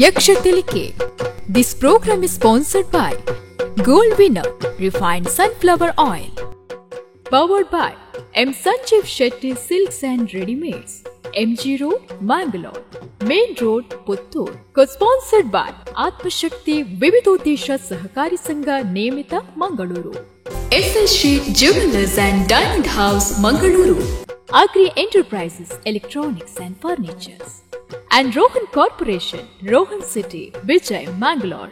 Yaksha Tilike. This program is sponsored by Gold Winner Refined Sunflower Oil. Powered by M. Sanjeev Shetty Silks and Readymades. MG Road, Mangalore. Main Road, Puttur. Co-sponsored by Atmashakti Vividodesha Sahakari Sangha Nemita, Mangaluru. FS Sheet Jewelers and Diamond House, Mangaluru. Agri Enterprises, Electronics and Furnitures. And Rohan Corporation, Rohan City, Vijay, Mangalore.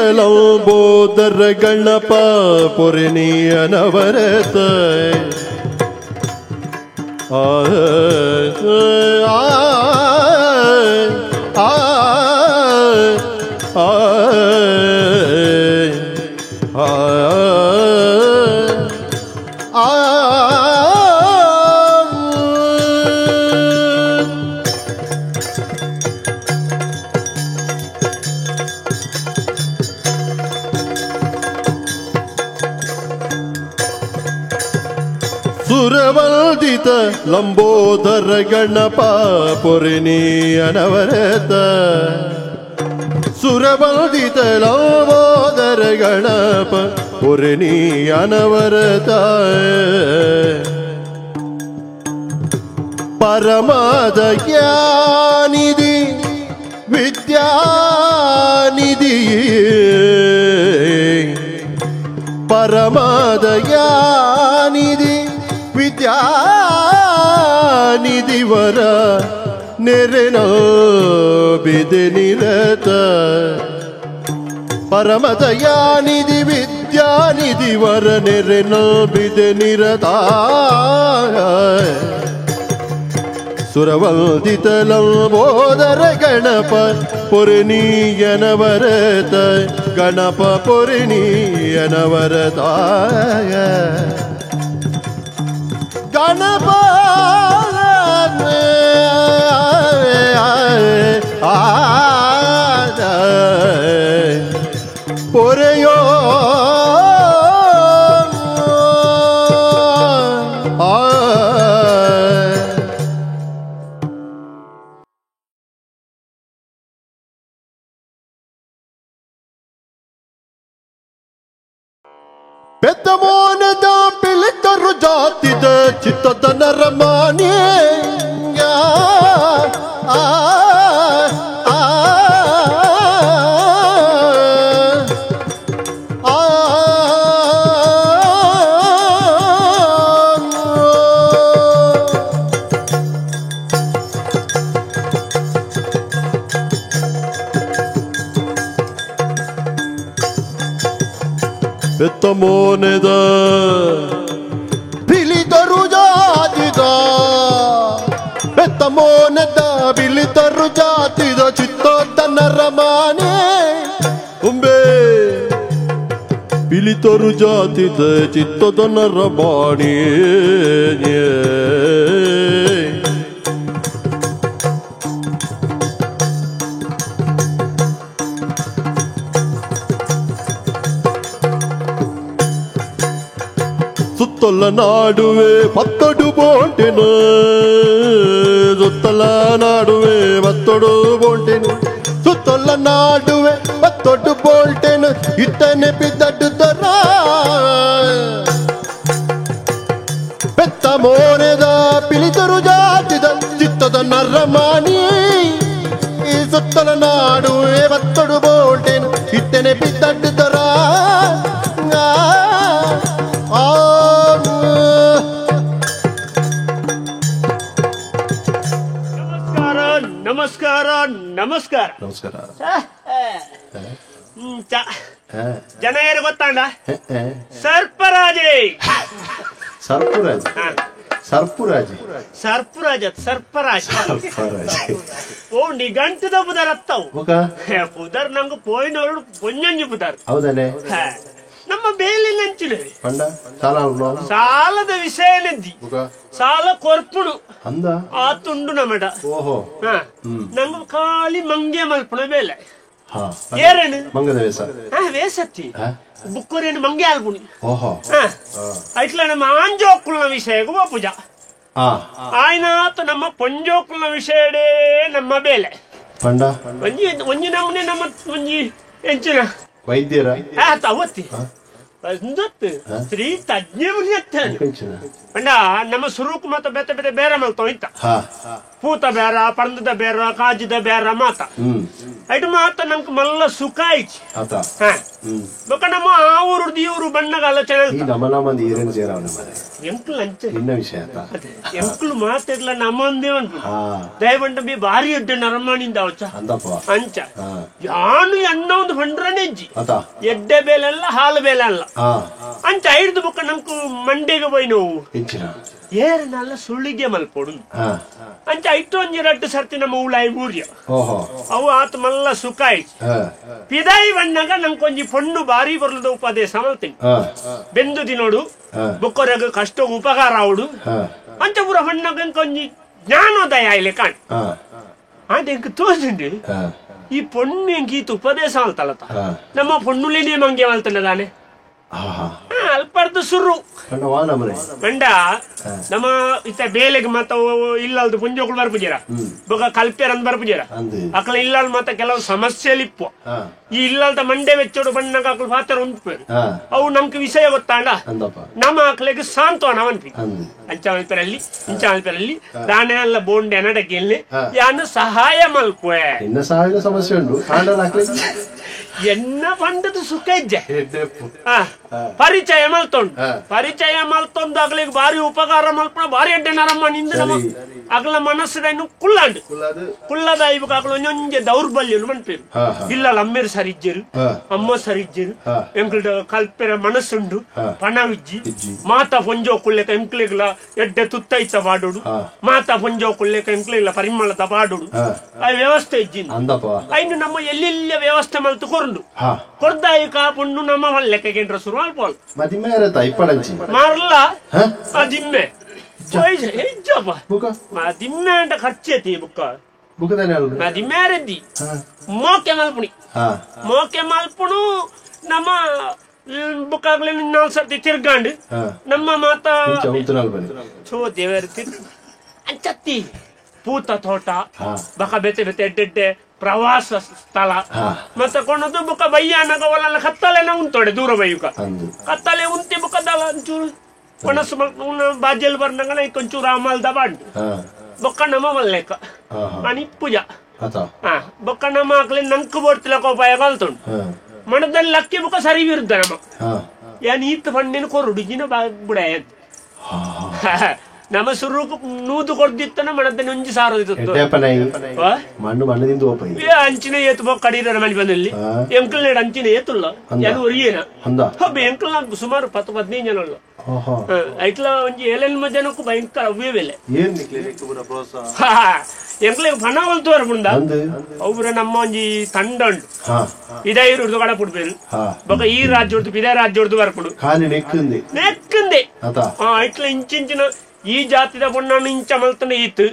ಸುರವಂದಿತಲಂಬೋದರ Ganapa ಪೊರಿಣಿಯನವರತ ಆ ಆ ಆ ಆ ಆ ಸುರವಂದಿತ ಲಂಬೋದರ ಗಣಪ ಪೊರಿಣಿಯನವರತ ಸುರವಂದಿತ ಲಂಬೋದರ ಗಣಪ ಪೊರಿಣಿಯನವರತ ಪರಮದ ಜ್ಞಾನಿಧಿ ವಿದ್ಯಾನಿಧಿ ಪರಮದ ಜ್ಞಾನಿಧಿ ವಿದ್ಯಾನಿಧಿವರ ನೆರೆನೋ ಬಿದೆ ನಿರತ ಪರಮದಯಾನಿಧಿ ವಿದ್ಯಾನಿಧಿವರ ನೆರೆನೋ ಬಿದೆ ನಿರತ ಸುರವಂದಿತ ಲಂಬೋದರ ಗಣಪ ಪೊರಿಣಿಯನವರತ ಗಣಪ ಪೊರಿಣಿಯನವರತ ಗಣಪ ಪೊರೆಯೋ ಪೆದ್ದ ಮೋನದ ಪಿಳಿತರು ಜಾತಿದ ಚಿತ್ತದ ನರಮಾನಿ ಆ ಆ ಆ ಪೆತ್ತ ಮೋನೆದ ಬಿಳಿತರು ಜಾತಿದ ಬೆತ್ತ ಮೋನೆದ ಬಿಳಿತರು ಜಾತಿದ ಚಿತ್ತದ ನರಮಾನೆ ಉಂಬೆ ಬಿಳಿತರು ಜಾತಿದ ಚಿತ್ತದ ನರಮಾಣಿ ಸುತ್ತಲ ನಾಡುವೆ ಪತ್ತಡು ಬೋಂಟೆನು ಸುತ್ತಲ ನಾಡುವೆ ಬತ್ತೊಡು ಬೋಂಟೆನು ಸುತ್ತಲ ನಾಡುವೆ ಬತ್ತೊಡು ಬೋಲ್ಟೆನು ಇತ್ತನೆ ಬಿದ್ದಡು ದೊರ ಬೆತ್ತ ಮೋನೆದ ಪಿಲಿತರು ಜಾತಿದ ಚಿತ್ತದ ನರಮಾನಿ ಸುತ್ತಲ ನಾಡುವೆ ಬತ್ತೊಡು ಬೋಲ್ಟೆನು ಇತ್ತನೆ ಬಿದ್ದಡು ದೊರ ನಮಸ್ಕಾರ ನಮಸ್ಕಾರ ನಮಸ್ಕಾರ. ಜನ ಯಾರು ಗೊತ್ತಾಂಡ? ಸರ್ಪರಾಜೇ. ಸರ್ಪರಾಜ್ ಸರ್ಪರಾಜ್ ಸರ್ಪರಾಜ್ ಸರ್ಪರಾಜ್ ಸರ್ಪರಾಜ್ ಓ ನಿಗಂಟದ ಪುದರ್ ಅತ್ತವು ಪುದರ್ ನಂಗೆ ಪೋಯಿನವರು ಪೊಂಜಂಜಿ ಪುದರ್. ಹೌದನೆ? ನಮ್ಮ ಬೇಲಿ ನಂಚಿನ ಸಾಲದ ವಿಷಯ ನೆದ್ದಿ ಸಾಲ ಕೊರ್ಪುಡು ಆ ತುಂಡು ನಮಡ. ಓಹೋ ನಂಗೆ ಖಾಲಿ ಮಂಗೆ ಮಲ್ಪುಣ ಬೇಲೆ. ಏರೇನು ಮಂಗದ ವೇಸ ವೇಸತ್ತಿ ಬುಕ್ಕೋರೇನು ಮಂಗೆ ಆಲ್ಪುಣಿ ಓಹೋ ಐಟ್ಲ ನಮ್ಮ ಆಂಜೋಕುಲ್ನ ವಿಷಯಗೂ ಪೂಜ ಆಯ್ನಾತ ನಮ್ಮ ಪೊಂಜೋಕುಲ್ನ ವಿಷಯಡೇ ನಮ್ಮ ಬೇಲೆ ಪಂಡ ಒಂಜಿ ಒಂಜಿ ನಮ್ಮನೆ ನಮ್ಮ ಒಂಜಿ ಎಂಚಿನ ವೈದ್ಯರ ಅವತ್ತಿ ಸ್ತ್ರೀ ತಜ್ಞ ಪಂಡ ನಮ್ಮ ಸುರುಕು ಮಾತ ಬೇತೆ ಬೇತೆ ಬೇರೆ ಮಲ್ತೋ ಇತ್ತ ಪೂತ ಬೇರ ಪಂಡದ ಬೇರ ಕಾಜಿದ ಬೇರ ಮಾತ ಐಟು ಮಾತ ನಮ್ಗೆ ಮಲ್ಲ ಸುಖ ಆಯ್ತು ಬೊಕ ನಮ್ಮ ಆ ಊರು ಈ ಊರು ಬಣ್ಣಗಾಲ ಚೆನ್ನಾಗಿ ಎಂಕ್ಲು ಅಂಚೆ ವಿಷಯ ಎಂಕ್ಲು ಮಾತಿರ್ಲ ನಮ್ಮಂದೇ ಉಂಟು ದಯವಂಡ ಬಿ ಭಾರಿ ಎಡ್ಡೆ ನರಮಾಣಿಂದ ಅವಚ ಅಂಚ ಯಾನು ಎಣ್ಣ ಒಂದು ಪಂಡ್ರನೆ ಇಜ್ಜಿ ಎಡ್ಡೆ ಬೇಲೆ ಅಲ್ಲ ಹಾಲು ಬೇಲೆ ಅಲ್ಲ ಅಂಚ ಐದು ಬೊಕ್ಕ ನಮ್ಕು ಮಂಡೆಗೆ ಪೋಯಿ ನೋವು ಏರನಲ್ಲ ಸುಳಿಗೆ ಮಲ್ಪೊಡು ಅಂಚ ಐಟು ಒಂಜಿ ರಡ್ಡು ಸರ್ತಿ ನಮ್ಮ ಉಳಾಯಿ ಊರ್ಯ ಅವು ಆತ ಮಲ್ಲ ಸುಖ ಆಯ್ತು ಪಿದಾಯಿ ಬಣ್ಣಗ ನಂಕೊಂಜಿ ಪೊಣ್ಣು ಬಾರಿ ಬರ್ಲದ ಉಪದೇಶ ಮಲ್ತೀನಿ ಬೆಂದು ದಿನೋಡು ಬೊಕ್ಕೊರಗ ಕಷ್ಟ ಉಪಕಾರ ಆವಡು ಅಂಚ ಪೂರ ಬಣ್ಣಗ ಒಂಜಿ ಜ್ಞಾನೋದಯ ಆಯ್ಲೆ ಕಾಣ್ ಆಂಟ ಎಂಕ್ ತೋಜುಂಡು ಈ ಪೊಣ್ಣು ಎಂಕ್ ಈತ ಉಪದೇಶ ಮಲ್ತಲತ ನಮ್ಮ ಪೊಣ್ಣುಲೇನೆ ಮಂಗೆ ಮಲ್ತಲ್ಲ ತಾನೆ ಅಲ್ಪರ್ದು ಸುರು ಪಂಡ ನಮ್ಮ ಇತ್ತ ಬೇಲೆಗೆ ಮತ್ತ ಇಲ್ಲಲ್ದು ಪುಂಜೋಕುಲು ಬರ್ಪುಜೀರ ಬೊಕ ಕಲ್ಪೆರಂದ್ ಬರ್ಪುಜೀರ ಅಕಲ ಇಲ್ಲಲ್ ಮತ್ತ ಕೆಲವು ಸಮಸ್ಯೆ ಇಪ್ಪು ಈ ಇಲ್ಲಲ್ದ ಮಂಡೆ ವೆಚ್ಚೋಡು ಬಣ್ಣಗ ಅಕಲು ಪಾತ್ರ ಉಂಟು ಅವು ನಮ್ಗೆ ವಿಷಯ ಗೊತ್ತಾಂಡ ನಮ್ಮ ಅಕ್ಲೆಗೆ ಸಾಂತ್ವನ ಅನ್ಪಿ ಅಂಚ ಮಲ್ಪೆರಲ್ಲಿ ಇಂಚ ಮಲ್ಪೆರಲ್ಲಿ ದಾನೆ ಅಲ್ಲ ಬೋಂಡೆ ನಡಕ್ಕೆ ಯಾನು ಸಹಾಯ ಮಲ್ಪುವೆ ನಿನ್ನ ಸಹಾಯದ ಸಮಸ್ಯೆ ಉಂಟು ಎನ್ನ ಪಂಡದ ಸುಖ ಇಜ್ಜೆ ಪರಿಚಯ ಮಲ್ತೊಂಡು ಪರಿಚಯ ಮಲ್ತೊಂದು ಅಗ್ಲಿಗೆ ಭಾರಿ ಉಪಕಾರ ಮಲ್ಪಣ ಭಾರಿ ಎಡ್ಡೆ ನರಮ್ಮ ನಿಂದ ನಮ್ಮ ಅಗಲ ಮನಸ್ಸು ಕುಲ್ಲಾಂಡು ಕುಲ್ಲದ ಇವಾಗ ಅಗಲ ಒಂಜೊಂಜೆ ದೌರ್ಬಲ್ಯ ಮನ್ಪೇರು ಇಲ್ಲ ಅಮ್ಮೇರು ಸರಿಜ್ಜರು ಅಮ್ಮ ಸರಿಜ್ಜರು ಎಂಕ್ಲ ಕಲ್ಪೆರ ಮನಸ್ಸುಂಡು ಪಣವಿಜ್ಜಿ ಮಾತಾ ಪೊಂಜೋ ಕುಲ್ಲೆಕ ಎಂಕ್ಲಿಗ್ಲ ಎಡ್ಡೆ ತುತ್ತೈತ ಪಾಡೋಡು ಮಾತಾ ಪೊಂಜೋ ಕುಲ್ಲೆಕ ಎಂಕ್ಲಿಗ್ಲ ಪರಿಮಳದ ಪಾಡೋಡು ಆ ವ್ಯವಸ್ಥೆ ಇಜ್ಜಿ ಐನು ನಮ್ಮ ಎಲ್ಲೆಲ್ಲ ವ್ಯವಸ್ಥೆ ಮಲ್ತು ಕೊರಂಡು ಕೊರ್ದಾಯಿ ಕಾಪುಂಡು ನಮ್ಮ ಲೆಕ್ಕಗೆಂಡ್ರ ಶುರು ಅಲ್ಪ ಮಾರ್ಲ ದಿಮ್ಮೆ ದಿಮ್ಮೆ ಅಂಟ ಖರ್ಚೈತಿ ಬುಕ್ಕ ದಿಮ್ಮೆ ರೆದ್ದಿ ಮೋಕೆ ಮಲ್ಪುಣಿ ಮೋಕೆ ಮಲ್ಪುಣು ನಮ್ಮ ಬುಕ್ಕಾಗ್ಲಿ ನಾಲ್ಕು ಸರ್ತಿ ತಿರ್ಗಾಂಡು ನಮ್ಮ ಮಾತಾ ಚೋ ದೇವರ ಅಂಚತ್ತಿ ಪೂತ ತೋಟ ಬಕ ಬೆತೆ ಬೆತೆ ಎಡ್ಡೆಡ್ಡೆ ಪ್ರವಾಸ ಸ್ಥಳ ಮತ್ತೆ ಕೊನದು ಬುಕ್ಕ ಬಯ್ಯಾನಗ ಒಲ್ಲ ಕತ್ತಲೆನ ಉಂತೋಡೆ ದೂರ ಬೈಯುಕ ಕತ್ತಲೆ ಉಂತಿ ಬುಕ್ಕದಲ್ಲ ಒಂಚೂರು ಒಣಸು ಬಾಜಲ್ ಬರ್ನಂಗನ ಒಂಚೂರು ಅಮಲ್ದ ಬಾಂಡು ಬೊಕ್ಕ ನಮ್ಮ ಮಲ್ಲೆಕ್ಕ ಅನಿ ಪೂಜಾ ಬೊಕ್ಕ ನಮ್ಮ ಆಕ್ಲೆ ನಂಕು ಬೋಡ್ತಿಲಕ ಉಪಾಯ ಕಲ್ತುಂಡು ಮಣದಲ್ಲಿ ಲಕ್ಕಿ ಬುಕ್ಕ ಸರಿ ವಿರುದ್ಧ ನಮ್ಮ ಯಾನ್ ಈತ ಪಣ್ಣಿನ ಕೊರುಡು ಜಿನ ಬುಡಾಯ ನಮ್ಮ ಸುರುಕು ನೂದು ಕೊಡ್ದಿತ್ತನ ಮಣದಲ್ಲಿ ಒಂಜಿ ಸಾರದಿತ್ತು ಅಂಚಿನ ಏತು ಕಡೀರ ಮನೆ ಬಂದಲ್ಲಿ ಎಂಕಲ್ ನೇಡು ಅಂಚಿನ ಏತುಲ್ಲ ಯಾನು ಒರಿಯೇನ ಎಂಕಲ್ ಸುಮಾರು 10 15 ಜನ ಉಳ್ಳ ಐಟ್ಲ ಒಂಜಿ ಏಳೆನ್ ಜನಕ್ಕೂ ಭಯಂಕರ ಅವೇ ಬೆಲೆ ಎಂಕ್ಲೆಗ್ ಪಣ ಒಲ್ತು ಬರ್ಪುಂಡ ಅವ್ರ ನಮ್ಮ ಒಂಜಿ ತಂಡ ಉಂಡು ಇದೇ ಇರುದು ಕಡಪುಡ್ಬೇರು ಬೊಕ ಈ ರಾಜ್ಯಡ್ದು ಇದೇ ರಾಜ್ಯಡ್ದು ಬರ್ಪುಡು ನೆಕ್ಕಂದೆ ಐಟ್ಲ ಇಂಚಿಂಚಿನ ಈ ಜಾತಿದ ಪೊಣ್ಣನು ಇಂಚ ಮಲ್ತನೆ ಈತ್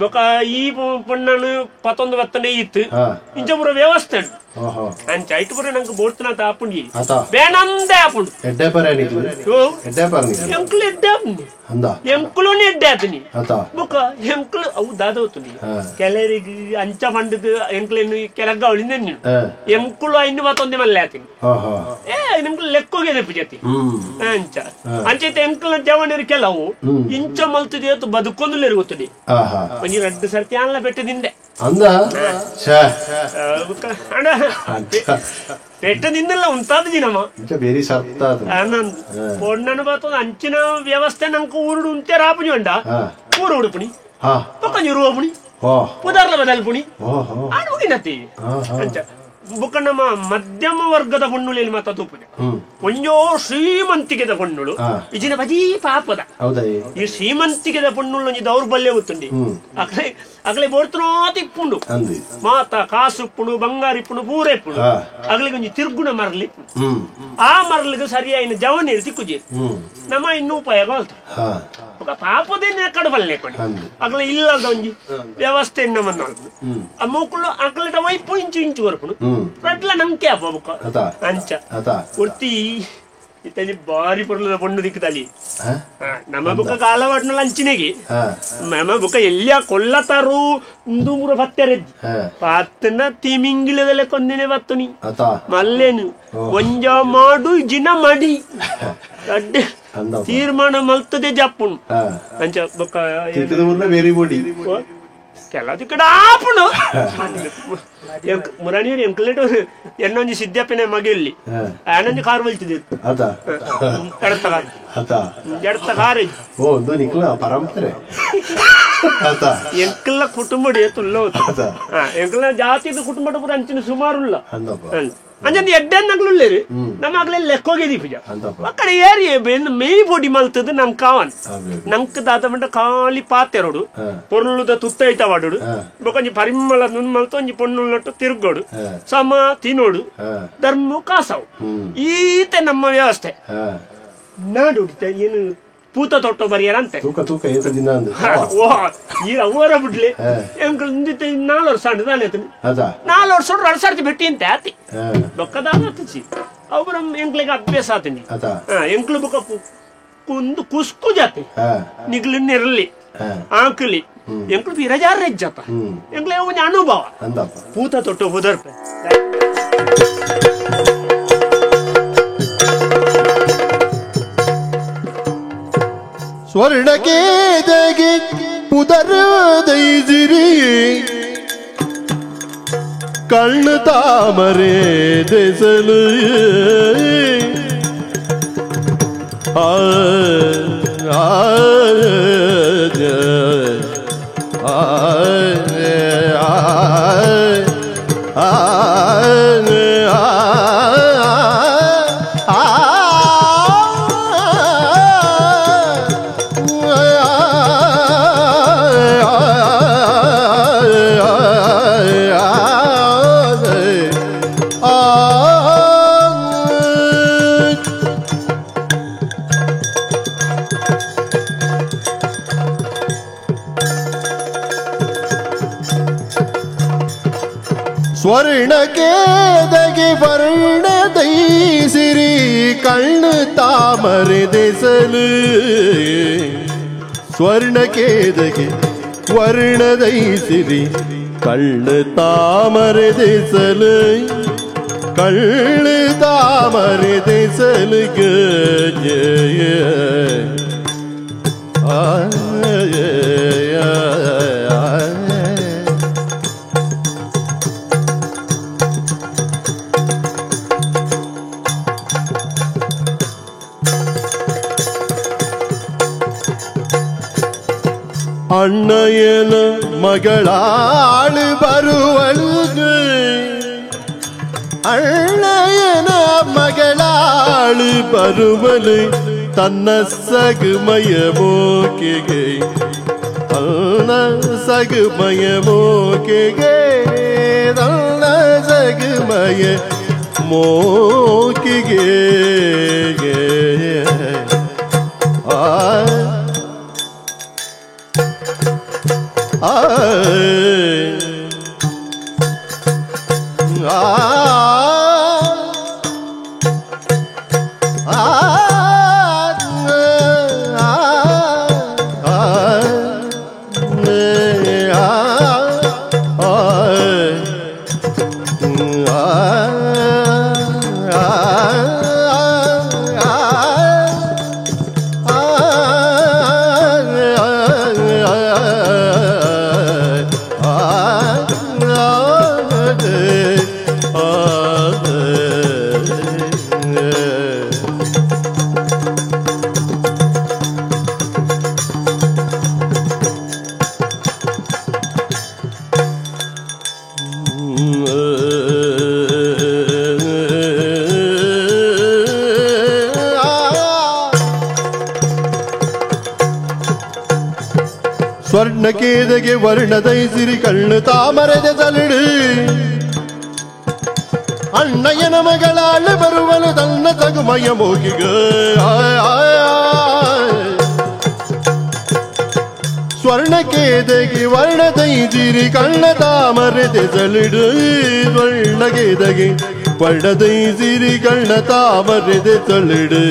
ಬೊಕ ಈ ಪೊಣ್ಣನು 19 ಬತ್ತನೆ ಈತ್ ಇಂಚ ಪೂರ ವ್ಯವಸ್ಥೆ ಉಂಟು ಅಂಚ ಐಟ್ ಪೂರ ನಂಗೆ ಬೋಡ್ತನ ಆಪುಂಡಿ ಬೇನಂದೆ ಆಪುಂಡು ಎಂಕ್ಲು ಎಡ್ಡೆ ಆಪುಂಡು ಎಂಕ್ಲುನೆ ಎಡ್ಡೆ ಆತನಿ ಬೊಕ ಎಂಕ್ಲು ಅವು ದಾದೋತುನಿ ಕೆಲರಿಗೆ ಅಂಚ ಪಂಡದ ಎಂಕ್ಲೇನು ಕೆಲಗ ಅವಳಿಂದ ನೀನು ಎಂಕುಲು ಐನು ಮತ್ತೊಂದೇ ಮಲ್ಲೆ ಆತೀನಿ ಏ ನಿಮ್ಗೆ ಲೆಕ್ಕೋಗೆ ಪೂಜತಿ ಅಂಚ ಅಂಚೈತೆ ಎಂಕ್ಲ ಜವನರು ಕೆಲವು ಇಂಚ ಮಲ್ತದೆ ಬದುಕೊಂದು ಇರುತ್ತದೆ ಒಂಜಿ ರಡ್ಡು ಸರ್ತಿ ಅಲ್ಲ ಬೆಟ್ಟದಿಂದ ಬೆಟ್ಟದಿಂದಲ್ಲ ಉಂತಾದ ದಿನಮ ಪೊಣ್ಣನು ಬಾತೊಂದು ಅಂಚಿನ ವ್ಯವಸ್ಥೆ ನಂಗೆ ಊರುಡು ಉಂತೆ ರಾಪುನಿ ಉಂಡ ಊರು ಉಡುಪುಣಿ ಪೊಕ್ಕಂಜಿ ರೂಪುಣಿ ಪುದಾರ್ಲ ಬದಲ್ಪುಣಿ ಆಡುಗಿನತಿ ಅಂಚ ಬೊಕ್ಕ ನಮ್ಮ ಮಧ್ಯಮ ವರ್ಗದ ಪೊಣ್ಣುಲೇನು ಮಾತ ತೂಪುನೆ ಒಂಜೋ ಶ್ರೀಮಂತಿಗೆದ ಪೊಣ್ಣುಳು ಇಜಿನ ಬಜೀ ಪಾಪದ ಈ ಶ್ರೀಮಂತಿಗೆದ ಪೊಣ್ಣುಳು ಒಂಜಿ ದೌರ್ಬಲ್ಯ ಗೊತ್ತುಂಡಿ ಅಕ್ಲೆ ಅಕ್ಲೆ ಬೋಡ್ತನೋ ತಿಪ್ಪುಂಡು ಮಾತ ಕಾಸುಪ್ಪುಣು ಬಂಗಾರ ಇಪ್ಪುಂಡು ಪೂರ ಇಪ್ಪುಂಡು ಅಗ್ಲಿಗೆ ಒಂಜಿ ತಿರ್ಗುಣ ಮರಲಿ ಆ ಮರಲಿಗೆ ಸರಿಯಾಯಿನ ಜವನೀರು ತಿಕ್ಕುಜಿ ನಮ್ಮ ಇನ್ನೂ ಉಪಾಯ ಕಲ್ತು ಪಾಪದೇನೆ ಕಡಬಲ್ಲೆ ಕೊಡಿ ಅಗಲ ಇಲ್ಲದ ಒಂಜಿ ವ್ಯವಸ್ಥೆ ನಮ್ಮನ್ನ ಆ ಮೂಕುಲು ಅಗಲಟ ವೈಪು ಇಂಚು ಇಂಚು ಬರ್ಪುಡು ರಡ್ಲ ನಂಕೆ ಅಪ್ಪ ಬುಕ್ಕ ಅಂಚ ಒರ್ತಿ ಇತ್ತಲ್ಲಿ ಬಾರಿ ಪೊರ್ಲದ ಪೊಣ್ಣು ದಿಕ್ಕದಲ್ಲಿ ನಮ್ಮ ಬುಕ್ಕ ಕಾಲವಾಟ್ನ ಲಂಚಿನೆಗೆ ನಮ್ಮ ಬುಕ್ಕ ಎಲ್ಲಿಯ ಕೊಲ್ಲತಾರು ಇಂದು ಮೂರ ಪತ್ತೆರೆದ್ದಿ ಪತ್ತನ ತಿಮಿಂಗಿಲದಲ್ಲೇ ಕೊಂದಿನೇ ಬತ್ತುನಿ ಮಲ್ಲೇನು ಒಂಜ ಮಾಡು ಜಿನ ಮಡಿ ಅಡ್ಡೆ ತೀರ್ಮಾನ ಮಲ್ತದೆ ಜಪ್ಪುನು ಅಂಚ ಬೊಕ್ಕ ಕೆಲವು ಕಡೆ ಆಪುನು ಮುರಾಣಿಯರು ಎಂಕಲೇಟ್ ಎನ್ನೊಂಜಿ ಸಿದ್ದಪ್ಪನ ಮಗಿಯಲ್ಲಿ ಆನಂಜಿ ಕಾರ್ ಬಲ್ತಿದೆ ಎಡತ್ತ ಕಾರ್ ಎಡತ್ತ ಕಾರ್ ಪರಂಪರೆ ಎಂಕಲ್ಲ ಕುಟುಂಬ ಏತುಲ್ಲ ಎಂಕಲ್ಲ ಜಾತಿದ ಕುಟುಂಬ ಪೂರ ಅಂಚಿನ ಸುಮಾರುಲ್ಲ ಅಂಚಂದು ಎಡ್ಡೆ ನಗ್ಲುಲ್ಲೇರು ನಮ್ಮ ಆಗ್ಲೇ ಲೆಕ್ಕೋಗಿ ಪೂಜ ಅಕ್ಕಡೆ ಏರಿ ಮೇಯ್ ಪೊಡಿ ಮಲ್ತದ ನಂಗೆ ಕಾವನ್ ನಂಕ್ ದಾದ ಮಂಟ ಖಾಲಿ ಪಾತೆರೋಡು ಪೊರ್ಲುದ ತುತ್ತೈತ ವಾಡೋಡು ಬೊಕೊಂಜಿ ಪರಿಮಳ ನುನ್ ಮಲ್ತ ಒಂಜಿ ಪೊಣ್ಣುಲ್ಲಟ್ಟು ತಿರುಗೋಡು ಸಮ ತಿನ್ನೋಡು ಧರ್ಮ ಕಾಸವು ಈತೆ ನಮ್ಮ ವ್ಯವಸ್ಥೆ ನಾಡು ಏನು ಪೂತ ತೊಟ್ಟ ಬರಿಯಾರಂತೆ ತೂಕ ತೂಕ ಏತ ದಿನ ಓ ಈ ಅವರ ಬಿಡ್ಲಿ ಎಂಕಲ್ ನಾಲ್ ವರ್ಷ ತಾನೆ ನಾಲ್ ವರ್ಷ ಎರಡು ಸರ್ತಿ ಭೇಟಿ ಅಂತ ಆತಿ ಬೊಕ್ಕದ ಆತಿಚಿ ಅವ್ರ ಎಂಕ್ಲಿಗೆ ಅಭ್ಯಾಸ ಆತೀನಿ ಎಂಕ್ಲು ಬೊಕ್ಕ ಕುಂದು ಕುಸ್ಕು ಜಾತಿ ನಿಗ್ಲು ನೆರಲಿ ಆಕಲಿ ಎಂಕ್ಲು ಬಿರಜಾರ ಜಾತ ಎಂಕ್ಲೆ ಒಂದು ಅನುಭವ ಪೂತ ತೊಟ್ಟು ಹೋದರ್ಪೆ. ಸ್ವರ್ಣಕೇದಗೆ ಪುದರದೈಸಿರಿ ಕಣ್ಣು ತಾಮರೆ ದೆಸಲು ಆ ಆ ಆ ಸ್ವರ್ಣಕೇದಗೆ ವರ್ಣದೈಸಿರಿ ಕಣ್ಣು ತಾಮರೆ ದೆಸಲು ಸ್ವರ್ಣಕೇದಗೆ ವರ್ಣದೈಸಿರಿ ಕಣ್ಣು ತಾಮರೆ ದೆಸಲು ಕಣ್ಣು ತಾಮರೆ ದೆಸಲು ಆ ಅಣ್ಣಯ್ಯನ ಮಗಳಾಳು ಬರುವಳು ಅಣ್ಣಯ್ಯನ ಮಗಳಾಳು ಬರುವಳು ತನ್ನ ಸಗುಮಯ ಮೋಕೆಗೆ ತನ್ನ ಸಗುಮಯ ಮೋಕೆಗೆ ತನ್ನ ಸಗುಮಯ ಮೋಕೆಗೆ ಆ ಆ ಸ್ವರ್ಣಕೇದಗೆ ವರ್ಣದೈಸಿರಿ ಕಣ್ಣು ತಾಮರೆದ ತಲಿಡು ಅಣ್ಣಯ್ಯನ ಮಗಳಾಳು ಬರುವನು ತನ್ನ ತಗುಮಯ ಮೋಗಿಗ ಸ್ವರ್ಣಕೇದಗಿ ವರ್ಣದೈದಿರಿ ಕಣ್ಣ ತಾಮರೆ ದೆಸಲಿಡು ಸ್ವರ್ಣಕೇದಗಿ ವರ್ಣದೈಸಿರಿ ಕಣ್ಣ ತಾಮರೆ ದೆಸಲಿಡು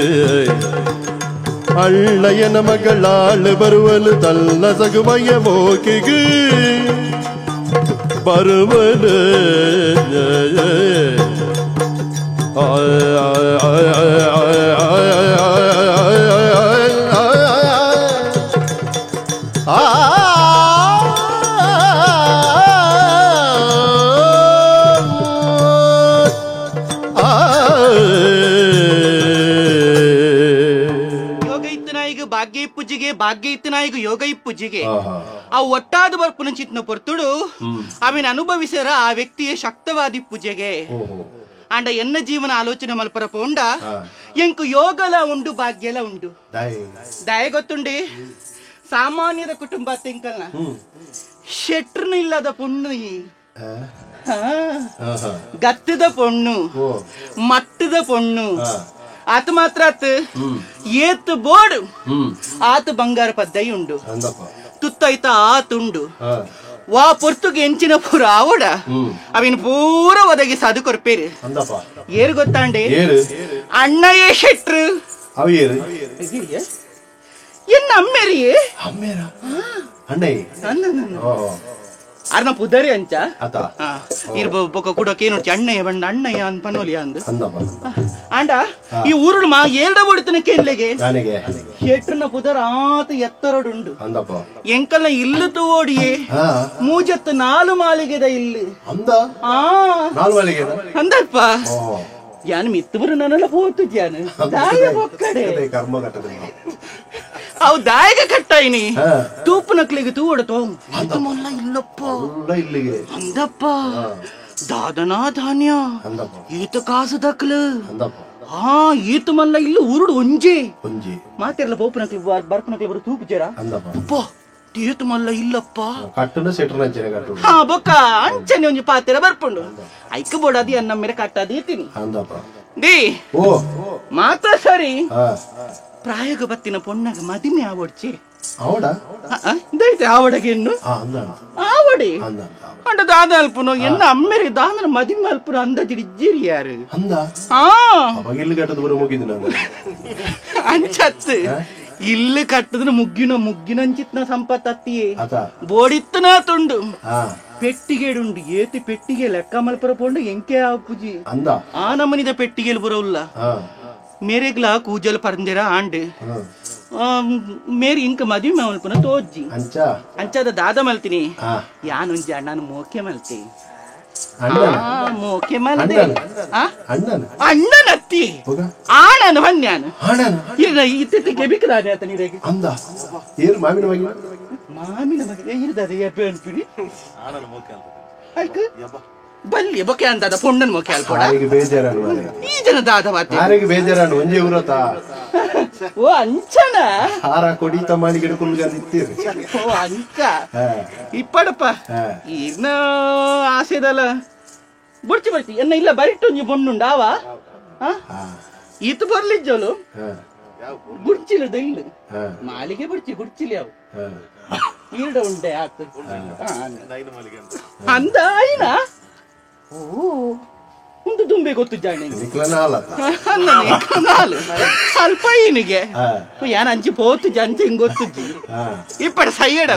ಅಳ್ಳಯ್ಯನ ಮಗಳಾಳು ಬರುವಲು ತಲ್ಲ ಸಗುಮಯ ಮೋಕಿಗೆ ಬರುವಲು ಭಾಗ್ಯ ಇತ್ತನಾಯಿಗ ಯೋಗ ಇಪ್ಪುಜಿಗೆ ಆ ಒಟ್ಟಾದ ಬರ್ಪುನ ಚಿತ್ನ ಪೊರ್ತುಡು ಆಮೇಲೆ ಅನುಭವಿಸರ ಆ ವ್ಯಕ್ತಿಯ ಶಕ್ತವಾದಿ ಪೂಜೆಗೆ ಅಂಡ ಎನ್ನ ಜೀವನ ಆಲೋಚನೆ ಮಲ್ಪರ ಪೋಂಡ ಎಂಕು ಯೋಗಲ ಉಂಡು ಭಾಗ್ಯಲ ಉಂಡು ದಯ ಗೊತ್ತುಂಡಿ ಸಾಮಾನ್ಯದ ಕುಟುಂಬ ತಿಂಕಲ್ನ ಶೆಟ್ರನ ಇಲ್ಲದ ಪೊಣ್ಣು ಗತ್ತದ ಪೊಣ್ಣು ಮಟ್ಟದ ಪೊಣ್ಣು ಆತ ಮಾತ್ರ ಆತ ಏತ್ ಬೋರ್ಡ್ ಆತ ಬಂಗಾರ ಪದ್ದೈ ಉಂಡು ತುತ್ತೈತ ಆತುಂಡು ವಾ ಪೊರ್ತುಗೆ ಎಂಚಿನ ಪೂರ ಆವಡ ಅವಿನ ಪೂರ ಒದಗಿ ಸಾಧು ಕೊರ್ಪೇರು ಏರು ಗೊತ್ತಾಂಡೆ ಅಣ್ಣಯೇ ಶೆಟ್ರು ಎನ್ನ ಅಮ್ಮೇರಿಯೇ ಅರ್ನ ಪುದರಿ ಅಂಚ ಇರ್ಬೊಕ್ಕ ಕುಡಕ್ಕೆ ಏನು ಅಣ್ಣಯ್ಯ ಬಣ್ಣ ಅಣ್ಣಯ್ಯ ಅನ್ ಪನ್ನೋಲಿ ಅಂದ್ ಅಂಡ ಈ ಊರುಡು ಮಾ ಏಳ್ದ ಬೊಡಿತನ ಕೇನ್ಲೆಗೆ ಶೆಟ್ರನ ಪುದರ್ ಆತ ಎತ್ತರಡುಂಡು ಎಂಕಲ್ನ ಇಲ್ಲು ತೋಡಿಯೇ ಮೂಜತ್ತು ನಾಲು ಮಾಲಿಗೆದ ಇಲ್ಲು ಅಂದಪ್ಪ ಯಾನು ಮಿತ್ತುಬರು ನನ್ನೆಲ್ಲ ಪೋತು ಜಾನು ದಾಯ ಬೊಕ್ಕಡೆ ಅವು ದಾಯಗ ಕಟ್ಟಾಯಿನಿ ತೂಪು ನಕ್ಲಿಗೆ ತೂವಡತೋ ಮೊಲ್ಲ ಇಲ್ಲಪ್ಪ ಅಂದಪ್ಪ ದಾದನಾ ಧಾನ್ಯ ಈತ ಕಾಸು ದಕ್ಲು ಹಾ ಈತ ಮಲ್ಲ ಇಲ್ಲ ಊರುಡು ಒಂಜೆ ಮಾತಿರಲ್ಲ ಪೋಪು ನಕ್ಲಿ ಬರ್ಪು ನಕ್ಲಿ ಬರು ತೂಪು ಜರ ಅಪ್ಪ ಏತು ಮಲ್ಲ ಇಲ್ಲಪ್ಪ ಹಾ ಬೊಕ್ಕ ಅಂಚನೆ ಒಂಜಿ ಪಾತಿರ ಬರ್ಪುಂಡು ಐಕ್ ಬೋಡಾದಿ ಅನ್ನ ಮೇರೆ ಕಟ್ಟಾದಿ ಇತ್ತೀನಿ ಡಿ ಮಾತ್ರ ಸರಿ ಪ್ರಾಯಗ ಬತ್ತಿನ ಪೊಣ್ಣಗ ಮದಿಮೆ ಆವಡ್ಚಿ ಆವಡಗೆ ಇನ್ನು ಆವಡಿ ಅಂಡ ದಾದ ಅಲ್ಪನು ಎನ್ನ ಅಮ್ಮೇರಿ ದಾದನ ಮದಿಮೆ ಅಲ್ಪನು ಅಂದಾಜಿಡಿ ಇಜ್ಜಿರಿ ಯಾರು ಅಂಚತ್ತು ಇಲ್ಲು ಕಟ್ಟದನ ಮುಗ್ಗಿನ ಮುಗ್ಗಿನಂಚಿತ್ನ ಸಂಪತ್ತತ್ತಿಯೇ ಬೋಡಿತ್ತನ ತುಂಡು ಪೆಟ್ಟಿಗೆಡುಂಡು ಏತಿ ಪೆಟ್ಟಿಗೆ ಲೆಕ್ಕ ಮಲ್ಪರ ಪೋಂಡು ಎಂಕೆ ಆಪುಜಿ ಆ ನಮನಿದ ಪೆಟ್ಟಿಗೆಲ್ ಬರೋಲ್ಲ ಮೇರೆಗ್ಲ ಕೂಜಲ್ ಪರಂದಿರ ಆಂಡ್ ಮೇರಿ ಇಂಕ ಮದುವೆ ಮಲ್ಪನ ತೋಜ್ಜಿ ಅಂಚಾದ ದಾದ ಮಲ್ತೀನಿ ಯಾನೊಂಜಿ ಅಣ್ಣನ ಮೋಕೆ ಮಲ್ತಿ ಮೋಕೆ ಮಲ್ದೆ ಅಣ್ಣನ ಅತ್ತಿ ಆಣನ ಹೊನ್ಯಾನ ಇತ್ತ ಕೆಬಿಕದಾನೆ ಆತ ನೀರಾಗಿ ಮಾಮಿನ ಮಗ ಇರ್ದಾದ ಅನ್ಪಿಡಿ ಬಲ್ಲಿ ಬೊಕೆ ಅಂದಾದ ಪೊಣ್ಣನ್ ಮೊಕೆ ಅಲ್ಪೋಡ ಈ ಜನ ದಾದ ವಾತೆ ಬೇಜಾರಾನು ಒಂಜೆ ಊರತ ಓ ಅಂಚನ ಹಾರ ಕೊಡಿ ತಮಾನಿಗೆ ಕುಲ್ಗಂದಿತ್ತೀರಿ ಓ ಅಂಚ ಇಪ್ಪಡಪ್ಪ ಇನ್ನ ಆಸೆದಲ್ಲ ಬುಡ್ಚಿ ಬರ್ತಿ ಎನ್ನ ಇಲ್ಲ ಬರಿಟ್ಟು ಒಂಜಿ ಪೊಣ್ಣುಂಡು ಆವ ಈತ ಬರ್ಲಿಜ್ಜೋಲು ಗುಡ್ಚಿಲದ ಇಲ್ಲ ಮಾಲಿಗೆ ಬುಡ್ಚಿ ಗುಡ್ಚಿಲಿ ಅವು ಈರ್ಡ ಉಂಡೆ ಆತ ಅಂದ ಆಯ್ನ ಒಂದು ದುಂಬೆ ಗೊತ್ತು ಜಾಣೆ ಅಲ್ಪ ಏನಿಗೆ ಯಾನ ಅಂಚಿ ಪೋತು ಜಂಚಿ ಹಿಂಗ್ ಗೊತ್ತುಜ್ಜಿ ಇಪ್ಪಡ ಸೈಯಡ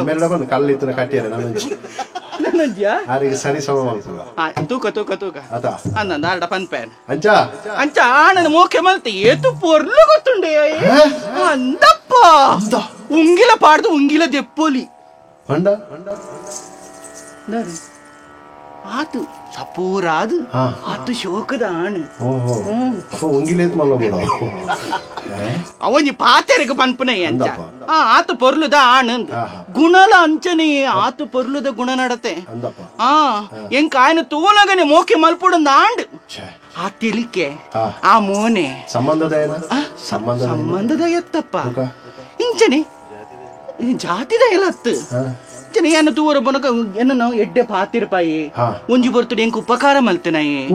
ತೂಕ ತೂಕ ತೂಕ ಅಂದ ಆರ್ಡ ಪನ್ಪೇನ್ ಅಂಚ ಆಣನ ಮೋಕೆ ಮಲ್ತೆ ಏತು ಪೊರ್ಲು ಗೊತ್ತುಂಡೆ ಅಂದಪ್ಪ ಉಂಗಿಲ ಪಾಡ್ದು ಉಂಗಿಲ ದೆಪ್ಪೋಲಿ ಆತು ಸಪೂರಾದು ಆತು ಶೋಕದ ಆಣು ಅವನಿ ಪಾತೆರೆಗೆ ಪನ್ಪುನೆ ಅಂಚ ಆತು ಪೊರ್ಲುದ ಆಣು ಗುಣಲ ಅಂಚನೆ ಆತು ಪೊರ್ಲುದ ಗುಣ ನಡತೆ ಆ ಎಂಕ ಆಯನ ತೋಲಗನೆ ಮೋಕೆ ಮಲ್ಪುಡಂದ ಆಂಡ್ ಆ ತಿಳಿಕೆ ಆ ಮೋನೆ ಸಂಬಂಧದ ಎತ್ತಪ್ಪ ಇಂಚನೆ ಜಾತಿದ ಎಲ್ಲ ಹತ್ತು ಏನ ತೂವರ ಬನಕ ಎನ್ನ ಎಡ್ಡೆ ಪಾತಿರ್ಪಾಯಿ ಒಂಜಿ ಬರ್ತುಡು ಎಂಕ್ ಉಪಕಾರ ಮಲ್ತನಾಯಿ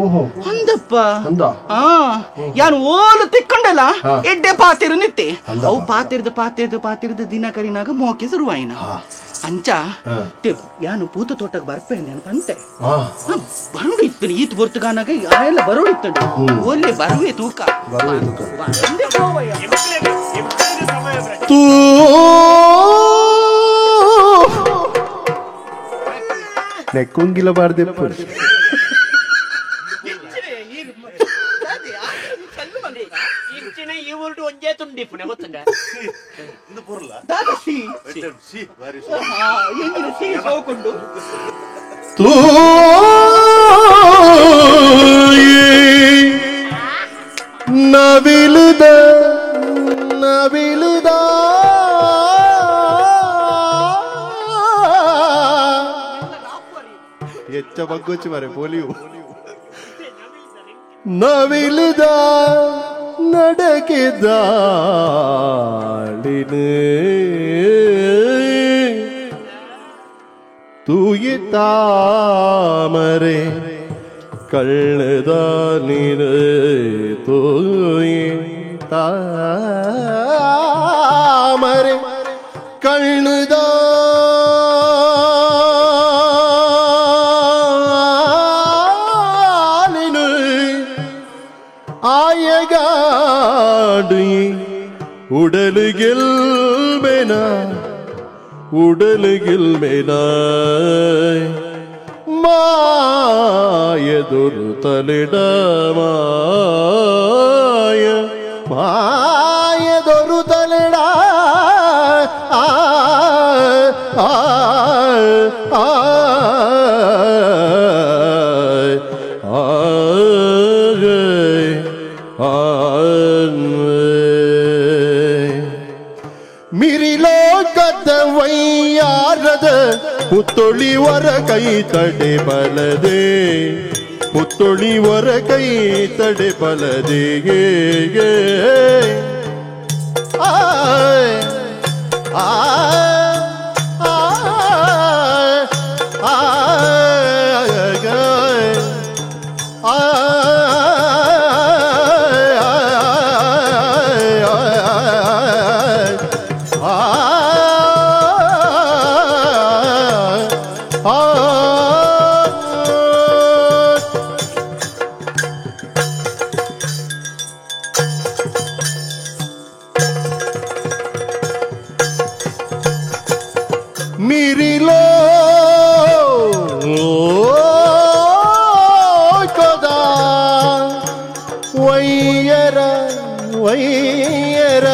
ಅಂದಪ್ಪ ಆ ಯಾನು ಓಲು ತಿಕ್ಕೊಂಡಲ್ಲ ಎಡ್ಡೆ ಪಾತಿರು ನಿತ್ತೆ ಅವು ಪಾತಿರ್ದು ಪಾತಿರ್ದು ಪಾತಿರ್ದು ದಿನ ಕರಿನಾಗ ಮೋಕೆ ಶುರುವಾಯಿನ ಅಂಚ ಯಾನು ಪೂತ ತೋಟಕ್ಕೆ ಬರ್ಪೇನೆ ಅಂತ ಬರೋಡು ಇತ್ತು ಈತ್ ಬೊರ್ತುಗಾನಾಗ ಆಯೆಲ್ಲ ಬರೋಡು ಇತ್ತು ಒಳ್ಳೆ ಬರುವೆ ತೂಕ ತೂ ನೆಕ್ಕೊಂಗಿಲ್ಲ ಬಾರ್ದೆ ಈ ಊರು ಒಂಜೇ ತುಂಡಿಪ್ಪುನೆ ಗೊತ್ತುಂಡ ತೂ ನವಿಲುದ ನವಿಲುದ ಎಚ್ಚ ಬಗ್ಗೊಚ್ಚು ಮರೆ ಪೋಲಿಯು ನವಿಲುದ நடக்கிதாளினு தூய தாமரே கள்ளுதானினு தூய தாமரே கள்ளுதானினு ಆಯಗಾಡಿ ಉಡಲುಗೆಲ್ಮೆನ ಉಡಲುಗೆಲ್ಮೆನ ಮಾಯದೊರು ತಲೆಡ ಮಾಯ ಮಾಯದೊರು ತಲೆಡ ಆ ಆ ಆ ಮಿರಿಲೋಕದ ವೈಯಾರದ ಪುತ್ತೊಳಿವರ ಕೈ ತಡೆ ಬಲದೆ ಪುತ್ತೊಳಿವರ ಕೈ ತಡೆ ಬಲದೆ ಆಯ್ ಆಯ್ ಮಿರಿಲೋ ಕದ ವೈಯರ ವೈಯರ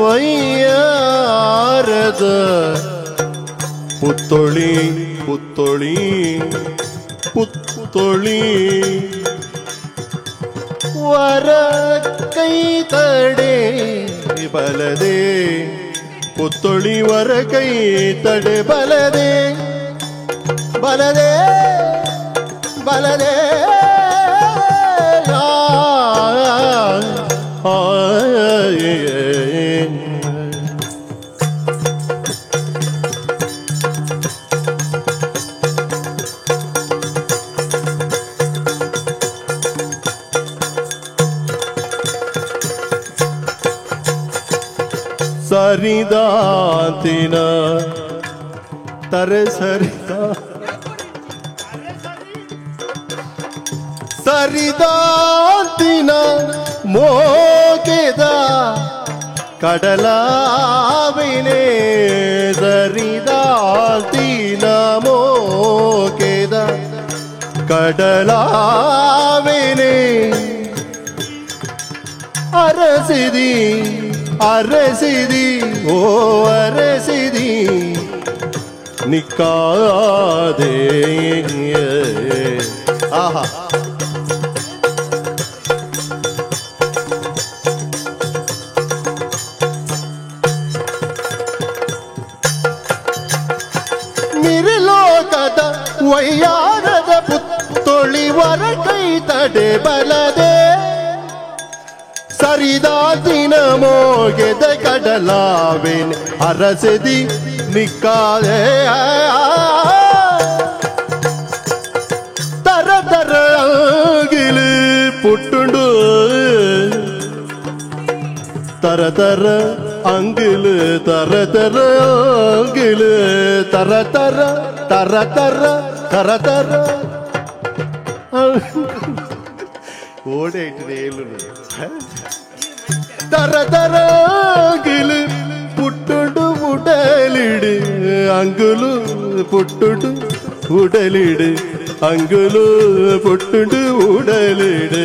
ವೈಯಾರದ ಪುತ್ತೊಳಿ ಪುತ್ತೊಳಿ ಪುತ್ತೊಳಿ ವರ ಕೈ ತಡೆ ಬಲದೆ ಪುತ್ತೊಳಿ ವರ ಕೈ ತಡೆ ಬಲದೆ ಬಲದೆ ಬಲದೆ ಸರಿದಾತಿನ ತರೆ ಸರಿದ ಸರಿದಾತಿನ ಮೋಕೆದ ಕಡಲಾವಿನೆ ಸರಿದಾತಿನ ಮೋಕೆದ ಕಡಲಾವಿನೆ ಅರಸಿದಿ ಅರಸಿದಿ ಓ ಅರಸಿದಿ ನಿಕ್ಕಾದೆ ಆಹಾ ಮಿರಿಲೋಕದ ವೈಯಾರದ ಪುತ್ತೊಳಿವರ ಕೈ ತಡೆ ಬಲದೆ ಸರಿದಾತಿನ ಮೋಗೆದ ಕಡಲಾವಿನ ಅರಸಿದಿ ನಿಕ್ಕಾದೆ ತರ ತರ ಅಗಿಲು ಪುಟ್ಟುಂಡು ತರ ತರ ಅಂಗಿಲು ತರ ತರ ಅಂಗಿಲು ತರ ತರ ತರ ತರ ತರ ತರ ಓಡೆ ಇಟ್ಟು ತರ ತರ ಅಂಗಿಲು ಪುಟ್ಟುಂಡು ಉಡಲಿಡು ಅಂಗುಲು ಪುಟ್ಟುಂಡು ಉಡಲಿಡು ಅಂಗುಲು ಪುಟ್ಟುಂಡು ಉಡಲಿಡು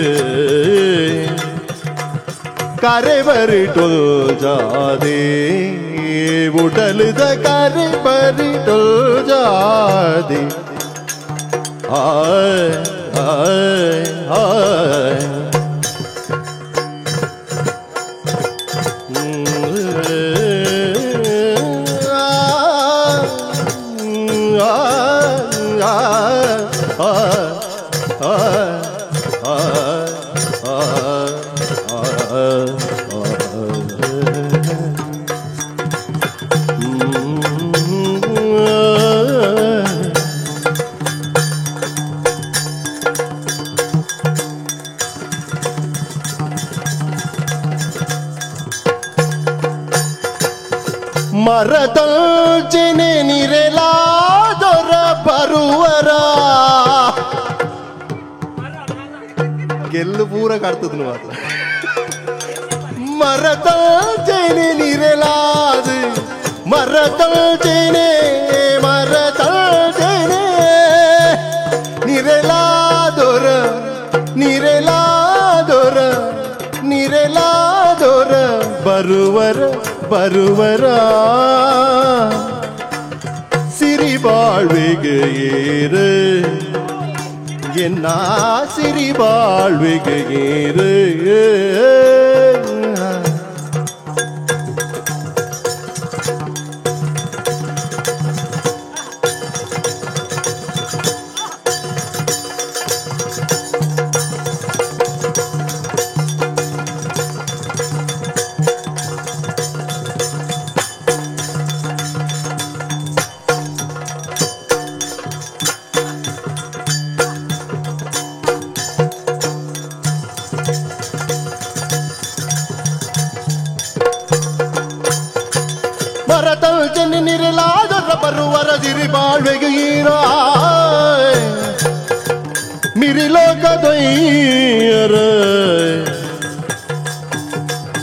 ಕರೆ ಬರಿಟೋ ಜಾದೆ ಉಡಲಿದ ಕರೆ ಬರಿಟೋ ಜಾದೆ ಆಯ್ ಆಯ್ ಆಯ್ ಮರತಂಚನೆ ನಿರೆಲಾದೊರ ಬರುವರ ಗೆಲ್ಲು ಪೂರ ಕಾಡ್ತದ ಮಾತ್ರ ಮರತಂಚನೆ ನಿರೆಲಾದು ಮರತಂಚನೆ ಮರತಂಚನೆ ನಿರೆಲಾದೊರ ನಿರೆಲಾದೊರ ನಿರೆಲಾದೊರ ಬರುವರ ಬರುವರ ಸಿರಿಬಾಳ್ವಿಗೆ ಏರು ಎನ್ನ ಸಿರಿಬಾಳ್ವಿಗೆ ಏರು ಮಿರಿಲೋಕದೊಯ್ಯರ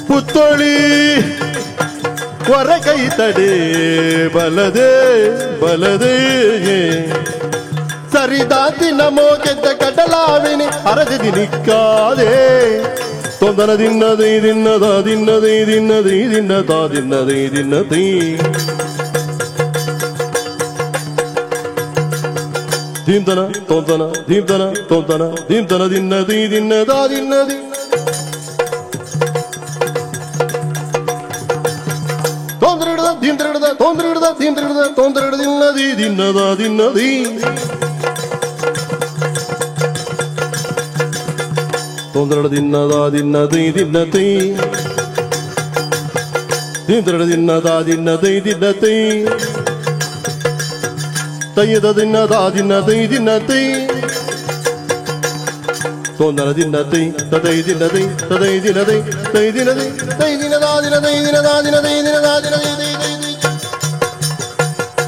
ಪುತ್ತೊಳಿ ಹೊರಕೈ ತಡೆ ಬಲದೆ ಬಲದೆ ಸರಿದಾತಿ ನಮೋ ಗೆದ್ದ ಕಡಲಾವಿನಿ ಅರಜದಿ ನಿಕ್ಕಾದೆ ತೊಂದನ ದಿನ್ನದಿ ದಿನ್ನದ ದಿನ್ನದಿ ದಿನ್ನದಿ ದಿನ್ನದ ದಿನ್ನದಿ ದಿನ್ನದಿ ಧೀಮ್ತನ ತೊಂತನ ಧೀಮ್ತನ ತೊಂತನ ಧೀಮ್ತನ ದಿನ್ನದಿ ದಿನ್ನದ ದಿನ್ನದಿ ತೊಂದರೆ ಹಿಡಿದ ಧೀಮ್ತರ ಹಿಡಿದ ತೊಂದರೆ ಹಿಡಿದ ಧೀಮ್ತರ ಹಿಡಿದ ತೊಂದರೆ ಹಿಡಿದ ದಿನ್ನದಿ ದಿನ್ನದ ದಿನ್ನದಿ ತೊಂದರೆ ದಿನ್ನದ ದಿನ್ನದಿ ದಿನ್ನತಿ ಧೀಮ್ತರ ದಿನ್ನದ ದಿನ್ನದಿ ದಿನ್ನತಿ ತಯ್ಯದ ದಿನ್ನದ ದಿನ್ನತೈ ದಿನ್ನತೈ ತೊಂದರ ದಿನ್ನತೈ ತದೈ ದಿನದೈ ತದೈ ದಿನದೈ ತೈ ದಿನದೈ ತೈ ದಿನದ ದಿನದೈ ದಿನದ ದಿನದೈ ದಿನದ ದಿನದೈ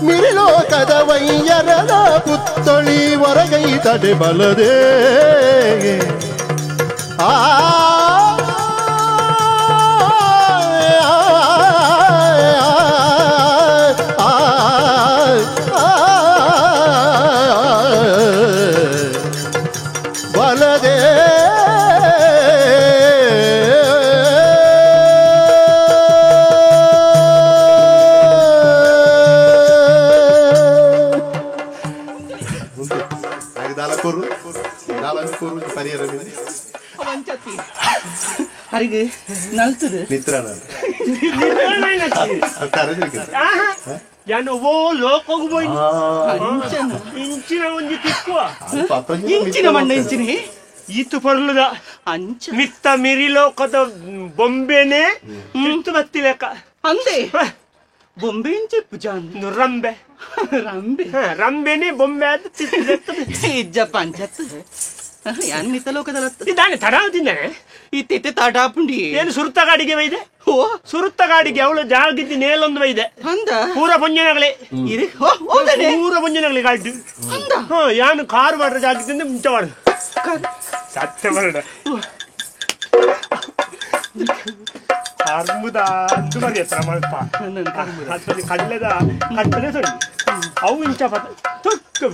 ಮಿರಿಲೋಕದ ವೈಯರದ ಪುತ್ತೊಳಿ ಹೊರಗೈ ತಡೆ ಬಲದೆ ಆ ಅರಿಗೆ ನಲ್ತದೆ ಓ ಲೋಕೋಗು ಪೋಯಿ ಇಂಚಿನ ಒಂಜಿ ತಿಕ್ಕುವ ಇಂಚಿನ ಮಣ್ಣ ಇಂಚಿನ ಈತು ಪರ್ಲುದ ಅಂಚ ಮಿತ್ತ ಮಿರಿ ಲೋಕದ ಬೊಂಬೆನೆ ತಿತ್ತು ಬತ್ತಿಲೆಕ್ಕ ಅಂದೆ ಬೊಂಬೆ ಇಂಚೆಪ್ಪು ಜಾನ್ ರಂಬೆ ರಂಬೆ ರಂಬೆನೆ ಬೊಂಬೆ ಆದ್ ತಿತ್ತು ಇಜ್ಜಪ್ಪ ಅಂಚತ್ತು. ಯಾನ್ ಮಿತ್ತ ಲೋಕದಲ್ಲ ಇದಾನೆ ತಡಾವುದಿನ ಇತ್ತಿತ್ತೆ ತಡಾಪುಂಡಿ ಏನು ಸುರುತ್ತ ಗಾಡಿಗೆ ಬೈದೆ ಓ ಸುರುತ್ತ ಗಾಡಿಗೆ ಅವಳು ಜಾಗಿದ್ದು ನೇಲೊಂದು ಬೈದೆ ಅಂದ ಪೂರ ಪೊಂಜನಗಳೇ ಇರಿ ಹೌದನೆ ಪೂರ ಪೊಂಜನಗಳೇ ಗಾಡಿ ಅಂದ ಹಾ ಯಾನು ಕಾರು ಮಾಡ್ರ ಜಾಗಿದ್ದಿಂದ ಮುಂಚೆ ಮಾಡು ಸತ್ಯ ಮಾಡ ಕರ್ಮದ ಅಂದು ಮರಿ ಹತ್ರ ಮಲ್ಪ ಅದ್ರಲ್ಲಿ ಕಡ್ಲೆದ ಕಟ್ಟಲೆ ಸೊಳ್ಳಿ ಅವು ಇಂಚ ಪದ ತುಕ್ಕು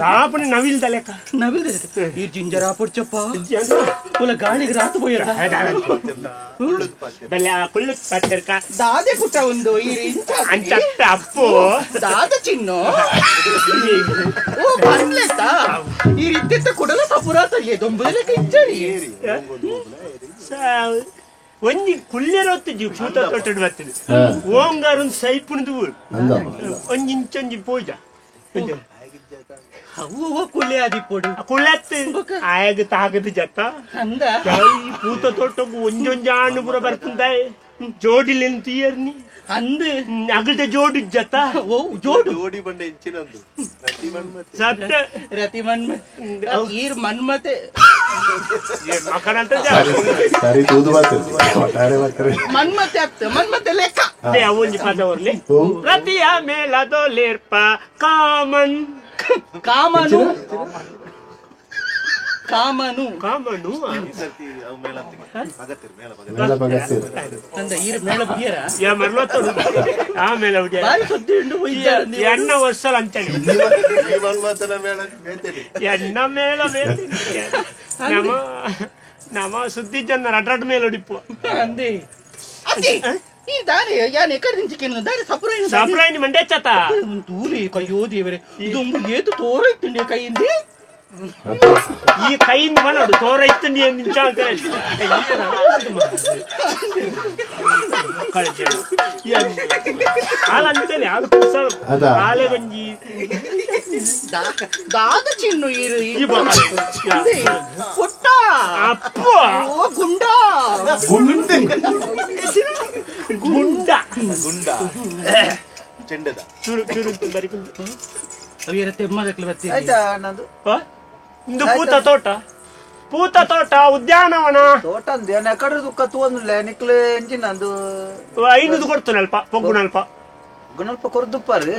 ರಾಪುನ ನವಿಲ್ದ ಲೆಕ್ಕ ನವಿಲ್ದ ಈ ಜಿಂಜರ್ ಆಪೊಡ್ಚಪ್ಪ ಉಲ ಗಾಳಿಗೆ ರಾತು ಪೋಯರ ಕುಳ್ಳು ಪತ್ತಿರ್ಕ ದಾದೆ ಪುಟ್ಟ ಒಂದು ಈ ಅಂಚ ಅಪ್ಪು ದಾದ ಚಿನ್ನು ಓ ಬಂದ್ಲೆತ್ತ ಈ ರೀತಿ ಕುಡಲ ಸಪುರಾತ ದೊಂಬುದಲೆಕ್ಕ ಇಚ್ಚರಿ ಒಂಜಿ ಕುಳ್ಳೆರೊತ್ತು ಜಿ ಪೂತ ತೊಟ್ಟಡು ಬರ್ತದೆ ಓಂಗಾರ ಒಂದು ಸೈಪುಣದು ಊರು ಒಂಜಿ ಇಂಚೊಂಜಿ ಪೂಜ ಅವು ಕುಳ್ಳೆ ಆದಿಪ್ಪೊಡು ಕುಳ್ಳತ್ತು ಆಯಾಗ ತಾಗದು ಜತ್ತ ಅಂದ ಈ ಪೂತ ತೊಟ್ಟಗು ಒಂಜೊಂಜಿ ಆಣು ಪೂರ ಬರ್ತಂದ ಜೋಡಿಲೆನ್ ತೀಯರ್ನಿ ಅಂದ ಅಗಲ್ದ ಜೋಡಿ ಜತ್ತ ಓ ಜೋಡು ಜೋಡಿ ಬಂಡ ಇಂಚಿನಂದು ಸತ್ಯ ರತಿ ಮನ್ಮ ಈರ್ ಮನ್ಮತೆ ಮಕನಂತ ಸರಿ ತೂದು ಬರ್ತದೆ ಮನ್ಮತೆ ಅತ್ತ ಮನ್ಮತೆ ಲೆಕ್ಕ ಒಂಜಿ ಪದ ಬರ್ಲಿ ರತಿಯ ಮೇಲದೊಲಿರ್ಪ ಕಾಮನ್ ಕಾಮನು ಕಾಮನು ಕಾಮನು ಅಂದ ಈರ್ ಮೇಳ ಬುಗಿಯರ ಯಾ ಮರ್ಲೊತ್ತರು ಆ ಮೇಳ ಬುಗಿಯರ ಬಾರಿ ಸೊದ್ದಿ ಉಂಡು ಒಯ್ಯಾರ ಎಣ್ಣ ವರ್ಷಲ ಅಂಚನೆ ಎಣ್ಣ ಮೇಳ ಮೇಳ ನಮ ನಮ ಸುದ್ದಿ ಜನ ರಟರಟ್ ಮೇಲ ಉಡಿಪ್ಪು ಅಂದೆ ಅತಿ ಈ ದಾರಿ ಯಾನ್ ಎಕಡೆ ಚಿಕೆನ್ ದಾರಿ ಸಪುರೈನ ಸಪುರೈನ ಮಂಡೆ ಚತ ತೂಲಿ ಕಯ್ಯೋ ದೇವರೇ ಇದೊಂದು ಏತು ತೋರೈತುಂಡೆ ಕೈಯಿಂದ ಈ ಕೈಯಿಂದ ಮಾಡೋದು ತೋರೈತುಂಡಿ ನಿಂಚ ಅಂತಾನೆ ಅದು ಆಲೆ ಬಂಜಿ ದಾದ ಚಿನ್ನು ಪುಟ್ಟ ಅಪ್ಪ ಓ ಗುಂಡ ಗುಂಡೆ ಗುಂಡ ಗುಂಡ ಚೆಂಡದ ಚುರು ಚುರು ಬರಿಕೊಂಡು ಅವಿಯರ ತೆಮ್ಮದಕ್ಲು ಬರ್ತೀವಿ ಆಯ್ತಾ ನಂದು ಇಂದು ಪೂತ ತೋಟ ಪೂತ ತೋಟ ಉದ್ಯಾನವನ ತೋಟ ಅಂದು ಏನ ಕಡೆ ದುಃಖ ತೋಂದಿಲ್ಲ ನಿಕ್ಲೆ ಎಂಜಿನ ಅಂದು ಐನೂರು ಕೊಡ್ತಾನಲ್ಪ ಪೊಗ್ಗುನಲ್ಪ ಗುಣಲ್ಪ ಕೊರ್ದುಪ್ಪಾರು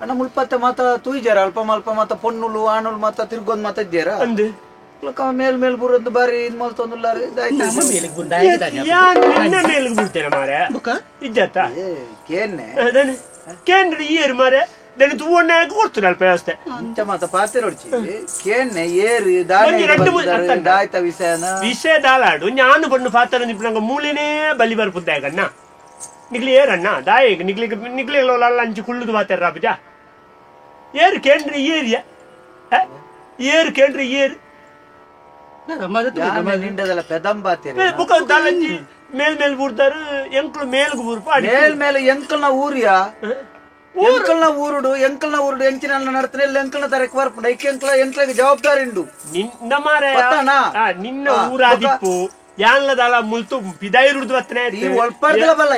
ಅಣ್ಣ ಮುಲ್ಪತ್ತೆ ಮಾತ ತೂಯ್ಜಾರ ಅಲ್ಪ ಮಲ್ಪ ಮಾತ ಪೊನ್ನುಲು ಆಣುಲು ಮಾತ ತಿರ್ಗೊಂದ್ ಮಾತ ಇದ್ದೀರ ಅಂದು ಮೇಲ್ ಮೇಲ್ ಬುರಂದು ಬಾರಿ ಇದ್ ಮಲ್ತೊಂದುಲ್ಲಾರು ನಿನ್ನ ಮೇಲ್ಗೆ ಬಿಡ್ತೇನೆ ಮಾರೆ ಇಜ್ಜತ್ತ ಕೇನ್ನೆ ಕೇಂದ್ರ ಏರು ಮಾರೆ ದನಿ ತೂವಣ್ಣ ಕೊಡ್ತಾನೆ ಅಲ್ಪ ವ್ಯವಸ್ಥೆ ಇಂಚ ಮಾತ ಪಾತಿರೊಡ್ಚಿ ಕೇನ್ನೆ ಏರು ದಾಯ್ತ ವಿಷಯನ ವಿಷಯ ದಾಲಾಡು ನಾನು ಬಣ್ಣು ಪಾತ್ರ ನಿಪ್ನಂಗ ಮೂಲೆನೇ ಬಲಿ ಬರ್ಪುದ್ದಾಗಣ್ಣ ನಿಗ್ಲಿ ಏರಣ್ಣ ದಾಯಗ್ ನಿಗ್ಲಿಗೆ ನಿಗ್ಲಿಲ್ಲ ಅಂಚು ಕುಳ್ಳುದು ಮಾತಾರ ರಾಬುಜ ಏರು ಕೇಂದ್ರ ಏರಿಯ ಏರು ಕೇಂದ್ರ ಏರು ನಿಂಡದಲ್ಲ ಪೆದಂಬಾತೀರಿ ಬುಕ್ಕ ದಾಲಂಜಿ ಮೇಲ್ ಮೇಲ್ ಬೂಡ್ತಾರು ಎಂಕ್ಲು ಮೇಲ್ಗು ಬೂರ್ಪ ಮೇಲ್ ಮೇಲೆ ಎಂಕಲ್ನ ಊರಿಯಾ ಎಂಕಲ್ನ ಊರುಡು ಎಂಕಲ್ನ ಊರುಡು ಎಂಚಿನ ನಡ್ತಾನೆ ಇಲ್ಲ ಎಂಕಲ್ನ ತರಕ್ ಬರ್ಪುಂಡು ಐಕೆ ಎಂಕ್ಲ ಎಂಕ್ಲಗೆ ಜವಾಬ್ದಾರಿ ಉಂಡು ನಿನ್ನ ಮಾರ ನಿನ್ನ ಊರಾದಿಪ್ಪು ಯಾನ್ಲದಲ್ಲ ಮುಲ್ತು ಪಿದಾಯಿರುಡ್ದು ಬತ್ತನೆ ಈ ಒಳ್ಪರ್ದಲ ಬಲ್ಲ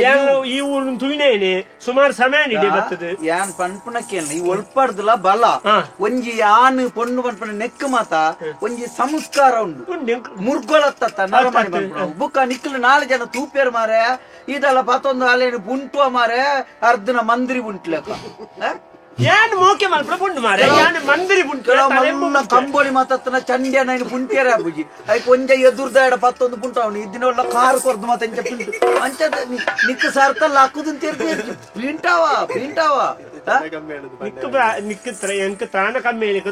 ಈ ಊರು ತುಯಿನೇನೆ ಸುಮಾರು ಸಮಯ ನಿಡೆ ಬರ್ತದೆ ಯಾನ್ ಪನ್ಪುಣಕ್ಕೇನ ಈ ಒಳ್ಪರ್ದಲ ಬಲ ಒಂಜಿ ಯಾನ್ ಪೊಣ್ಣು ಪನ್ಪುಣ ನೆಕ್ ಮಾತ ಒಂಜಿ ಸಂಸ್ಕಾರ ಉಂಡು ಮುರ್ಗೊಲತ್ತ ನರಮಣಿ ಪನ್ಪುಣ ಬುಕ್ಕ ನಿಕ್ಲು ನಾಲ್ ಜನ ತೂಪೇರ್ ಮಾರೆ ಇದೆಲ್ಲ ಪತ್ತೊಂದು ಅಲೇನು ಬುಂಟುವ ಮಾರೆ ಅರ್ಧನ ಮಂದ್ರಿ ಬುಂಟ್ಲಕ್ಕ ಯಾನ್ ಮೋಕೆ ಮಲ್ಪ ಪುಂಡು ಮಾರೆ ಯಾನ್ ಮಂದಿರಿ ಪುಂಟು ಕಂಬೋಳಿ ಮಾತತ್ತನ ಚಂಡ್ಯ ನೈನ್ ಪುಂಟಿಯರ ಬುಜಿ ಐಕ್ ಒಂಜ ಎದುರ್ದ ಎಡ ಪತ್ತೊಂದು ಪುಂಟು ಅವನು ಇದ್ದಿನ ಒಳ್ಳ ಕಾರ್ ಕೊರ್ದು ಮಾತ ಇಂಚ ಪಿಂಟು ಅಂಚ ನಿಕ್ಕ ಸಾರ್ತಲ್ಲ ಹಾಕುದು ಪ್ರಿಂಟಾವ ಪ್ರಿಂಟಾವ ನಿಕ್ಕ ನಿಕ್ಕ ಎಂಕ ತ್ರಾಣ ಕಮ್ಮಿ ಈ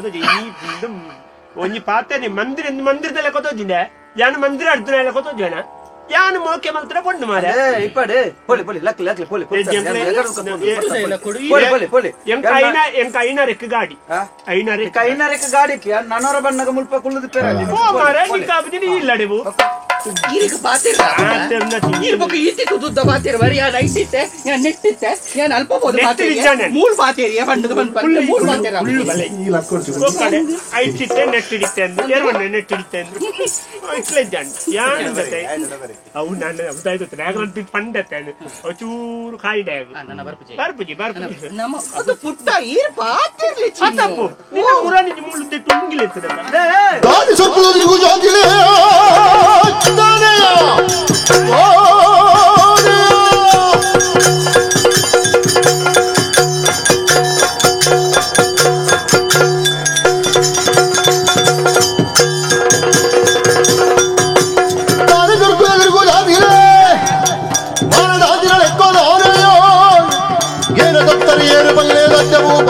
ಒಂಜಿ ಪಾತ್ರೆ ಮಂದಿರ ಮಂದಿರದಲ್ಲೇ ಕೊತ್ತೋಜಿಂದೆ ಯಾನ್ ಮಂದಿರ ಅರ್ಧನ ಕೊತ್ತೋಜನ ಯಾನ್ ಮೋಕೆ ಮಂತ್ರ ಪೊಂಡು ಮಾರೆ ಇಪ್ಪಡೆ ಪೊಲಿ ಪೊಲಿ ಲಕ್ಲಿ ಲಕ್ಲಿ ಪೊಲಿ ಪೊಲಿ ಪೊಲಿ ಪೊಲಿ ಎಂಕ ಐನ ಎಂಕ ಐನರೆಕ್ ಗಾಡಿ ಐನರೆಕ್ ಐನರೆಕ್ ಗಾಡಿ ನನೋರ ಬಣ್ಣಗ ಮುಲ್ಪ ಕುಳ್ಳುದು ಪೇರ ಓ ಮಾರೆ ನಿಕ್ಕ ಅಬ್ದಿನಿ ಇಲ್ಲಡೆವು ಈರಿಗೆ ಪಾತಿರ ಈರ್ ಬೊಕ್ಕ ಈತಿ ತುದ್ದ ಪಾತಿರ ಬರಿ ಯಾನ್ ಐಟಿತ್ತೆ ಯಾನ್ ನೆಟ್ಟಿತ್ತೆ ಯಾನ್ ಅಲ್ಪ ಬೋದು ಪಾತಿರ ಮೂಲ್ ಪಾತಿರಿಯ ಪಂಡದು ಬಂದ್ ಪಂಡ ಮೂಲ್ ಪಾತಿರ ಈ ಲಕ್ಕೊಡ್ಚು ಒಕ್ಕಡೆ ಐಟಿತ್ತೆ ನೆಟ್ಟಿಡಿತ್ತೆ ಅಂದು ಏರ್ವಣ್ಣ ನೆಟ್ಟಿಡಿತ್ತೆ ಅಂದು ಇಟ್ಲೆ ಜಾನ್ ಯಾನ್ ಬತ್ತೆ ಅವು ನಾನು ಉದಾಯ್ತು ನಾಗರಂತಿ ಪಂಡತ್ತೆ ಅವು ಚೂರು ಕಾಯಿಡೆ ಬರ್ಪುಜಿ ಬರ್ಪುಜಿ ನಮ್ಮ ಅದು ಪುಟ್ಟ ಈರ್ ಪಾತಿರ್ಲಿ ಅತ್ತಪ್ಪು ನಿನ್ನ ಮುರಾನಿ ಮುಳ್ಳು ತೆಟ್ಟು ಉಂಗಿಲೆತ್ತದ ದಾನಿ ಸೊಪ್ಪುದಿಗೂ ಜಾತಿಲೆ ದಾನೆಯ ದಾನಿ ಸೊಪ್ಪುದಿಗೂ ಜಾತಿಲೆ ಮಾನದಾದಿಗಳ ಎಕ್ಕೋದಾನೆಯ ಏನ ದತ್ತರಿ ಏರು ಬಲ್ಲೆ ದತ್ತಭೂಪ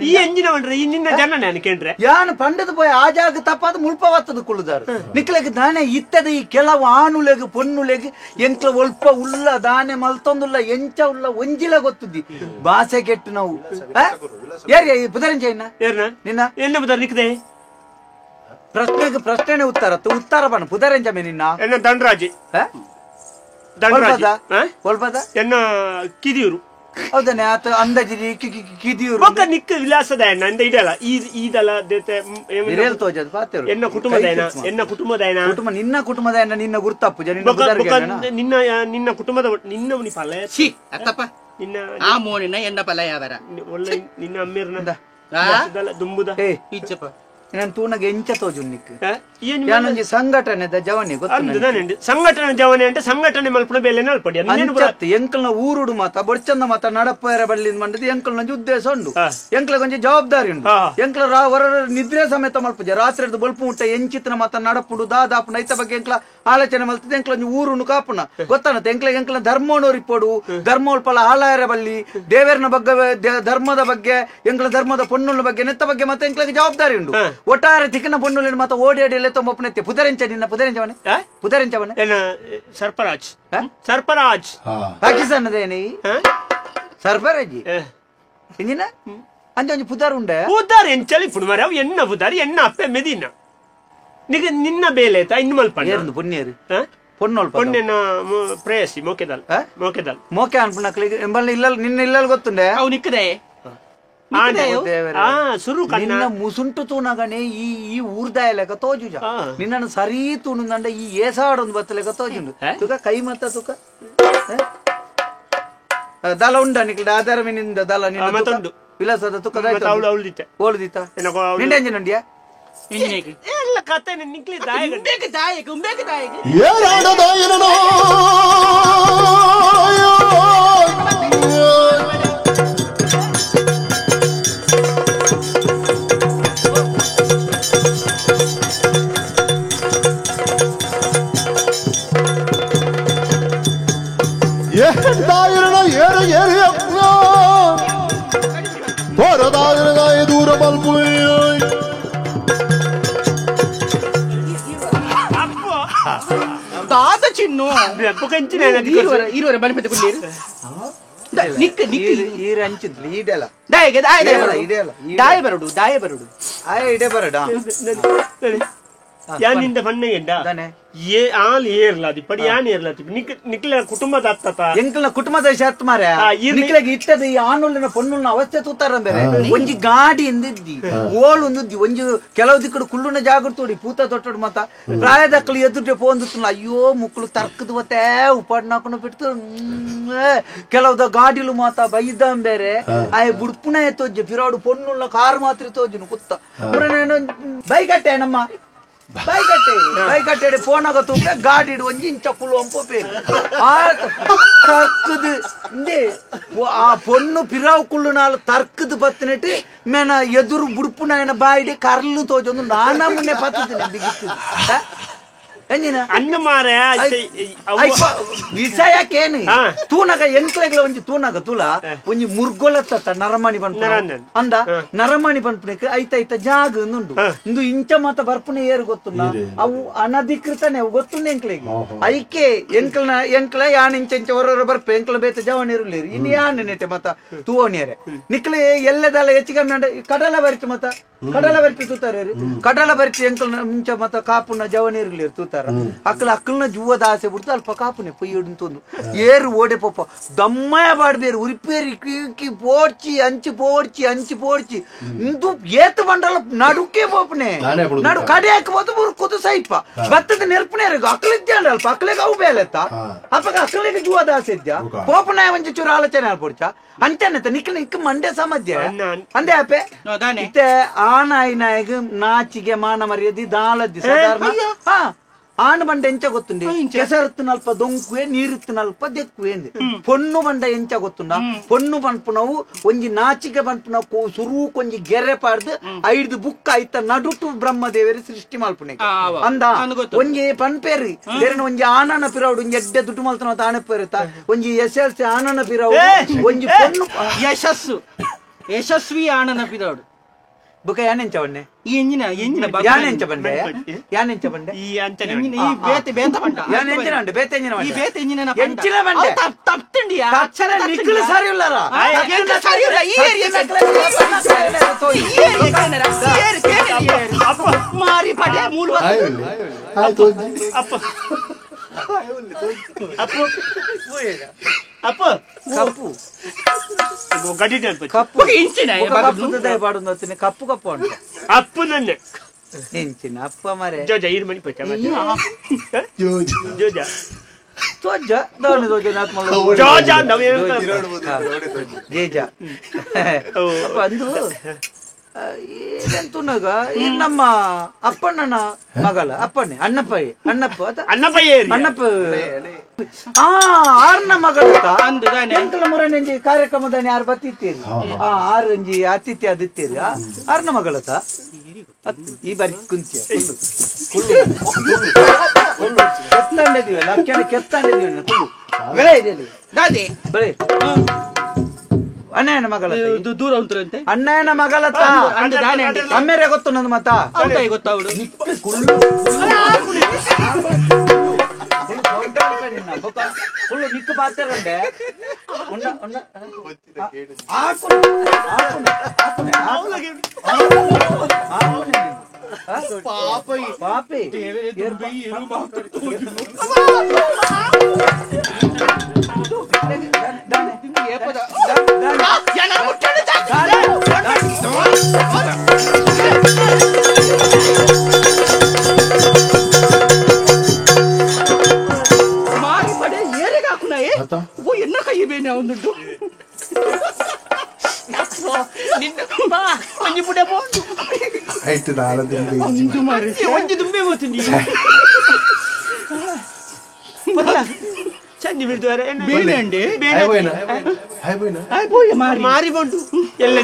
ಈ ಎಂಜಿನ ಪಂಡ್ರೆ ಈ ನಿನ್ನ ಜನ ನಾನು ಕೇಂದ್ರೆ ಯಾನು ಪಂಡದ ಪೋಯ್ ಆ ಜಾಗ ತಪ್ಪಾದ ಮುಲ್ಪ ವತ್ತದ ಕುಳ್ಳುದಾರು ನಿಕ್ಲೆಗ್ ದಾನೆ ಇತ್ತದ ಈ ಕೆಲವು ಆನುಲೆಗ್ ಪೊನ್ನುಲೆಗ್ ಎಂಕ್ಲ ಒಲ್ಪ ಉಲ್ಲ ದಾನೆ ಮಲ್ತೊಂದುಲ್ಲ ಎಂಚ ಉಲ್ಲ ಒಂಜಿಲ ಗೊತ್ತುದ್ದಿ ಬಾಸೆ ಕೆಟ್ಟು ನಾವು ಯಾರಿಗೆ ಪುದರಂಚ ಇನ್ನ ನಿನ್ನ ಎನ್ನ ಪುದರ್ ನಿಕ್ಕದೆ ಪ್ರಶ್ನೆಗೆ ಪ್ರಶ್ನೆನೆ ಉತ್ತರ ಉತ್ತರ ಬಣ್ಣ ಪುದರಂಜಮೆ ನಿನ್ನ ಎನ್ನ ದಂಡರಾಜಿ ದಂಡರಾಜಿ ಒಲ್ಪದ ಎನ್ನ ಕಿದಿಯೂರು ಹೌದಾನೆ ಆತ ಅಂದಾಜಿರಿ ಕಿದಿಯೂರು ಬೊಕ್ಕ ನಿಕ್ಕ ವಿಲಾಸದ ಅಂದ ಇದಲ್ಲ ಈ ಇದಲ್ಲ ವಿರೇಲ್ ತೋಜದ ಪಾತೆರು ಎನ್ನ ಕುಟುಂಬದ ಎನ್ನ ಕುಟುಂಬದ ಕುಟುಂಬ ನಿನ್ನ ಕುಟುಂಬದ ನಿನ್ನ ಗುರ್ತಪ್ಪು ಜನ ನಿನ್ನ ನಿನ್ನ ಕುಟುಂಬದ ನಿನ್ನ ಉನಿ ಪಲ ಛೀ ಅತ್ತಪ್ಪ ನಿನ್ನ ಆ ಮೋನಿನ ಎನ್ನ ಪಲ ಯಾವರ ಒಳ್ಳೆ ನಿನ್ನ ಅಮ್ಮೇರ್ನ ದುಂಬುದ ಇಚ್ಚಪ್ಪ ನಾನು ತೂನಗ ಎಂಚ ತೋಜು ನಿಕ್ ಯಾನೊಂಜಿ ಸಂಘಟನೆದ ಜವನಿ ಗೊತ್ತು ಸಂಘಟನೆ ಜವನಿ అంటే ಸಂಘಟನೆ ಮಲ್ಪುನ ಬೇಲೆ ನಲ್ಪಡಿ ಅಂಚತ್ ಎಂಕಲ್ನ ಊರುಡು ಮಾತ ಬೊಡ್ಚಂದ ಮಾತ ನಡಪೇರ ಬಳ್ಳಿ ಮಂಡది ಎಂಕಲ್ನ ಉದ್ದೇಶ ಉಂಡು ಎಂಕ್ಲ ಕೊಂಚ ಜವಾಬ್ದಾರಿ ಉಂಡು ಎಂಕ್ಲ ಹೊರ ನಿದ್ರೆ ಸಮೇತ ಮಲ್ಪುಜ ರಾತ್ರಿ ಬೊಲ್ಪು ಮುಟ್ಟ ಎಂಚಿತನ ಮಾತ ನಡಪುಡು ದಾದಾಪುನ ಐತ ಬಗ್ಗೆ ಎಂಕ್ಲ ಆಲೋಚನೆ ಮಲ್ತದೆ ಎಂಕ್ಲ ಊರುನು ಕಾಪುನ ಗೊತ್ತಾನತ್ತೆ ಎಂಕ್ಲ ಎಂಕ್ಲ ಧರ್ಮನೋರಿಪೋಡು ಧರ್ಮ ಉಲ್ಪಲ ಹಾಲಾಯರ ಬಲ್ಲಿ ದೇವರನ ಬಗ್ಗೆ ಧರ್ಮದ ಬಗ್ಗೆ ಎಂಕ್ಲ ಧರ್ಮದ ಪೊನ್ನುల ಬಗ್ಗೆ ನೆತ್ತ ಬಗ್ಗೆ ಮತ್ತೆ ಎಂಕ್ಲಗೆ ಜವಾಬ್ದಾರಿ ಉಂಡು ಒಟ್ಟಾರೆ ತಿಕ್ಕನ ಪೊನ್ನುಲಿನ ಮಾತ ಓಡಿ ಅಡಿಯಲ್ಲೇ ತೊಂಬಪ್ಪನೆತ್ತೆ ಪುದರೆಂಚ ನಿನ್ನ ಪುದರೆಂಚವನೆ ಪುದರೆಂಚವನೆ ಸರ್ಪರಾಜ್ ಸರ್ಪರಾಜ್ ಪಾಕಿಸ್ತಾನದೇನೆ ಸರ್ಪರಾಜ್ ಇಂಜಿನ ಅಂಚ ಒಂಜಿ ಪುದರ್ ಉಂಡೆ ಪುದರ್ ಎಂಚಲಿ ಪುಡು ಮಾರೆ ಅವು ಎನ್ನ ಪುದರ್ ಎನ್ನ ಅಪ್ಪೆ ಮೆದಿನ ನಿಗ ನಿನ್ನ ಬೇಲೆ ಆಯ್ತಾ ಇನ್ನು ಮಲ್ಪ ಏರ್ದು ಪುಣ್ಯರು ಪೊನ್ನೊಲ್ಪ ಪೊನ್ನೆನ ಪ್ರೇಯಸಿ ಮೋಕೆದಲ್ ಮೋಕೆದಲ್ ಮೋಕೆ ಅನ್ಪುನಕ್ಲಿಗೆ ಎಂಬಲ್ ಇಲ್ಲ ನಿನ್ನ ಇಲ್ಲಲ್ ಗೊತ್ತುಂಡೆ ಅವು ನಿಕ್ಕದೆ ನಿನ್ನ ಮುಸುಂಟು ತೂನಗನೆ ಈ ಈ ಊರ್ದಾಯ ಲೆಕ್ಕ ತೋಜುಜ ನಿನ್ನನ್ನು ಸರಿ ತೂನುಂದಂಡ ಈ ಏಸಾಡೊಂದು ಬತ್ತ ಲೆಕ್ಕ ತೋಜುಂಡು ತುಕ ಕೈ ಮತ್ತ ತುಕ ದಲ ಉಂಡ ನಿಕ್ಲ ಆಧಾರ ನಿಂದ ದಲ ನಿನ್ನ ವಿಲಾಸದ ತುಕ ಓಳುದಿತ್ತ ನಿಂಡೆ ಅಂಜಿನ ಉಂಡಿಯಾ ಎಲ್ಲ ಕತೆ ನಿಕ್ಲಿ ದಾಯಕ ದಾಯಕ ಉಂಬೇಕ ದಾಯಕ ಏರಾಡ ದಾಯನೋ ದೂರ ದಾದ ಚಿನ್ನು ಇರುವರೆ ಬನ್ನಿ ನಿಕ್ಕ ನಿಕ್ಕ ಈರ ಅಂಚಿದ್ಲಿ ಈಡೆಲ ದಾಯಗೆ ದಾಯ ಇಡೆಲ ದಾಯ ಬರಡು ದಾಯ ಬರಡು ಆಯ ಇಡೆ ಬರಡ ಯಾನಿಂದ ಬಣ್ಣಗೆಂಡ ಏ ಆಲ್ ಏರ್ಲಾದಿ ಪಡಿ ಯಾನ್ ಏರ್ಲಾದಿ ನಿಕ್ ನಿಕ್ಲ ಕುಟುಂಬದ ಅತ್ತತ ಎಂಕಲ್ನ ಕುಟುಂಬದ ಶಾತ್ ಮಾರೆ ನಿಕ್ಲಗೆ ಇಟ್ಟದ ಈ ಆನುಲ್ಲಿನ ಪೊನ್ನುಲ್ನ ಅವಸ್ಥೆ ತೂತಾರ ಬೇರೆ ಒಂಜಿ ಗಾಡಿ ಎಂದಿದ್ದಿ ಓಳು ಒಂದಿದ್ದಿ ಒಂಜಿ ಕೆಲವು ದಿಕ್ಕಡು ಕುಳ್ಳುನ ಜಾಗೃತೋಡಿ ಪೂತ ತೊಟ್ಟಡು ಮಾತ ಪ್ರಾಯದಕ್ಕಲು ಎದುರು ಪೋಂದುತ್ತಲ್ಲ ಅಯ್ಯೋ ಮುಕ್ಕಳು ತರ್ಕದ ಬತ್ತೆ ಉಪಾಡ್ನಾಕೊಂಡು ಬಿಡ್ತು ಕೆಲವುದ ಗಾಡಿಲು ಮಾತ ಬೈದಾಂ ಬೇರೆ ಆಯ್ ಬುಡ್ಪುನ ತೋಜು ಫಿರಾಡು ಪೊನ್ನುಲ್ಲ ಕಾರ್ ಮಾತ್ರ ತೋಜುನು ಕುತ್ತ ಬೈಕಟ್ಟೆ ನಮ್ಮ ಬೈಕಟ್ಟೆ ಬೈಕಟ್ಟೆ ಫೋನಾಗ ತೂಪೆ ಗಾಡಿ ಒಂಜಿ ಇಂಚ ಕುಲು ಅಂಪೋಪೆ ಆ ತರ್ಕದು ಇಂದೆ ಆ ಪೊಣ್ಣು ಪಿರಾವ್ ಕುಳ್ಳು ನಾಲ್ ತರ್ಕದು ಬತ್ತನೆಟ್ಟು ಮೇನ ಎದುರು ಬುಡ್ಪುನ ಬಾಯಿಡೆ ಕರ್ಲು ತೋಜೊಂದು ನಾನಾ ಮುನ್ನೆ ಪತ್ತದಿನ ಬಿಗಿತ್ತು ಅನ್ನ ಮಾರೆ ವಿಷಯಕ್ಕೇನು ತೂನಗ ಎಂಕ್ಲೆಗ್ಲ ಒಂಜಿ ತೂನಗ ತುಲ ಒಂಜಿ ಮುರ್ಗೊಲತ್ತ ನರಮಣಿ ಪನ್ಪುನ ಅಂದ ನರಮಣಿ ಪನ್ಪುನಕ್ಕೆ ಐತ ಐತ ಜಾಗ ಉಂಡು ಇಂದು ಇಂಚ ಮಾತ ಬರ್ಪುನೆ ಏರು ಗೊತ್ತುಂಡ ಅವು ಅನಧಿಕೃತನೆ ಅವು ಗೊತ್ತುಂಡು ಎಂಕ್ಲೆಗ್ ಐಕೆ ಎಂಕ್ಲನ ಎಂಕ್ಲ ಯಾನ್ ಇಂಚ ಇಂಚ ಹೊರ ಬರ್ಪೆ ಎಂಕ್ಲ ಬೇತ ಜವನಿರುಲೇರು ಇನ್ನು ಯಾನ್ ನೆಟ್ಟೆ ಮತ ತೂವಣಿಯರೆ ನಿಕ್ಲೆ ಎಲ್ಲದಲ್ಲ ಹೆಚ್ಚು ಕಮ್ಮಿ ಕಡಲ ಬರಿತು ಮತ ಕಡಲ ಬರಿತು ತೂತಾರೆ ಕಡಲ ಬರಿತು ಎಂಕ್ಲ ಮುಂಚ ಮತ ಕಾಪುನ ಜವನಿರುಲೇರು ತೂತಾರ ಅಕ್ಲ ಅಕ್ಕಲ್ನ ಜೂವದ ಆಸೆ ಬಿಡ್ತು ಅಲ್ಪ ಕಾಪುನೆ ಪೊಯ್ಯಡು ತೊಂದು ಏರು ಓಡೆ ಪೋಪ ದಮ್ಮಯ ಬಾಡ್ಬೇರು ಉರಿಪೇರಿ ಕೀಕಿ ಪೋಡ್ಚಿ ಅಂಚು ಪೋಡ್ಚಿ ಅಂಚು ಪೋಡ್ಚಿ ಇಂದು ಏತು ಬಂಡಲ ನಡುಕೆ ಪೋಪನೆ ನಡು ಕಡೆ ಹಾಕ್ಬೋದು ಮುರ್ಕೋದು ಸೈಪ ಭತ್ತದ ನೆರ್ಪುನೆ ಅಕ್ಲಿದ್ದೆ ಅಲ್ಪ ಅಕ್ಲೆಗೆ ಅವು ಬೇಲೆತ್ತ ಅಪ್ಪಗ ಅಕ್ಲೆಗೆ ಜೂವದ ಆಸೆ ಇದ್ಯಾ ಪೋಪನ ಒಂಚೂರು ಚೂರು ಆಲೋಚನೆ ಆಲ್ಪೊಡ್ಚ ಅಂಚನೆ ನಿಕ್ಲ ನಿಕ್ ಮಂಡೆ ಸಮಧ್ಯ ಅಂದೆ ಅಪ್ಪೆ ಇತ್ತೆ ಆನಾಯಿ ನಾಯಗ ನಾಚಿಗೆ ಮಾನ ಮರ್ಯಾದೆ ದಾಲದ್ದಿ ಸಾಧಾರಣ ಹಾ ಆನು ಬಂಡ ಎಂಚ ಗೊತ್ತುಂಡಿ ಕೆಸರುತ್ತಿನಲ್ಪ ದೊಂಕುವೆ ನೀರುತ್ತಿನಲ್ಪ ದೆಕ್ಕುವೆ ಅಂದೆ ಪೊಣ್ಣು ಬಂಡ ಎಂಚ ಗೊತ್ತುಂಡ ಪೊಣ್ಣು ಪನ್ಪುನವು ಒಂಜಿ ನಾಚಿಕೆ ಪನ್ಪುನವು ಸುರು ಒಂಜಿ ಗೆರೆ ಪಾಡ್ದು ಐದು ಬುಕ್ ಐತ ನಡುಟು ಬ್ರಹ್ಮದೇವರು ಸೃಷ್ಟಿ ಮಲ್ಪುನೆ ಅಂದ ಒಂಜಿ ಪನ್ಪೇರಿ ಬೇರೆ ಒಂಜಿ ಆನನ ಪಿರೌಡು ಒಂಜಿ ಎಡ್ಡೆ ದುಡ್ಡು ಮಲ್ತನ ತಾನೆ ಪೇರುತ್ತ ಒಂಜಿ S L C ಆನನ ಪಿರೌಡು ಒಂಜಿ ಪೊಣ್ಣು ಯಶಸ್ಸು ಯಶಸ್ವಿ ಆನನ ಪಿರೌಡು ಬುಕ ಯಾನೆಂಚ ಬಣ್ಣೆ ಈ ಎಂಜಿನ ಎಂಜಿನ ಯಾನೆಂಚ ಬಂಡೆ ಯಾನೆಂಚ ಬಂಡೆ ಈ ಅಂಚನೆ ಈ ಬೇತೆ ಬೇತ ಬಂಡ ಯಾನೆಂಚಿನ ಬಂಡೆ ಬೇತೆ ಎಂಜಿನ ಈ ಬೇತೆ ಎಂಜಿನ ಎಂಚಿನ ಬಂಡೆ ತಪ್ತಂಡಿಯಾ ತಕ್ಷಣ ನಿಕ್ಕಲು ಸರಿ ಇಲ್ಲರ ಎಂತ ಸರಿ ಇಲ್ಲ ಈ ಏರಿಯಾ ಈ ಏರಿಯಾ ಅಪ್ಪ ಮಾರಿ ಪಡೆ ಮೂಲ ಆಯ್ತು ಅಪ್ಪ ಅಪ್ಪ ಅಪ್ಪ ಕಪ್ಪು ಗಡಿ ಕಪ್ಪು ಇಂಚಿನ ಕಪ್ಪು ಕಪ್ಪು ಕಪ್ಪು ಉಂಟು ಅಪ್ಪು ನನ್ನ ಇಂಚಿನ ಅಪ್ಪ ಮರೆ ಜೋಜ ಈರು ಮಣಿ ಪಚ್ಚ ಜೋಜ ತೋಜ ದೋಣ ತೋಜ ಜೋಜ ಜೇಜ ಅಪ್ಪ ಅಂದು ಏನೆಂತುನಗ ನಮ್ಮ ಅಪ್ಪಣ್ಣನ ಮಗಳ ಅಪ್ಪಣ್ಣೆ ಅಣ್ಣಪ್ಪ ಅಣ್ಣಪ್ಪ ಅಣ್ಣಪ್ಪ ಅಣ್ಣಪ್ಪ ಆ ಆರ್ನ ಮಗಳ ಎಂಕಲ ಮುರನೆಂಜಿ ಕಾರ್ಯಕ್ರಮದಾನೆ ಯಾರು ಬತ್ತಿತ್ತೀರಿ ಆ ಆರಂಜಿ ಅತಿಥಿ ಅದಿತ್ತೀರಿ ಆರ್ನ ಮಗಳತ ಈ ಬಾರಿ ಕುಂತಿಯ ಕೆತ್ತಂಡಿದೀವಲ್ಲ ಅಕ್ಕನ ಕೆತ್ತಂಡಿದೀವಲ್ಲ ಕುಳ್ಳು ಬೆಳೆ ಇದೆ ದಾದಿ ಬೆಳೆ ಅಣ್ಣಯ್ಯನ ಮಗಳ ದೂರ ಉಂಟು ಅಣ್ಣಯ್ಯನ ಮಗಳತ್ತ ಅಮ್ಮೇರೆ ಗೊತ್ತು ನನ್ನ ಮತ ಗೊತ್ತಾವಳು ಕುಳ್ಳು ನಿಕ್ಕ ಪಾತ್ರೆ ಪಾಪಿ ಮಾರಿ ಪಡೆ ಏರಿಗೆ ಹಾಕುನಾಯೇ ಓ ಎನ್ನ ಕೈ ಬೇನೆ ಅವನುಂಟು ಆಯ್ತು ನಾಳೆ ಒಂಜಿ ದುಂಬೆ ಹೋಗ್ತೀನಿ ಚಂದಿ ಬಿಡ್ತಾರೆ ಬೇನೆ ಮಾರಿ ಬಂಟು ಎಲ್ಲ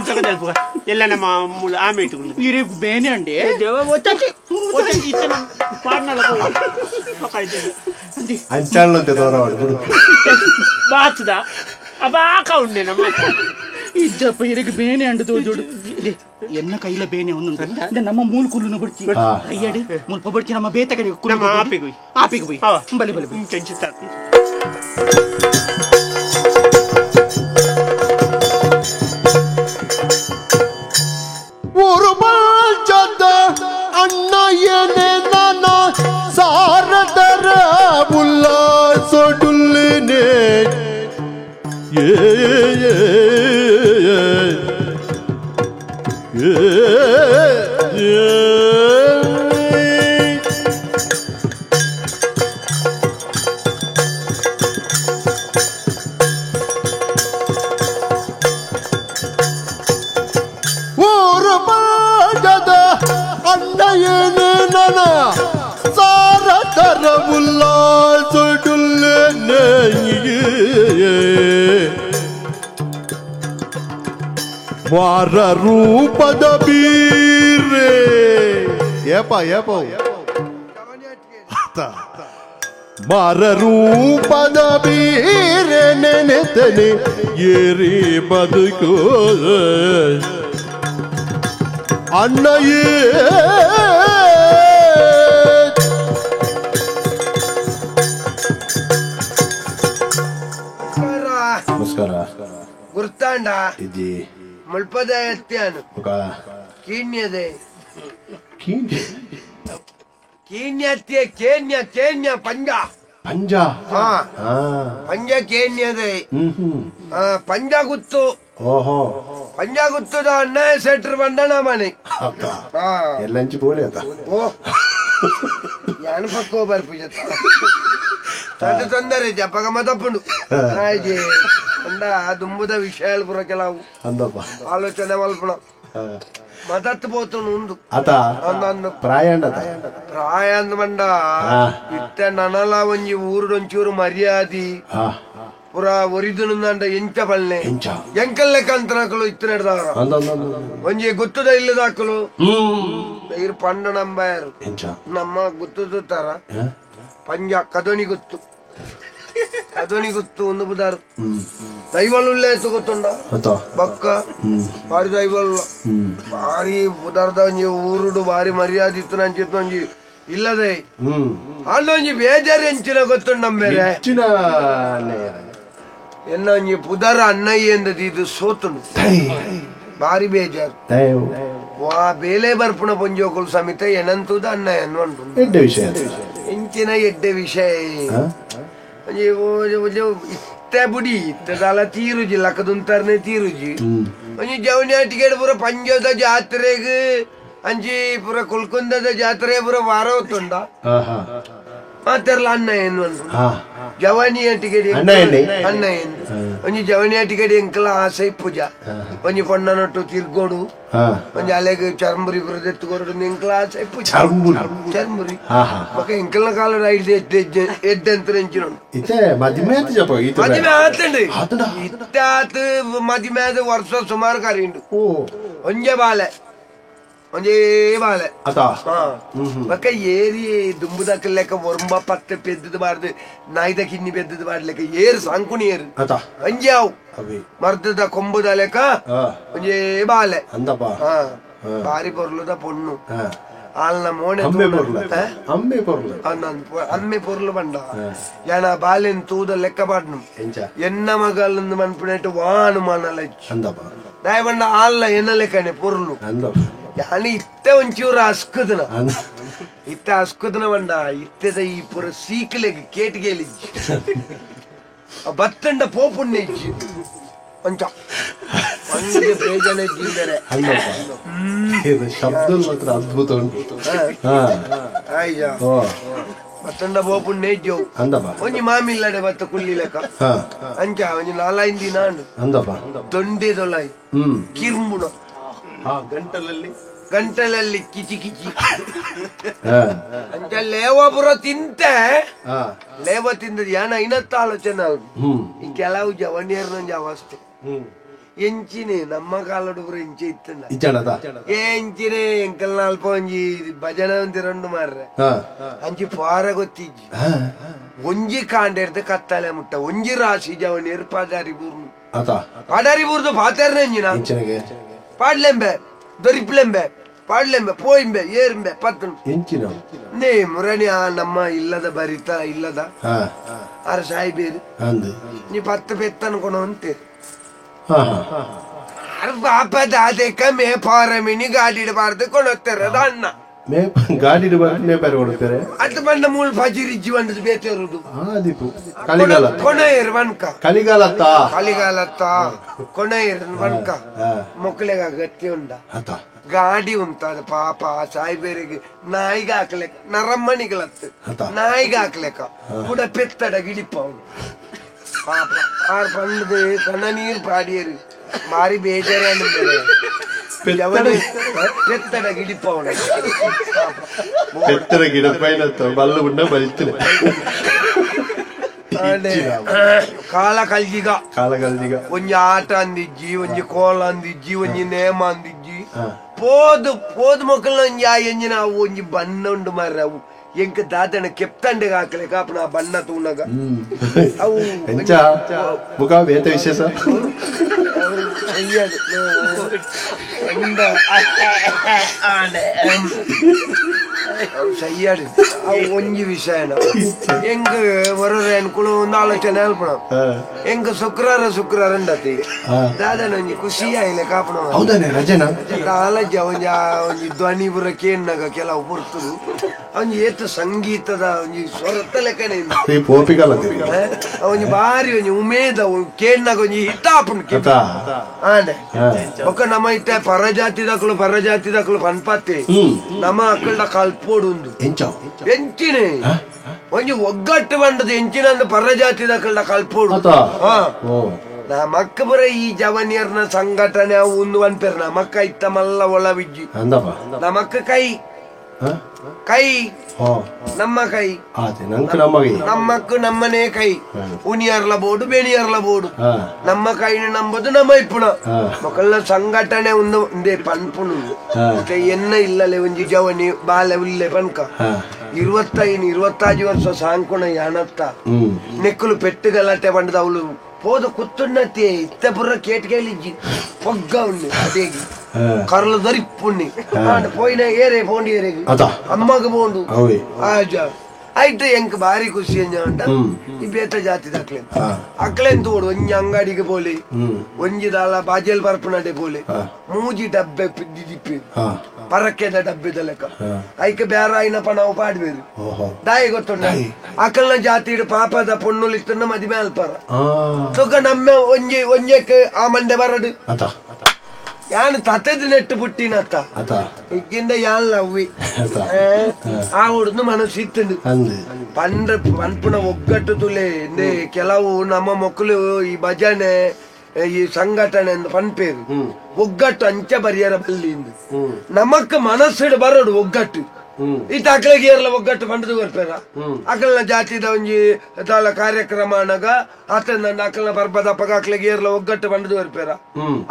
ಎಲ್ಲ ನಮ್ಮ ಮೂಲ ಆಮೆ ಇಟ್ಟುಕೊಂಡು ಇರಿ ಬೇನೆ ಅಂಡಿ ಅಂಚಾಳಂತೆ ತೋರವಾಡು ಬಿಡು ಬಾತದ ಅಪ್ಪ ಆಕ ಉಂಡೆ ನಮ್ಮ ಇಜ್ಜಪ್ಪ ಇರಕ್ಕೆ ಬೇನೆ ಅಂಡು ತೋಜೋಡು ಎನ್ನ ಕೈಲ ಬೇನೆ ಒಂದುಂಟು ನಮ್ಮ ಮೂಲ ಕುಲ್ಲುನ ಬಡ್ಚಿ ಅಯ್ಯಡಿ ಮುಲ್ಪ ಬಡ್ಚಿ ನಮ್ಮ ಬೇತ ಕಡೆ ನಮ್ಮ ಆಪಿಗೆ ಆಪಿಗೆ ಹೋಯ್ ಬಲೆ ಬಲೆ ஒரு பாஞ்சத ಅಣ್ಣಯ್ಯನೆ ನನ್ನ ಸಾರದರ ಉಲ್ಲಾಸೊಡುಲ್ಲೇನೆ ಏ ಏ ಏ ಅಣ್ಣಯ್ಯನೆ ನನ್ನ ಸಾರದರ ಉಲ್ಲಾಸೊಡುಲ್ಲೇನೆ ವಾರ ರೂಪದ ಬೀರೆ ಏಪ ಏಪ ಮಾರ ರೂಪದ ಬೀರೆ ನೆನೆತನೆ ಏರಿ ಬದುಕು ಅಣ್ಣಯೇ. ನಮಸ್ಕಾರ. ಗುರ್ತಾಂಡ ಇಜ್ಜಿ ಮುಲ್ಪದ ಎತ್ಯಾನು ಕೀಣ್ಯದೆ ಕೀಣ್ಯತ್ಯ ಕೇನ್ಯ ಕೇನ್ಯ ಪಂಜ ಪಂಜ ಹಾ ಪಂಜ ಕೇನ್ಯದೆ ಪಂಜ ಗುತ್ತು. ಓಹೋ ಪಂಜ ಗುತ್ತದ ಅಣ್ಣ ಸೆಟ್ರ್ ಬಂಡಣ ಮನೆ ಎಲ್ಲಂಚಿ ಬೋಲೆ ಅದ. ಓ ಯಾನು ಪಕ್ಕೋ ಬರ್ಪುಜ ತದ ತೊಂದರೆ ಜಪಗ ಮದಪ್ಪುಂಡು ಹಾಗೆ ಅಂಡ ದುಂಬುದ ವಿಷಯ ಪುರ ಕೆಲವು ಅಂದಪ್ಪ ಆಲೋಚನೆ ಮಲ್ಪಣ ಮದತ್ ಪೋತುನು ಉಂಡು ಅತ ಪ್ರಾಯ ಪ್ರಾಯ ಅಂದ ಬಂಡ ಇತ್ತ ನನಲ ಒಂಜಿ ಊರುಡೊಂಚೂರು ಮರ್ಯಾದಿ ಪುರ ಒರಿದುನುಂದಾಂಡ ಎಂಚ ಪಲ್ಲೆ ಎಂಕಲ್ಲೆ ಕಂತನಕಲು ಇತ್ತು ನಡೆದವರ ಒಂಜಿ ಗುತ್ತದ ಇಲ್ಲದಾಕಲು ಇರು ಪಂಡ ನಂಬಾಯರು ನಮ್ಮ ಗುತ್ತದ ತರ ಪಂಜ ಕದೋನಿ ಗುತ್ತು ಕದೋನಿ ಗುತ್ತು ಒಂದು ಬುದಾರು ದೈವಳುಳ್ಳೆ ಗೊತ್ತುಂಡ ಬಕ್ಕ ಭಾರಿ ದೈವಳುಳ್ಳ ಭಾರಿ ಬುದಾರ್ದ ಒಂಜಿ ಊರುಡು ಭಾರಿ ಮರ್ಯಾದೆ ಇತ್ತು ನನ್ ಚಿತ್ತ ಒಂಜಿ ಇಲ್ಲದೆ ಅಲ್ಲೊಂಜಿ ಬೇಜಾರು ಎಂಚಿನ ಗೊತ್ತುಂಡ ಬೇರೆ ಎನ್ನ ಒಂಜಿ ಪುದರ ಅಣ್ಣಯ್ಯ ಎಂದದು ಇದು ಸೋತುಂಡು ಭಾರಿ ಬೇಜಾರು. ವಾ ಬೇಲೆ ಬರ್ಪುಣ ಪೊಂಜೋಕುಲು ಸಮಿತ ಏನಂತುದ ಅಣ್ಣಯ್ಯ ಉಂಟು ಎಂಚಿನ ಎಡ್ಡೆ ವಿಷಯ ಇತ್ತೆ ಬುಡಿ ಇತ್ತದಲ್ಲ ತೀರುಜಿ ಲಕ್ಕದುಂತಾರನೆ ತೀರುಜಿ ಒಂಜಿ ಜವನಿಯ ಟಿಕೆಟ್ ಪೂರ ಪಂಜದ ಜಾತ್ರೆಗ್ ಅಂಜಿ ಪೂರ ಕುಲ್ಕುಂದದ ಜಾತ್ರೆ ಪೂರ ವಾರ ಹೊತ್ತುಂಡ ಮಾತೆರ್ಲ ಅಣ್ಣ ಏನು ಜವನಿಯ ಟಿಕೆಟ್ ಅಣ್ಣ ಏನು ಒಂಜಿ ಜವನಿಯ ಟಿಕೆಟ್ ಎಂಕಲ ಆಸೆ ಪೂಜಾ ಒಂಜಿ ಪೊಣ್ಣನೊಟ್ಟು ತಿರ್ಗೋಡು ಒಂಜಿ ಅಲೆಗ್ ಚರ್ಮುರಿ ಪೂರ ಎತ್ತುಕೊರಡು ಎಂಕಲ ಆಸೆ ಪೂಜಾ ಚರ್ಮುರಿ ಬೊಕ ಎಂಕಲ್ನ ಕಾಲ ರೈಡ್ ಎಡ್ಡೆ ಅಂತ ಎಂಚಿನ ಮದಿಮೆ ಆತಂಡು ಇತ್ತೆ ಆತ್ ಮದಿಮೆ ಆದ ವರ್ಷ ಸುಮಾರು ಕರಿಂಡು ಒಂಜೆ ಬಾಲೆ ಒಂಜೇ ಬಾಲೆ ಬೊಕ ಏರಿ ದುಂಬುದಕ್ಕ ಲೆಕ್ಕ ಒರ್ಂಬ ಪತ್ತೆ ಪೆದ್ದದ ಬಾರ್ದು ನಾಯ್ದ ಕಿನ್ನಿ ಪೆದ್ದದ ಬಾರ್ದು ಲೆಕ್ಕ ಏರು ಸಂಕುಣಿ ಏರು ಒಂಜೆ ಅವು ಮರ್ದದ ಕೊಂಬುದ ಲೆಕ್ಕ ಒಂಜೇ ಬಾಲೆ ಬಾರಿ ಪೊರ್ಲುದ ಪೊಣ್ಣು ಆಲ್ನ ಮೋಣೆ ಅಮ್ಮೆ ಪೊರ್ಲು ಬಂಡ ಯಾನ ಬಾಲೆನ್ ತೂದ ಲೆಕ್ಕ ಪಾಡ್ನು ಎನ್ನ ಮಗಲಂದು ಮನ್ಪುನೆಟ್ ವಾನು ಮಾನಲ ದಾಯ ಬಂಡ ಆಲ್ನ ಎನ್ನ ಲೆಕ್ಕನೆ ಪೊರ್ಲು ಯಾನಿ ಇತ್ತೆ ಒಂಚೂರು ಅಸ್ಕುದನ ಇತ್ತೆ ಅಸ್ಕುದನ ಬಂಡ ಇತ್ತೆದ ಈ ಪುರ ಸೀಕಲೆಗ್ ಕೇಟಿಗೆಲಿಜ್ಜಿ ಬತ್ತಂಡ ಪೋಪುಣ್ಣ ಇಜ್ಜಿ ಒಂಚ ಒಂದು ಬೇಜನೆ ಜೀದರೆ ಶಬ್ದ ಮಾತ್ರ ಅದ್ಭುತ ಉಂಟು. ಆಯ್ಯ ಬತ್ತಂಡ ಪೋಪುಣ್ಣ ಇಜ್ಜೋ ಒಂಜಿ ಮಾಮಿಲ್ಲಡೆ ಬತ್ತ ಕುಲ್ಲಿ ಲೆಕ್ಕ ಅಂಚ ಒಂಜಿ ನಾಲೈದು ದಿನ ದೊಂಡೆ ದೊಲಾಯಿ ಕಿರ್ಮುಣ ಗಂಟಲಲ್ಲಿ ಗಂಟಲಲ್ಲಿ ಕಿಚಿ ಕಿಚಿ ಅಂಚ ಲೇವ ಪುರ ತಿಂತೆ ಲೇವ ತಿಂದದ ಯಾನ ಇನ್ನತ್ತ ಆಲೋಚನೆ ಈ ಕೆಲವು ಜವನಿಯರ್ನೊಂಜಿ ಅವಸ್ಥೆ ಎಂಚಿನೆ ನಮ್ಮ ಕಾಲಡು ಪುರ ಎಂಚೆ ಇತ್ತಂಡ ಎಂಚಿನೆ ಎಂಕಲ್ನ ಅಲ್ಪ ಒಂಜಿ ಭಜನೆ ಒಂಜಿ ರಂಡು ಮಾರ್ರೆ ಅಂಚಿ ಪಾರ ಗೊತ್ತಿಜ್ಜಿ ಒಂಜಿ ಕಾಂಡೆರ್ದು ಕತ್ತಲೆ ಮುಟ್ಟ ಒಂಜಿ ರಾಶಿ ಜವನಿಯರ್ ಪಾದಾರಿ ಬೂರ್ನು ಪಾದಾರಿ ಬೂರ್ದು ಪಾತಾರನೆ ಎಂಜಿನ ಪಾಡ್ಲೆಂಬೆ ದೊರಿಪ್ಲೆಂಬೆ ಪಾಡ್ಲೆಂಬೆ ಪೋಯಿಂಬೆ ಏರಿಂಬೆ ಪತ್ತು ನೇ ಮುರಣಿ ಆ ನಮ್ಮ ಇಲ್ಲದ ಬರಿತ ಇಲ್ಲದ ಆರ ಸಾಯಿಬೇರು ನೀ ಪತ್ತು ಪೆತ್ತ ಅನ್ಕೊಣ ಅಂತೀರಿ ಪಾಪ ದಾದೆಕ ಮೇ ಪಾರಮಿಣಿ ಗಾಡಿ ಇಡಬಾರ್ದು ಕೊಡೋಗ್ತಾರ ಅಣ್ಣ ಗಾಡಿ ಮೇಪಾರ ಕೊಡುತ್ತಾರೆ ಅದು ಬಂದ ಮೂಲ ಫಜಿರಿಜ್ಜಿ ಬಂದದ್ದು ಬೇತೇರುದು ಕಲಿಗಾಲ ಕೊನೆಯರು ಬನ್ಕ ಕಲಿಗಾಲತ್ತ ಕಲಿಗಾಲತ್ತ ಕೊನೆಯರು ಬನ್ಕ ಮೊಕ್ಕಳಿಗೆ ಅಗತ್ಯ ಉಂಡ ಗಾಡಿ ಉಂಟಾದ ಪಾಪ ಸಾಯಿಬೇರಿಗೆ ನಾಯಿಗೆ ಹಾಕ್ಲೆಕ್ಕ ನರಮ್ಮಣಿಗಳತ್ತು ನಾಯಿಗೆ ಹಾಕ್ಲೆಕ್ಕ ಕೂಡ ಪೆತ್ತಡ ಗಿಡಿಪ ಅವನು ಪಾಪ ಆರ್ ಬಂದದು ಕಣ್ಣ ನೀರು ಪಾಡಿಯರು ಮಾರಿ ಬೇಜಾರ ಪೆತ್ತಡ ಗಿಡಿಪ ಅವನು ಪೆತ್ತರ ಗಿಡ ಪೈನ ಬಲ್ಲ ಉಂಡ ಬಲಿತನೆ ಕಾಲ ಕಲ್ಜಿಗ ಕಾಲ ಕಲ್ಜಿಗ ಒಂಜಿ ಆಟ ಅಂದಿಜ್ಜಿ ಒಂಜಿ ಕೋಲ ಅಂದಿಜ್ಜಿ ಒಂಜಿ ನೇಮ ಅಂದಿಜ್ಜಿ ಪೋದು ಪೋದು ಮೊಕ್ಕಲ್ನ ಒಂಜಿ ಆ ಎಂಜಿನ ಅವು ಒಂಜಿ ಬಣ್ಣ ಉಂಡು ಮಾರ್ರೆ ಅವು ಎಂಕ್ ದಾದನ ಕೆಪ್ತಂಡೆಗೆ ಹಾಕಲೆ ಕಾಪುನ ಬಣ್ಣ ತೂನಗ ಅವು ಎಂಚ ಬುಕ ಬೇತ ವಿಶೇಷ ಸಯ್ಯಾಡು ಅವು ಒಂಜಿ ವಿಷಯನ ಎಂಕ್ ಬರೋರೆ ಅನ್ಕುಲು ಒಂದು ಆಲೋಚನೆ ಅಲ್ಪಣ ಎಂಕ್ ಶುಕ್ರಾರ ಶುಕ್ರಾರ ಅಂಡತಿ ದಾದನ ಒಂಜಿ ಖುಷಿ ಆಯ್ಲೆ ಕಾಪುಣ ಹೌದಾನೆ ರಜೆನಾ ಕಾಲಜ ಒಂಜಿ ಒಂಜಿ ಧ್ವನಿ ಬುರ ಕೇಣ್ಣಗ ಕೆಲವು ಬರ್ತದು ಒಂಜಿ ಏತು ಸಂಗೀತದ ಒಂಜಿ ಸ್ವರತ್ತ ಲೆಕ್ಕನೆ ಒಂಜಿ ಬಾರಿ ಒಂಜಿ ಉಮೇದ ಕೇಣ್ಣಗ ಒಂಜಿ ಹಿತ ಆಪುಂಡು ಆಂಡೆ ಬೊಕ್ಕ ನಮ್ಮ ಇತ್ತೆ ಪರಜಾತಿ ದಾಕುಲು ಪನ್ಪತ್ತೆ ನಮ್ಮ ಅಕ್ಕಳ್ದ ಕಲ್ಪೋಡು ಉಂದು ಎಂಚಿನೆ ಒಂಜಿ ಒಗ್ಗಟ್ಟು ಬಂಡದು ಎಂಚಿನ ಪರಜಾತಿ ದಾಕುಳ್ದ ಕಲ್ಪೋಡು ನಮಕ್ಕ ಬರ ಈ ಜವನಿಯರ್ನ ಸಂಘಟನೆ ಅವು ಒಂದು ಅನ್ಪೇರ್ ನಮಕ್ಕ ಇತ್ತ ಮಲ್ಲ ಒಳವಿಜ್ಜಿ ನಮಕ್ಕ ಕೈ ಕೈ ನಮ್ಮ ಕೈ ನಮ್ಮಕ್ಕ ನಮ್ಮನೆ ಕೈ ಉನಿಯರ್ಲ ಬೋಡು ಬೇಣಿಯರ್ಲ ಬೋಡು ನಮ್ಮ ಕೈನ ನಂಬುದು ನಮ್ಮ ಇಪ್ಪುಣ ಮಕ್ಕಳ ಸಂಘಟನೆ ಒಂದು ಪನ್ಪುಣು ಎನ್ನ ಇಲ್ಲಲೆ ಒಂಜಿ ಜವನಿ ಬಾಲೆ ಉಲ್ಲೆ ಪನ್ಕ 25 25 ವರ್ಷ ಸಾಂಕುಣ ಯಾನತ್ತ ನೆಕ್ಕಲು ಪೆಟ್ಟು ಗಲಾಟೆ ಬಂಡದ ಅವಳು ಪೋದ ಕುತ್ತುನ್ನತಿ ಇತ್ತ ಪುರ ಕೇಟ್ಕೇಲಿಜ್ಜಿ ಪೊಗ್ಗ ಉಂಡು ಅದೇಗಿ ಕರ್ಲ ದರಿಪ್ಪುಣ್ಣಿ ಪೋಯಿನ ಏರೆ ಪೋಂಡಿ ಏರೆಗೆ ಅಮ್ಮಗ ಪೋಂಡು ಆಜ ಆಯ್ತು ಎಂಕ್ ಬಾರಿ ಖುಷಿ ಎಂಜ ಈ ಬೇತ ಜಾತಿ ದಾಕ್ಲೆ ಅಕ್ಲೆನ್ ತೋಡು ಒಂಜಿ ಅಂಗಡಿಗೆ ಪೋಲೆ ಒಂಜಿ ದಾಲ ಬಾಜೆಲ್ ಬರ್ಪುನಡೆ ಪೋಲೆ ಮೂಜಿ ಡಬ್ಬೆ ದಿಪ್ಪಿ ಪರಕ್ಕೆದ ಡಬ್ಬೆದ ಲೆಕ್ಕ ಐಕೆ ಬೇರಾಯಿನ ಪಣವು ಪಾಡ್ಬೇರು ದಾಯಿ ಗೊತ್ತುಂಡ ಅಕಲ್ನ ಜಾತಿ ಪಾಪದ ಪೊಣ್ಣುಲಿತ್ತನ್ನ ಮದಿಮೆ ಅಲ್ಪರ ತುಗ ನಮ್ಮ ಒಂಜಿ ಒಂಜಕ್ಕೆ ಆ ಮಂಡೆ ಬರಡು ಯಾನ್ ತತೆದ್ ನೆಟ್ಟು ಪುಟ್ಟಿನತ್ತ ಇಕ್ಕಿಂದ ಯಾನ್ ಲವ್ವಿ ಆ ಹುಡುದು ಮನಸ್ಸು ಇತ್ತುಂಡು ಪಂಡ್ರ ಪನ್ಪುನ ಒಗ್ಗಟ್ಟು ತುಲೆ ಕೆಲವು ನಮ್ಮ ಮಕ್ಕಳು ಈ ಭಜನೆ ಈ ಸಂಘಟನೆ ಅಂತ ಪನ್ಪೇರು ಒಗ್ಗಟ್ಟು ಅಂಚ ಬರಿಯರ ಬಲ್ಲಿ ನಮಕ್ ಮನಸ್ಸಿಡು ಬರೋಡು ಒಗ್ಗಟ್ಟು ಈ ಅಕ್ಲೆಗೆ ಏರ್ಲ ಒಗ್ಗಟ್ಟು ಪಂಡದು ಬರ್ಪೇರ ಅಕಲ್ನ ಜಾತಿದ ಒಂಜಿ ದಾಲ ಕಾರ್ಯಕ್ರಮ ಅನಗ ಆತನ ಅಕಲ್ನ ಪರ್ಬದಪ್ಪಗ ಅಕ್ಲೆಗೆ ಏರ್ಲ ಒಗ್ಗಟ್ಟು ಪಂಡದು ಬರ್ಪೇರ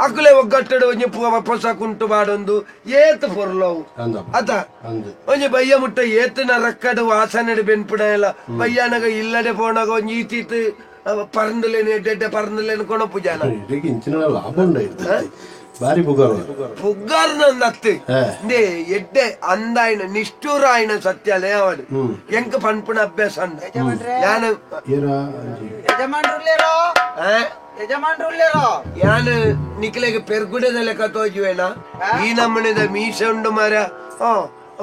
ಅಕ್ಲೆ ಒಗ್ಗಟ್ಟು ಒಂಜಿ ಪೊಸ ಕುಂಟು ಬಾಡೊಂದು ಏತ್ ಪೊರ್ಲವು ಅತ ಒಂಜಿ ಬಯ್ಯ ಮುಟ್ಟ ಏತನ ರಕ್ಕಡು ವಾಸನೆಡು ಬೆನ್ಪುಡ ಎಲ್ಲ ಬಯ್ಯನಗ ಇಲ್ಲಡೆ ಪೋಣಗ ಒಂಜಿ ಈತೀತು ಪರಂದುಲೇನು ಎಡ್ಡೆ ಪರಂದುಲೇನು ಕೊಣಪು ಜನ ಲಾಭ ಉಂಡು ಬಾರಿ ಪುಗಾರು ಪುಗಾರ್ನತ್ತೆ ಎಡ್ಡೆ ಅಂದಾಯನ ನಿಷ್ಠೂರಾಯನ ಸತ್ಯಲೇ ಅವಡು ಎಂಕ ಪನ್ಪುಣ ಅಭ್ಯಾಸ ಅಂದ ಯಾನು ಯಾನು ನಿಕ್ಲೆಗೆ ಪೆರ್ಗುಡೆದ ಲೆಕ್ಕ ತೋಜುವೇನ ಈ ನಮ್ಮನೆದ ಮೀಸೆ ಉಂಡು ಮಾರ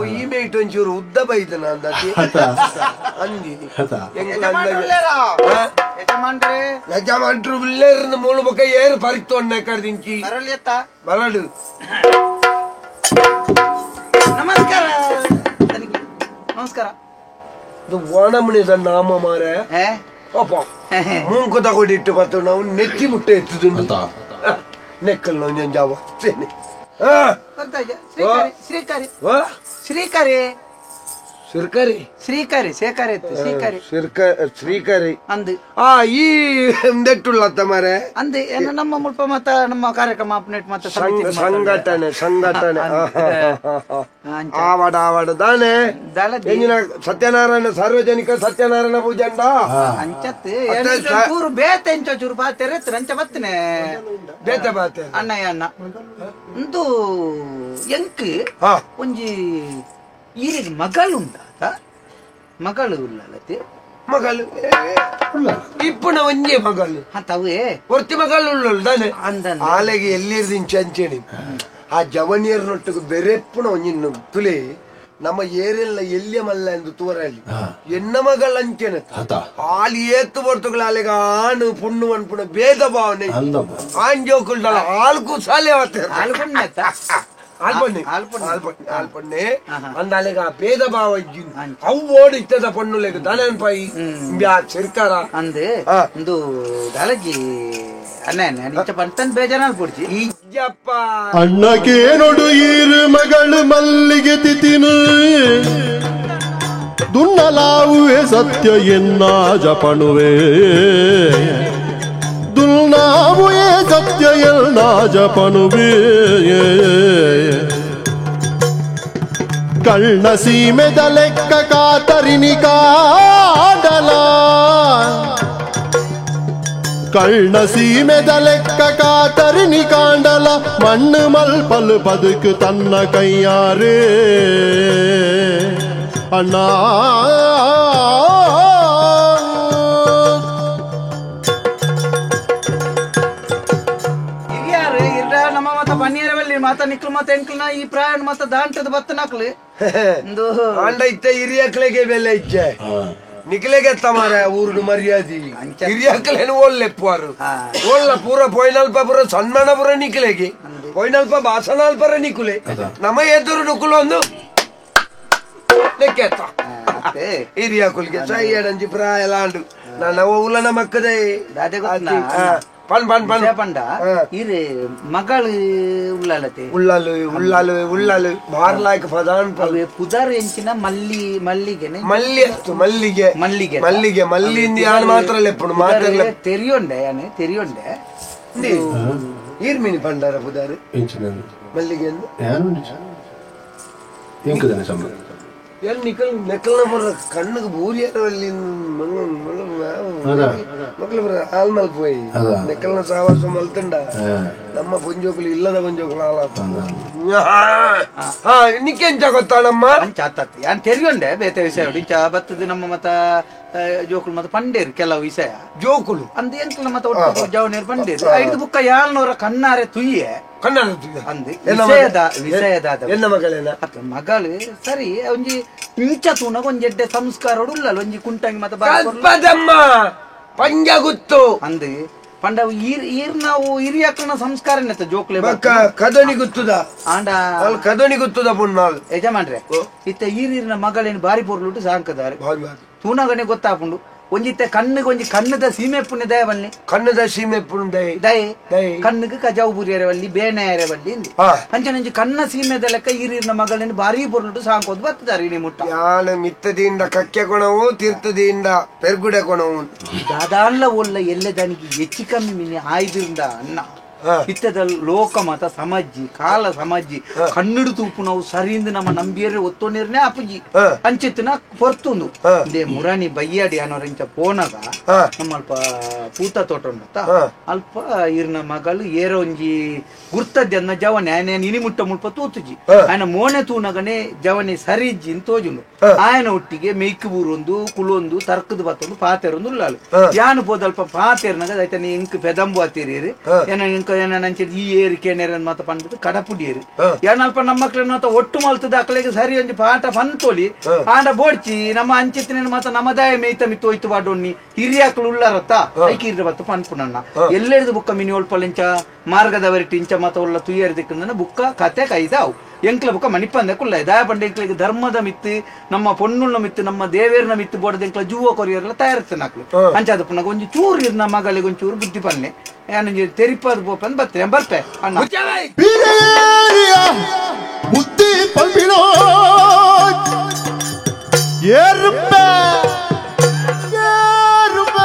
ಈ ಮೇಟ್ ಒಂಚೂರು ಉದ್ದ ಬೈದನ ಅಂದತಿ ಅಂದಿ ಯಜಮಾನ್ರು ಉಳ್ಳೇರ್ನ ಮೂಳು ಬೊಕ್ಕ ಏರು ಪರಿತ್ತೊನ್ನೆ ಕರ್ದಿಂಚಿ ಬರಡು ನಮಸ್ಕಾರ ನಮಸ್ಕಾರ ಇದು ಓಣಮಣಿದ ನಾಮ ಮಾರೆ ಅಪ್ಪ ಮೂಂಕು ತಗೊಂಡಿಟ್ಟು ಬತ್ತು ನಾವು ನೆತ್ತಿ ಮುಟ್ಟೆ ಎತ್ತುದುಂಡು ನೆಕ್ಕಲ್ ನಾವು ಜಾವ ಶ್ರೀಕಾರಿ ಶ್ರೀಕಾರಿ ಸಿರ್ಕರಿ ಶ್ರೀಕಾರಿ ಸೇಕಾರಿ ಶ್ರೀಕಾರಿ ಶ್ರೀಕಾರಿ ಅಂದು ಆ ಈ ದೆಟ್ಟುಳ್ಳತ್ತ ಮಾರೆ ಅಂದು ಏನು ನಮ್ಮ ಮುಲ್ಪ ಮತ್ತ ನಮ್ಮ ಕಾರ್ಯಕ್ರಮ ಅಪ್ಡೇಟ್ ಮತ್ತೆ ಸಂಘಟನೆ ಸಂಘಟನೆ ಆವಡ ಆವಡ ದಾನೆ ಸತ್ಯನಾರಾಯಣ ಸಾರ್ವಜನಿಕ ಸತ್ಯನಾರಾಯಣ ಪೂಜಂಡ ಅಂಚತ್ ಚೂರು ಬೇತೆ ಎಂಚ ಚೂರು ಬಾತೆರೆ ಅಂಚ ಬತ್ತನೆ ಬೇತೆ ಬಾತೆ ಅಣ್ಣಯ್ಯ ಅಣ್ಣ ಒಂದು ಎಂಕ್ ಒಂಜಿ ಈರಿಗೆ ಮಗಳು ಉಂಟ ಮಗಳು ಉಳ್ಳಲತಿ ಮಗಳು ಇಪ್ಪುನ ಒಂಜೆ ಮಗಳು ತವೇ ಒರ್ತಿ ಮಗಳು ಉಳ್ಳಲು ತಾನೆ ಆಲೆಗೆ ಎಲ್ಲಿರ್ದಿಂಚ ಅಂಚೇಳಿ ಆ ಜವನಿಯರ್ನೊಟ್ಟಿಗೆ ಬೆರೆಪ್ಪುನ ಒಂಜಿನ್ನು ತುಲೆ ನಮ್ಮ ಏರೆಲ್ಲ ಎಲ್ಲಿಯ ಮಲ್ಲ ಎಂದು ತೋರಲ್ಲಿ ಎನ್ನ ಮಗಳ ಅಂಚೆನೆ ಆಲಿ ಏತ್ತು ಬರ್ತುಗಳ ಆಲೆಗ ಆಣು ಪುಣ್ಣು ಅನ್ಪುಣ ಭೇದ ಭಾವನೆ ಆಂಜೋಕುಲ್ಡಲ ಆಲ್ಕು ಸಾಲೆ ಆಲ್ಪಣ್ಣೆ ಆಲ್ಪಣ್ಣೆ ಆಲ್ಪಣ್ಣೆ ಅಂದಾಲೆಗ ಭೇದ ಭಾವ ಇಜ್ಜಿನ್ ಅವು ಓಡಿ ಇತ್ತದ ಪಣ್ಣುಲೆಗ್ ದಾನನ್ಪಾಯಿ ಸಿರ್ಕಾರ ಅಂದು ಒಂದು ದಾಲಜಿ ಅಣ್ಣ ನಿಂಚ ಪಂತನ್ ಬೇಜಾರಲ್ಲಿ ಪುಡ್ಚಿ ಇಜ್ಜಪ್ಪ ಅಣ್ಣಕೇನೊಡು ಈರು ಮಗಳು ಮಲ್ಲಿಗೆ ತಿತಿನು ದುನ್ನಲಾವುವೆ ಸತ್ಯ ಎನ್ನ ಜಪಣುವೆ ದುಲ್ನಾವುಯೇ ಸತ್ಯ ಎನ್ನ ಜಪಣುವೆ ಕಳ್ಳ ಸೀಮೆದ ಲೆಕ್ಕ ಕಾತರಿನಿ ಕಾಡಲ ಕಳ್ಳ ಸೀಮೆದ ಲೆಕ್ಕ ಕಾತರಿನಿ ಕಾಂಡಲ ಮಣ್ಣು ಮಲ್ಪಲು ಬದುಕು ತನ್ನ ಕೈಯಾರೇ ಅಣ್ಣ ಮಾತ ನಿಕ್ಲು ಮಾತ ಎಂಕ್ಲನ ಈ ಪ್ರಾಯಣ ಮಾತ ದಾಂಟದ ಬತ್ತ ನಕ್ಲು ಆಂಡ ಇತ್ತ ಹಿರಿಯಕ್ಲೆಗೆ ಬೆಲೆ ಇಜ್ಜೆ ನಿಕ್ಲೆಗೆ ತಮಾರ ಊರು ಮರ್ಯಾದಿ ಹಿರಿಯಕ್ಲೇನು ಒಳ್ಳೆಪ್ಪುವಾರು ಒಳ್ಳ ಪೂರ ಪೋಯ್ನಲ್ಪ ಪೂರ ಸನ್ಮಾನ ಪೂರ ನಿಕ್ಲೆಗೆ ಪೋಯ್ನಲ್ಪ ಭಾಷಣ ಅಲ್ಪರ ನಿಕುಲೆ ನಮ್ಮ ಎದುರು ನುಕುಲು ಒಂದು ನೆಕ್ಕೆತ್ತ ಹಿರಿಯಕುಲ್ಗೆ ಸೈ ಎಡಂಜಿ ಪ್ರಾಯ ಲಾಂಡು ನನ್ನ ಉಲ್ಲನ ಮಕ್ಕದೇ ಪನ್ ಪನ್ ಪನ್ ಪಂಡ ಇರೆ ಮಗಳು ಉಳ್ಳಾಲತೆ ಉಳ್ಳಾಲು ಉಳ್ಳಾಲು ಉಳ್ಳಾಲು ಬಾರ್ಲಾಯ್ಕ ಪ್ರಧಾನ ಪುದಾರ್ ಎಂಚಿನ ಮಲ್ಲಿ ಮಲ್ಲಿಗೆನೆ ಮಲ್ಲಿ ಅತ್ತು ಮಲ್ಲಿಗೆ ಮಲ್ಲಿಗೆ ಮಲ್ಲಿಗೆ ಮಲ್ಲಿಂದ ಯಾನ್ ಮಾತ್ರ ಲೆಪ್ಪುಡು ಮಾತ್ರ ತೆರಿಯೊಂಡೆ ಯಾನೆ ತೆರಿಯೊಂಡೆ ಈರ್ಮಿನಿ ಪಂಡಾರ ಪುದಾರ್ ಎಂಚಿನ ಮಲ್ಲಿಗೆ ಯಾನು ಎಂಕದನೆ ಸಂಬಂಧ ಎಲ್ಲಿ ನಿಕಲ್ ನೆಕಲ್ನ ಬರ ಕಣ್ಣುಗೆ ಬೂರಿಯಾರವಲ್ಲಿ ಮಕ್ಕಳು ಬರ ಹಾಲ್ ಮಲ್ಪೋಯಿ ನೆಕಲ್ನ ಸಾವಾಸ ಮಲ್ತಂಡ ನಮ್ಮ ಪುಂಜೋಕುಲು ಇಲ್ಲದ ಪುಂಜೋಕುಲು ಹಾಲ ನಿಕ್ಕೆಂಚ ಗೊತ್ತಾಳಮ್ಮ ಯಾನ್ ತೆರಿಯೊಂಡೆ ಬೇತೆ ವಿಷಯ ಇಂಚ ಬತ್ತದ ನಮ್ಮ ಮತ ಜೋಕುಲು ಮತ ಪಂಡೇರು ಕೆಲವು ವಿಷಯ ಜೋಕುಲು ಅಂದ ಎಂಕ್ಲ ಮತ ಒಟ್ಟು ಜವನೇರು ಪಂಡೇರು ಐದು ಬುಕ್ಕ ಯಾಳ್ನವರ ಕಣ್ಣಾರೆ ತುಯ್ಯೆ ಮಗಳು ಸರಿ ಒಂಜಿ ಇಂಚ ತೂನಗ ಒಂಜಿ ಎಡ್ಡೆ ಸಂಸ್ಕಾರ ಉಳ್ಳಲ್ಲ ಒಂಜಿ ಕುಂಟಂಗಿ ಮತ ಪಂಜ ಗುತ್ತು ಅಂದ್ ಪಂಡ ಈರ್ ನಾವು ಹಿರಿಯಕ್ಕನ ಸಂಸ್ಕಾರ ನೆತ್ತ ಜೋಕ್ಲೆ ಕದನಿ ಗುತ್ತುದ ಆಂಡ ಕದನಿ ಗುತ್ತುದ ಪುನ್ನಾಲ್ ಯಜಮಾನ್ರೆ ಇತ್ತ ಈರಿನ ಮಗಳೇನು ಬಾರಿ ಪೊರ್ಲುಟು ಸಾಂಕದಾರೆ ತೂನಗನೆ ಗೊತ್ತಾಪುಂಡು ಒಂಜಿತ್ತೆ ಕಣ್ಣಿಗೆ ಒಂಜಿ ಕಣ್ಣದ ಸೀಮೆ ಪುಣ್ಯ ದಯ ಬಲ್ಲಿ ಕಣ್ಣದ ಸೀಮೆ ಪುಣ್ಯ ದಯ ಕಣ್ಣಿಗೆ ಕಜಾವು ಬುರಿಯರೆ ಬಲ್ಲಿ ಬೇನೆಯರೆ ಬಲ್ಲಿ ಅಂಚನಂಜಿ ಕಣ್ಣ ಸೀಮೆದ ಲೆಕ್ಕ ಈರಿನ ಮಗಳೇನು ಬಾರಿ ಪೊರ್ಲುಟು ಸಾಂಕೋದು ಬರ್ತದಾರೆ ಇನಿ ಮುಟ್ಟ ಯಾನು ಮಿತ್ತದಿಂದ ಕಕ್ಕೆ ಕೊಣವು ತೀರ್ಥದಿಂದ ಪೆರ್ಗುಡೆ ಕೊಣವು ದಾದಾನ್ಲ ಒಲ್ಲ ಎಲ್ಲೆ ದನಿಗೆ ಹೆಚ್ಚು ಕಮ್ಮಿ ಮಿನಿ ಆಯ್ದಿರಿಂದ ಅನ್ನ ಇತ್ತದ ಲೋಕ ಮತ ಸಮಾಜಿ ಕಾಲ ಸಮಾಜಿ ಕಣ್ಣುಡು ತೂಪು ನಾವು ಸರಿಯಿಂದ ನಮ್ಮ ನಂಬಿಯರೆ ಒತ್ತೊಂದಿರನೆ ಅಪ್ಪುಜಿ ಅಂಚಿತ್ತಿನ ಪೊರ್ತುಂದು ಇದೇ ಮುರಾಣಿ ಬಯ್ಯಾಡಿ ಅನ್ನೋರಿಂಚ ಪೋನಾಗ ನಮ್ಮ ಅಲ್ಪ ಪೂತ ತೋಟ ಉಂಟತ್ತ ಅಲ್ಪ ಇರ್ನ ಮಗಳು ಏರೋ ಒಂಜಿ ಗುರ್ತದ್ದೆ ಅನ್ನ ಜವನೆ ಆಯನ ಇನಿ ಮುಟ್ಟ ಮುಲ್ಪ ತೂತುಜಿ ಆಯನ ಮೋನೆ ತೂನಗನೆ ಜವನೆ ಸರಿಜ್ಜಿ ತೋಜುಂಡು ಆಯನ ಒಟ್ಟಿಗೆ ಮೇಯ್ಕು ಬೂರೊಂದು ಕುಲೊಂದು ತರ್ಕದ ಬತ್ತೊಂದು ಪಾತೆರೊಂದು ಉಲ್ಲಾಳು ಯಾನು ಪೋದಲ್ಪ ಪಾತೆರ್ನಾಗ ಐತನೆ ಇಂಕ್ ಪೆದಂಬು ಅತ್ತಿರಿ ಏನ ಇಂಕ ಏನಂಚೆ ಈ ಏರಿ ಕೇನೇರ ಮಾತ ಪಂಡ್ಬಿಟ್ಟು ಕಡಪುಡಿಯರು ಏನಲ್ಪ ನಮ್ಮ ಮಕ್ಳನ್ನ ಮಾತ ಒಟ್ಟು ಮಲ್ತದ ಅಕ್ಲೆಗೆ ಸರಿ ಒಂಜಿ ಪಾಠ ಪಂತೋಲಿ ಆಂಡ ಬೋಡ್ಚಿ ನಮ್ಮ ಅಂಚಿತ್ತಿನ ಮಾತ ನಮ್ಮದಾಯ ಮೇಯ್ತ ಮಿತ್ತು ಹೋಯ್ತು ಬಾಡೊಣ್ಣಿ ಹಿರಿಯಾಕ್ಲು ಉಳ್ಳಾರತ್ತ ಐಕೀರ್ರ ಬತ್ತು ಪನ್ಪುನಣ್ಣ ಎಲ್ಲೆಡ್ದು ಬುಕ್ಕ ಮಿನಿ ಒಲ್ಪಲಿಂಚ ಮಾರ್ಗದವರಿಟಿ ಇಂಚ ಮಾತ ಉಳ್ಳ ತುಯ್ಯರ್ ದಿಕ್ಕಂದನ ಬುಕ್ಕ ಕತೆ ಕೈದಾವು ಎಂಕ್ಲ ಬುಕ್ಕ ಮಣಿಪಂದ ಕುಲ್ಲ ದಾಯ ಪಂಡ ಎಂಕ್ಲಿಗೆ ಧರ್ಮದ ಮಿತ್ತು ನಮ್ಮ ಪೊಣ್ಣುಳ್ಳ ಮಿತ್ತು ನಮ್ಮ ದೇವೇರ್ನ ಮಿತ್ತು ಬೋಡದ ಎಂಕ್ಲ ಜೂವ ಕೊರಿಯರ್ಲ ತಯಾರಿಸ್ತನಾಕ್ಲು ಅಂಚಾದ ಪುನಗ ಒಂಜಿ ಚೂರು ಇರ್ನ ಮಗಳಿಗೆ ಒಂಚೂರು ಬುದ್ಧಿ ಪನ್ನೆ ಏನಂಜಿ ತೆರಿಪಾದ ಬೋಪನ್ ಬರ್ತೆ ಬರ್ತೆ ಅಣ್ಣ ಬುದ್ಧಿ ಪಲ್ಪಿನೋ ಏರುಪೆ ಏರುಪೆ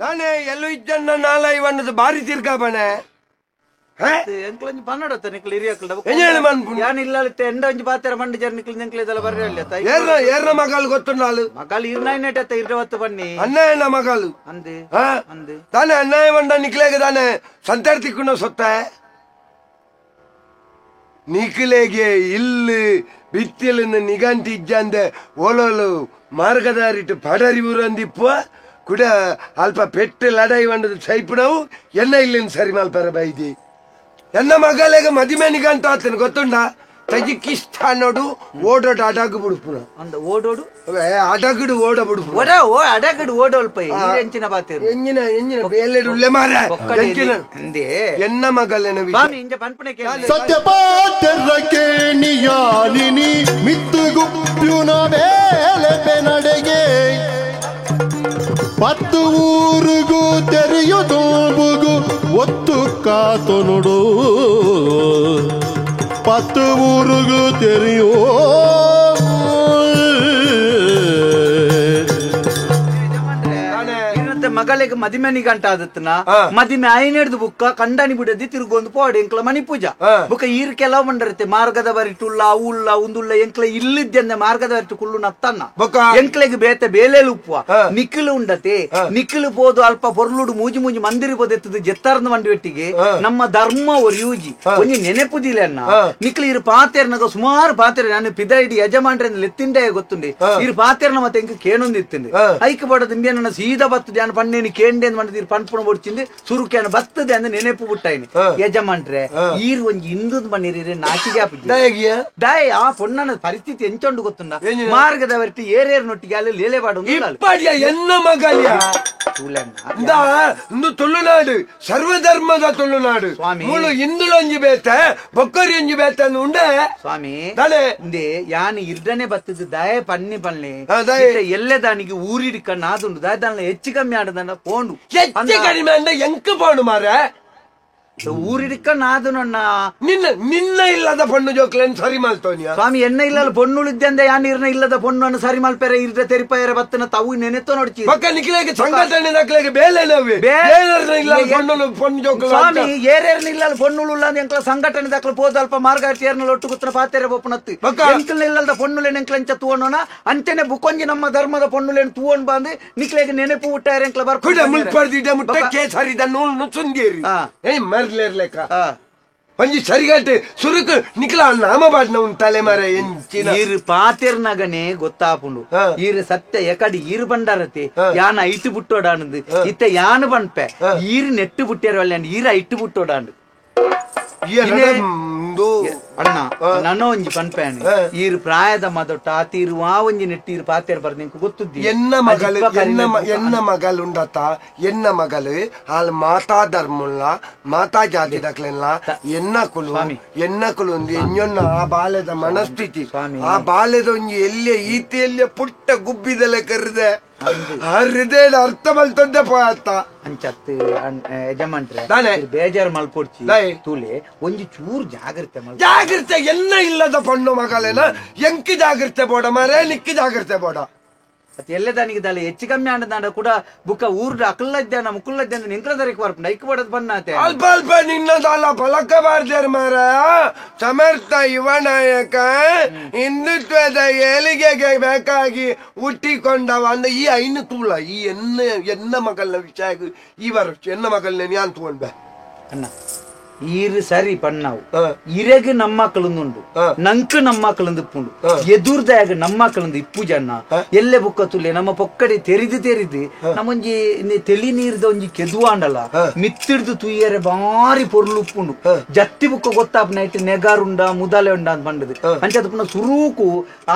ನಾನೇ ಎಲ್ಲೂ ಇದ್ದಣ್ಣ ನಾಲ ಇವನ್ನದು ಬಾರಿ ತಿರ್ಗಾ ಬಣೆ ಅನ್ನಾಯನ ಮಗಳು ತಾನೇ ಅನ್ನಾಯ ಮಂಡ ನಿಕ್ಲೇಗ ತಾನೆ ಸಂತಾರ್ ತಿಕ್ಕೊಂಡು ಸೊತ್ತ ನಿಕ್ಲೇಗೆ ಇಲ್ಲಿ ಬಿತ್ತಿಲಿನ ನಿಗಂಟಿ ಇಜ್ಜಂದೆ ಓಲೋಲು ಮಾರ್ಗದಾರಿಟ್ಟು ಪಡರಿ ಊರಂದಿಪ್ಪ ಕುಡ ಅಲ್ಪ ಪೆಟ್ಟು ಲಡಾಯಿ వంಡದು ಸೈಪುನವು ಎನ್ನ ಇಲ್ಲಿನ ಸರಿ ಮಲ್ಪರ ಬೈದಿ ಎನ್ನ ಮಗಲೆಗ ಮದಿಮೆ ನಿಗಂಟ ಆತನ ಗೊತ್ತುಂಡ ತಜಿಕಿಸ್ತಾನೋಡು ಓಡೋಡು ಅಡಗು ಬಿಡುಪುನ ಅಂದ ಓಡೋಡು ಅಡಗುಡು ಓಡ ಬಿಡುಪು ಓಡ ಓ ಅಡಗುಡು ಓಡೋಲ್ಪ ಎಂಚಿನ ಬಾತೇರು ಎಂಜಿನ ಎಂಜಿನ ಬೇಲೆಡು ಉಲ್ಲೆ ಮಾರ ಎಂಚಿನ ಅಂದೇ ಎನ್ನ ಮಗಲೇನ ಸ್ವಾಮಿ ಇಂಜ ಪನ್ಪುನೆ ಕೇಳಿ ಸತ್ಯಪಾತ್ರಕ್ಕೆ ನಿಯಾಲಿನಿ ಮಿತ್ತು ಗುಪ್ಯುನ ಬೇಲೆ ಬೆನಡೆಗೆ ಪತ್ತು ಊರಿಗೂ ತೆರೆಯುತ್ತೋಬುಗು ಒತ್ತು ಕಾತೊನುಡು ಪತ್ತು ಊರಿಗೂ ತೆರೆಯೋ ಮಗಳಿಗೆ ಮದಿಮೆ ನಿಗಂಟ ಆದತ್ನ ಮದಿಮೆ ಐನೆಡ್ದು ಬುಕ್ಕ ಕಂಡನಿ ಬಿಡದಿ ತಿರುಗೊಂದು ಪೋಡೆ ಎಂಕ್ಲ ಮಣಿ ಪೂಜಾ ಬುಕ್ಕ ಈರ್ ಕೆಲವು ಮಂಡರತೆ ಮಾರ್ಗದ ಬರಿಟುಲ್ಲ ಉಲ್ಲ ಉಂದುಲ್ಲ ಎಂಕ್ಲ ಇಲ್ಲಿದ್ದೆ ಮಾರ್ಗದ ಬರಿಟು ಕುಲ್ಲು ನತ್ತನ್ನ ಎಂಕ್ಲೆಗ್ ಬೇತೆ ಬೇಲೆಲು ಉಪ್ಪುವ ನಿಖಿಲು ಉಂಡತೆ ನಿಖಿಲು ಪೋದು ಅಲ್ಪ ಪೊರ್ಲುಡು ಮೂಜಿ ಮೂಜಿ ಮಂದಿರಿ ಪೋದೆತ್ತದು ಜೆತ್ತಾರ್ನ ಮಂಡಿ ಒಟ್ಟಿಗೆ ನಮ್ಮ ಧರ್ಮ ಒರಿಯೂಜಿ ಒಂಜಿ ನೆನೆಪುದಿಲ್ಲ ಅನ್ನ ನಿಖಿಲು ಇರು ಪಾತೇರ್ನಾಗ ಸುಮಾರು ಪಾತೇರ್ ನಾನು ಪಿದ ಇಡಿ ಯಜಮಾನ್ರೆ ಲೆತ್ತಿಂಡೆ ಗೊತ್ತುಂಡೆ ಇರು ಪಾತೇರ್ನ ಮತ್ತೆ ಎಂಕ್ ಕೇನೊಂದಿತ್ತುಂಡೆ ಐಕ್ ಪಡದ ಇಂಬೆ ನನ್ನ ಸೀದಾ ಬತ್ತು ಜಾನ ಪಣ್ಣೇನಿ ಕೇಂಡೆ ಮಂಡದಿರ್ ಪನ್ಪುಣ ಬೊಡ್ಚಿಂದು ಸುರುಕೇನ ಬರ್ತದೆ ಅಂದ ನೆನೆಪು ಬಿಟ್ಟಾಯಿನಿ ಯಜಮಾನ್ರೆ ಈರ್ ಒಂಜಿ ಹಿಂದೂದ್ ಮಣ್ಣಿರಿ ನಾಚಿಗೆ ಹಾಪಿದ್ದೆ ದಾಯ ಆ ಪೊಣ್ಣನ ಪರಿಸ್ಥಿತಿ ಎಂಚೊಂಡು ಗೊತ್ತುಂಡ ಮಾರ್ಗದ ವರ್ತಿ ಏರೇರ್ ನೊಟ್ಟಿಗೆ ಅಲ್ಲಿ ಲೇಲೆ ಬಾಡು ಎನ್ನ ಮಗಲಿಯ ತುಳುನಾಡು ಸರ್ವಧರ್ಮದ ತುಳುನಾಡು ಸ್ವಾಮಿ ಮುಳು ಹಿಂದುಳೊಂಜಿ ಬೇತೆ ಬೊಕ್ಕರಿ ಒಂಜಿ ಬೇತೆ ಉಂಡೆ ಸ್ವಾಮಿ ಇಂದೆ ಯಾನ್ ಇರ್ಡನೆ ಬತ್ತದ ದಾಯ ಪನ್ನಿ ಪನ್ನಿ ಎಲ್ಲೆ ದಾನಿಗೆ ಊರಿಡಿಕ ನಾದುಂಡು ದಾಯ ದಾನ ಹೆಚ್ಚು ಕಮ್ಮಿ ಆಡದನ್ನ ಪೋಂಡು ಹೆಚ್ಚು ಕಡಿಮೆ ಅಂಡ ಎಂಕ್ ಪೋಂಡು ಮಾರೆ ಊರಿಡಿಕ ನಾದುನಣ್ಣ ನಿನ್ನ ನಿನ್ನ ಇಲ್ಲದ ಪಣ್ಣು ಜೋಕ್ಲೇನ್ ಸರಿ ಮಲ್ತೋನಿಯ ಸ್ವಾಮಿ ಎನ್ನ ಇಲ್ಲದ ಪೊಣ್ಣುಳಿದ್ದೆ ಅಂದೆ ಯಾನ್ ಇರ್ನ ಇಲ್ಲದ ಪೊಣ್ಣು ಅನ್ನು ಸರಿ ಮಲ್ಪೆರೆ ಇರ್ದ ತೆರಿಪಾಯರ ಬತ್ತನ ತಾವು ನೆನೆತೋ ನೋಡ್ಚಿ ಪಕ್ಕ ನಿಕ್ಲೇಗೆ ಸಂಘಟನೆ ನಕ್ಲೇಗೆ ಬೇಲೆ ನವೆ ಇಲ್ಲ ಪೊಣ್ಣು ಪೊಣ್ಣು ಜೋಕ್ಲ ಸ್ವಾಮಿ ಏರೇರ್ನ ಇಲ್ಲ ಪೊಣ್ಣುಳು ಇಲ್ಲ ಎಂಕ್ಲ ಸಂಘಟನೆ ದಾಖಲು ಪೋದ ಅಲ್ಪ ಮಾರ್ಗ ಏರ್ನ ಒಟ್ಟು ಗುತ್ತನ ಪಾತೆರೆ ಬೊಪ್ಪನತ್ತು ಎಂಕ್ಲ ಇಲ್ಲದ ಪೊಣ್ಣುಲೇನ್ ಎಂಕ್ಲ ಎಂಚ ತೂವಣೋಣ ಅಂಚನೆ ಬುಕೊಂಜಿ ನಮ್ಮ ಧರ್ಮದ ಪೊಣ್ಣುಲೇನ್ ತೂವಣ್ ಬಂದು ನಿಕ್ಲೇಗೆ ನೆನಪು ಹುಟ್ಟಾರೆ ಎಂಕ್ಲ ಬರ್ಕೊಂಡು ಮುಲ್ಪರ್ದಿಡ ಮುಟ್ಟ ಕೇಸರಿದ ನೂಲು ಸುಂದೇರಿ ಏ ಮರ್ಲೇರ್ಲೆಕ್ಕ ಒಂಜಿ ಸರಿಗಟ್ಟೆ ಸುರುಕು ನಿಕ್ಲ ನಾಮ ಬಾಡ್ನ ಉಂಟು ತಲೆ ಮರ ಎಂಚಿನ ಈರು ಪಾತೆರ್ನಗನೆ ಗೊತ್ತಾಪುಂಡು ಈರು ಸತ್ಯ ಎಕಡಿ ಈರು ಬಂಡಾರತೆ ಯಾನ ಐಟು ಬುಟ್ಟೋಡಾಣದು ಇತ್ತ ಯಾನು ಬನ್ಪೆ ಈರು ನೆಟ್ಟು ಬುಟ್ಟಿರವಲ್ಲ ಈರ ಐಟು ಬುಟ್ಟೋಡಾಂಡು ಅಣ್ಣ ನನ್ನ ಒಂಜಿ ಪನ್ಪೇನೆ ಈರು ಪ್ರಾಯದ ಮದೊಟ್ಟ ಆತೀರು ಆ ಒಂಜಿ ನೆಟ್ಟೀರು ಪಾತೇರ್ ಬರ್ದು ನಿಂಗೆ ಗೊತ್ತುದ್ದಿ ಎನ್ನ ಮಗಲು ಎನ್ನ ಮಗಲು ಉಂಡತ ಎನ್ನ ಮಗಲು ಆಲ್ ಮಾತಾ ಧರ್ಮಲ್ಲ ಮಾತಾ ಜಾತಿ ದಕ್ಲೆಲ್ಲ ಎನ್ನ ಕುಲು ಎನ್ನ ಕುಲು ಒಂದು ಎನ್ನೊನ್ನ ಆ ಬಾಲ್ಯದ ಮನಸ್ಥಿತಿ ಆ ಬಾಲ್ಯದ ಒಂಜಿ ಎಲ್ಲಿಯ ಈತಿಯಲ್ಲಿಯ ಪುಟ್ಟ ಗುಬ್ಬಿದಲೆ ಕರೆದೆ ಆ ಹೃದಯದ ಅರ್ಥ ಮಲ್ತದ್ದೆ ಪೋಯತ್ತ ಅಂಚತ್ತು ಯಜಮಾನ್ರೆ ಬೇಜಾರು ಮಲ್ಪೊಡ್ಚಿ ತೂಲೆ ಒಂಜಿ ಚೂರು ಜಾಗ್ರತೆ ಜಾಗ್ರತೆ ಎಲ್ಲ ಇಲ್ಲದ ಪಣ್ಣು ಮಗಲೇನ ಎಂಕಿ ಜಾಗ್ರತೆ ಬೋಡ ಮಾರೇ ನಿಕ್ಕಿ ಜಾಗ್ರತೆ ಬೋಡ ಅದು ಎಲ್ಲೇ ದಾನಿಗೆ ದಾಲೆ ಹೆಚ್ಚು ಕಮ್ಮಿ ಆಂಡ ಕೂಡ ಬುಕ್ಕ ಊರ್ಡ ಅಕಲ್ಲದ್ಯಾನ ಮುಕ್ಕುಲ್ಲದ್ಯಾನ ನಿಂಕ್ಲ ದರಿಕ್ ಬರ್ಪುಂಡು ಐಕ್ ಬಡದ್ ಬನ್ನಾತೆ ಅಲ್ಪ ಅಲ್ಪ ನಿನ್ನದಲ್ಲ ಪಲಕ ಬಾರ್ದೇರ್ ಮಾರ ಸಮರ್ಥ ಯುವ ನಾಯಕ ಹಿಂದುತ್ವದ ಏಳಿಗೆಗೆ ಬೇಕಾಗಿ ಹುಟ್ಟಿಕೊಂಡವ ಅಂದ ಈ ಐನು ತೂಳ ಈ ಎನ್ನ ಎನ್ನ ಮಗಲ್ನ ವಿಷಯ ಈ ವರ್ಷ ಎನ್ನ ಮಗಲ್ನ ಯಾನ್ ತಗೊಂಡ್ಬೆ ಅಣ್ಣ ಈರು ಸರಿ ಪಣ್ಣಾವು ಇರೆಗ್ ನಮ್ಮಕ್ಕಳಂದುಂಡು ನಂಕ್ ನಮ್ಮಕ್ಕಳಂದು ಇಪ್ಪುಂಡು ಎದುರ್ದಾಗ ನಮ್ಮಕ್ಕಳಂದು ಇಪ್ಪು ಜನ ಎಲ್ಲೆ ಬುಕ್ಕ ತುಲೆ ನಮ್ಮ ಪೊಕ್ಕಡೆ ತೆರಿದು ತೆರಿದು ನಮ್ಮೊಂಜಿ ತೆಲಿ ನೀರ್ದ ಒಂಜಿ ಕೆದುವಾಂಡಲ ಮಿತ್ತಿಡ್ದು ತುಯ್ಯರೆ ಬಾರಿ ಪೊರ್ಲು ಉಪ್ಪುಂಡು ಜತ್ತಿ ಬುಕ್ಕ ಗೊತ್ತಾಪನ ಇಟ್ಟು ನೆಗಾರುಂಡ ಮುದಾಲೆ ಉಂಡ ಅಂತ ಪಂಡದು ಅಂಚದ ಪುನ ಸುರೂಕು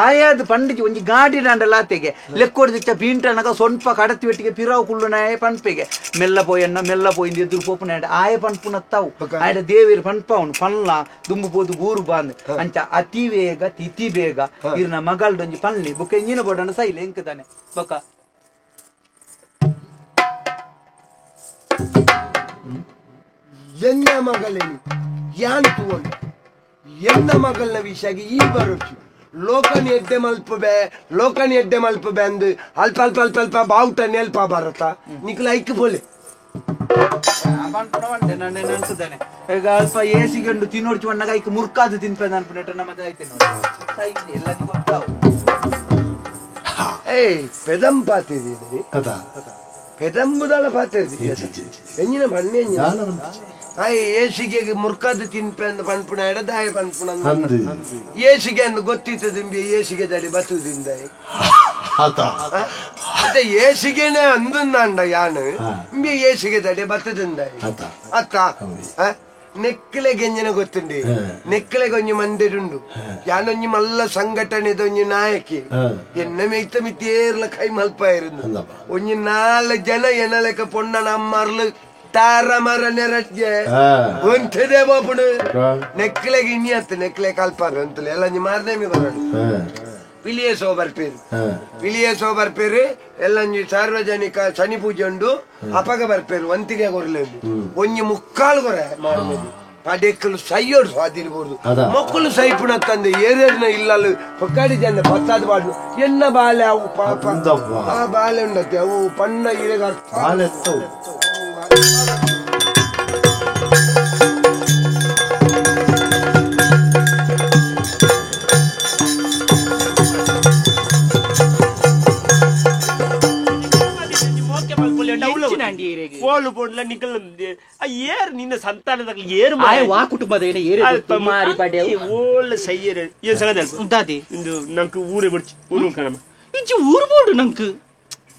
ಆಯಾದ ಪಂಡಿಜಿ ಒಂಜಿ ಗಾಡಿ ಡಾಂಡಲ ಆತೆಗೆ ಲೆಕ್ಕೋಡ್ದಿಚ್ಚ ಪೀಂಟನಗ ಸೊನ್ಪ ಕಡತಿ வெಟ್ಟಿಗೆ ಪಿರಾವು ಕುಳ್ಳುನಾಯ ಪನ್ಪೆಗೆ ಮೆಲ್ಲ ಪೋಯನ್ನ ಮೆಲ್ಲ ಪೋಯಿಂದು ಎದುರು ಪೋಪುನ ಆಯ ಪನ್ಪುನ ತಾವು ಆಯಡ ದೇವಿರ್ ಪನ್ಪವನು ಪನ್ಲ ದುಂಬು ಪೋದು ಊರು ಬಾಂದ್ ಅಂಚ ಅತಿ ವೇಗ ತಿಥಿ ಬೇಗ ಇರ್ನ ಮಗಲ್ಡೊಂಜಿ ಪನ್ಲಿ ಬುಕ್ಕ ಇಂಜಿನ ಬೋಡಣ ಸೈಲೆ ಎಂಕದಾನೆ ಬೊಕ ಎನ್ನ ಮಗಳೇನು ಯಾನ್ ತೂವೊಂಡು ಎನ್ನ ಮಗಳನ್ನ ವಿಷಯ ಈ ಬರೋಚು ಲೋಕನ್ ಎಡ್ಡೆ ಮಲ್ಪಬೆ ಲೋಕನ್ ಎಡ್ಡೆ ಮಲ್ಪಬೆ ಅಂದು ಅಲ್ಪ ಅಲ್ಪ ಅಲ್ಪ ಅಲ್ಪ ಬಾವುಟ ನೆಲ್ಪ ಬರತ್ತ ನಿಕ್ಲ ಐಕ್ ಬೋಲೆ ಈಗ ಅಲ್ಪ ಏಸಿಗಂಡು ತಿನ್ನೋಡ್ಚು ಅಣ್ಣಗ ಐಕ್ ಮುರ್ಕಾದು ತಿನ್ಪೆ ಅನ್ಪುನೆಟ ನಮ್ಮದು ಐತೆ ನೋಡಿ ಎಲ್ಲ ಗೊತ್ತಾವು. ಏಯ್ ಪೆದಂ ಪಾತಿದ್ದೀನಿ ಪೆದಂಬುದಳ ಪಾತಿದ್ದೀನಿ ಎಂಜಿನ ಬಣ್ಣ ಎಂಜಿನ ಆಯ್ ಏಸಿಗೆ ಮುರ್ಕಾದು ತಿನ್ಪೆ ಅಂದ್ ಪನ್ಪುಣ ಎಡದಾಯ ಪನ್ಪುಣ ಏಸಿಗೆ ಅಂದ್ ಗೊತ್ತಿತ್ತು ದಿಂಬಿ ಏಸಿಗೆ ದಡಿ ಬತ್ತುದಿಂದ ಅತ್ತೆ ಏಸಿಗೆನೆ ಅಂದಂಡ ಯಾನು ಇಂಬಿ ಏಸಿಗೆ ದಡಿ ಬತ್ತದಿಂದ ಅತ್ತ ನೆಕ್ಕಲೆ ಗೆಂಜನ ಗೊತ್ತುಂಡಿ ನೆಕ್ಕಲೆ ಗೊಂಜಿ ಮಂದಿರುಂಡು ಯಾನೊಂಜಿ ಮಲ್ಲ ಸಂಘಟನೆದೊಂಜಿ ನಾಯಕಿ ಎನ್ನ ಮೇಯ್ತ ಮಿತ್ತೇರ್ಲ ಕೈ ಮಲ್ಪ ಇರುಂದು ಒಂಜಿ ನಾಲ್ ಜನ ಎನಲೆಕ ಪೊಣ್ಣ ನಮ್ಮರ್ಲು ತಾರ ಮರ ನೆರಜ್ಜೆ ಒಂಥದೇ ಬಾಪುಡು ನೆಕ್ಕಲೆಗೆ ಇನ್ನಿಯತ್ತು ನೆಕ್ಕಲೆ ಕಲ್ಪಾರು ಅಂತಲೇ ಎಲ್ಲ ಒಂಜಿ ಮಾರನೇ ಬರೋಣ ಪಿಲಿಯೇ ಸೋ ಬರ್ಪೇರು ಪಿಲಿಯೇ ಸೋ ಬರ್ಪೇರು ಎಲ್ಲ ಸಾರ್ವಜನಿಕ ಶನಿ ಪೂಜೆ ಉಂಡು ಅಪಗ ಬರ್ಪೇರು ಒಂತಿಗೆ ಕೊರ್లేదు ಒಂಜಿ ಮುಕ್ಕಾಲು ಕೊರೆ ಮಾರಮೇದು ಪಡೆಕ್ಕಲು ಸೈಯೋಡು ಸ್ವಾಧೀನ ಮೊಕ್ಕಲು ಸೈಪುಣತ್ತಂದೆ ಏರೇರ್ನ ಇಲ್ಲಲು ಪೊಕ್ಕಾಡಿ ಜನ ಪತ್ತಾದ ಬಾಡು ಎನ್ನ ಬಾಲೆ ಅವು ಪಾಪ ಆ ಬಾಲೆ ಉಂಡತ್ತೆ ಅವು ಪಣ್ಣ ಇರೆಗ ಓಲು ಪೋಡ್ಲ ನಿಕಲ್ ಏರ್ ನಿನ್ನ ಸಂತಾನದ ಏರ್ ವಾ ಕುಟುಂಬದ ಮಾರಿ ಪಡೆ ಓಲ್ ಸೈಯರ್ ಏನ್ ಸಗದ ದಾದಿ ಇಂದು ನಂಗೆ ಊರೇ ಬಿಡ್ಚಿ ಊರು ಕಣಮ್ಮ ಇಂಚಿ ಊರು ಬೋಡು ನಂಗೆ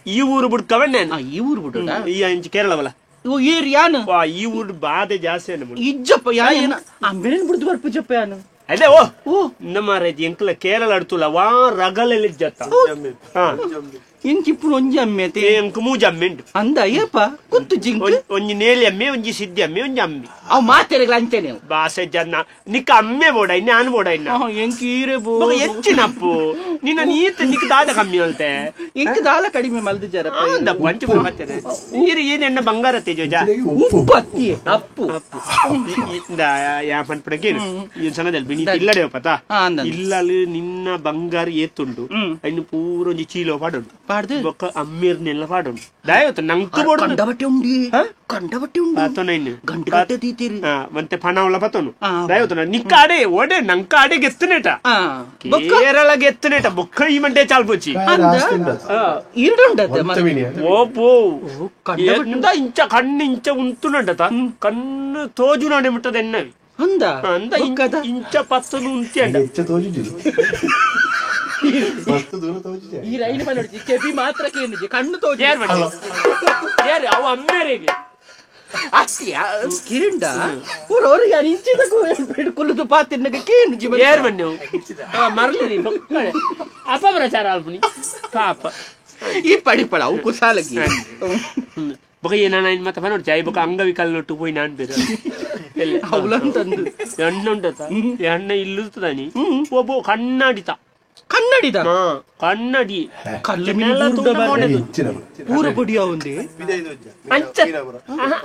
ಈ ಊರು ಬಿಡ್ಕವ ನಾನು ಈ ಊರು ಬಿಡು ಈ ಇಂಚಿ ಕೇರಳವಲ್ಲ ಓ ಏರ್ ಯಾನು ವಾ ಈ ಊರು ಬಾಧೆ ಜಾಸ್ತಿ ಅನ್ನ ಇಜ್ಜಪ್ಪ ಯಾನ ಅಂಬೇನ್ ಬಿಡ್ದು ಬರ್ಪುಜಪ್ಪ ಯಾನು ಅದೇ ಓ ಓ ನಮ್ಮ ರೈತಿ ಎಂಕಲ ಕೇರಳ ಅಡ್ತುಲ್ಲ ವಾ ರಗಲೆಲ್ಲ ಜತ್ತ ಎಂಕಿಪ್ಪು ಒಂಜಿ ಅಮ್ಮೆ ಎಂಕ್ ಮೂಜಿ ಅಮ್ಮೆ ಉಂಟು ಅಂದ ಅಯ್ಯಪ್ಪ ಗೊತ್ತು ಜಿಂಕ್ ಒಂಜಿ ನೇಲಿ ಅಮ್ಮೆ ಒಂಜಿ ಸಿದ್ಧಿ ಅಮ್ಮೆ ಒಂಜಿ ಅಮ್ಮೆ ಅವ್ ಮಾತೆರೆಗ್ಲ ಅಂಚೆನೆ ಬಾಸೆ ಜನ ನಿಕ್ಕ ಅಮ್ಮೆ ಬೋಡ ಇನ್ನ ಆನ್ ಬೋಡ ಇನ್ನ ಎಂಕ್ ಈರೆ ಬೋ ಹೆಚ್ಚಿನಪ್ಪು ನಿನ್ನ ನೀತ ನಿಕ್ ದಾದ ಕಮ್ಮಿ ಅಲ್ತೆ ಎಂಕ್ ದಾಲ ಕಡಿಮೆ ಮಲ್ದು ಜರ ಅಂದಪ್ಪ ಅಂಚೆ ಬರ್ತೇನೆ ನೀರು ಏನೆಣ್ಣ ಬಂಗಾರ ತೇಜೋಜ ಉಪ್ಪು ಅತ್ತಿ ಅಪ್ಪು ಯಾ ಪನ್ಪಡಕ್ಕೆ ಸಂಗದಲ್ಲಿ ಬಿನಿ ಇಲ್ಲಡೆ ಪತಾ ಇಲ್ಲಲು ನಿನ್ನ ಬಂಗಾರ ಏತುಂಡು ಇನ್ನು ಪೂರ ಒಂಜಿ ಚೀಲೋ ಪಾಡುಂಡು ಪಾಡ್ದು ಬೊಕ್ಕ ಅಮ್ಮಿರ್ನೆಲ್ಲ ಪಾಡುಂಡು ದಯವಿಟ್ಟು ನಂಕು ಬೋಡು ಕಂಡಬಟ್ಟೆ ಉಂಡಿ ಕಂಡಬಟ್ಟೆ ಉಂಡು ಪತೋನ ಇನ್ನು ಗಂಟು ಗಂಟೆ ತೀತೀರಿ ಮತ್ತೆ ಪಣವಲ ಪತೋನು ದಯವಿಟ್ಟು ನಿಕ್ಕಾಡೆ ಓಡೆ ನಂಕಾಡೆ ಗೆತ್ತುನೇಟ ಕೇರಳ ಗೆತ್ತುನೇಟ ಬೊಕ್ಕ ಈ ಮಂಡೆ ಚಾಲ್ಪೊಚ್ಚಿ ಇರುಂಡತೆ ಓ ಪೋ ಎಂದ ಇಂಚ ಕಣ್ಣು ಇಂಚ ಉಂತುನಂಡತ ಕಣ್ಣು ತೋಜುನಾಡೆ ಮುಟ್ಟದ ಎನ್ನವಿ ಅಂದ ಅಂದ ಇಂಚ ಪತ್ತನು ಉಂತಿ ಅಂಡ ಈ ರೈಲು ಬಂದ ಕೆಬಿ ಮಾತ್ರ ಕೇಳಿದ್ದೆ ಕಣ್ಣು ತೋಜು ಯಾರು ಅವು ಅಮ್ಮೇರಿಗೆ ಅತ್ತಿಯ ಕಿರಿಂಡ ಊರವ್ರಿಗೆ ಇಂಚಿದ ಕುಲ್ಲುದು ಪಾತಿನ್ನಗ ಕೇನು ಜೀವನ ಏರ್ ಬನ್ನಿ ಮರಲಿ ಅಪ್ಪ ಪ್ರಚಾರ ಅಲ್ಪನಿ ಪಾಪ ಈ ಪಡಿಪಳ ಅವು ಕುಸಾಲಗಿ ಬೊಕ ಏನ ಮತ್ತೆ ನೋಡಿ ಚಾಯ್ ಬೊಕ ಅಂಗವಿಕಲ ಒಟ್ಟು ಪೋಯಿ ನಾನ್ ಬೇರೆ ಅವಲಂತಂದು ಎಣ್ಣೆ ಉಂಟತ ಎಣ್ಣೆ ಇಲ್ಲುತ್ತಾನಿ ಒಬ್ಬ ಕನ್ನಡಿತ ಕನ್ನಡಿದ ಕನ್ನಡಿ ಪೂರ ಪೊಡಿಯ ಒಂದೇ ಅಂಚ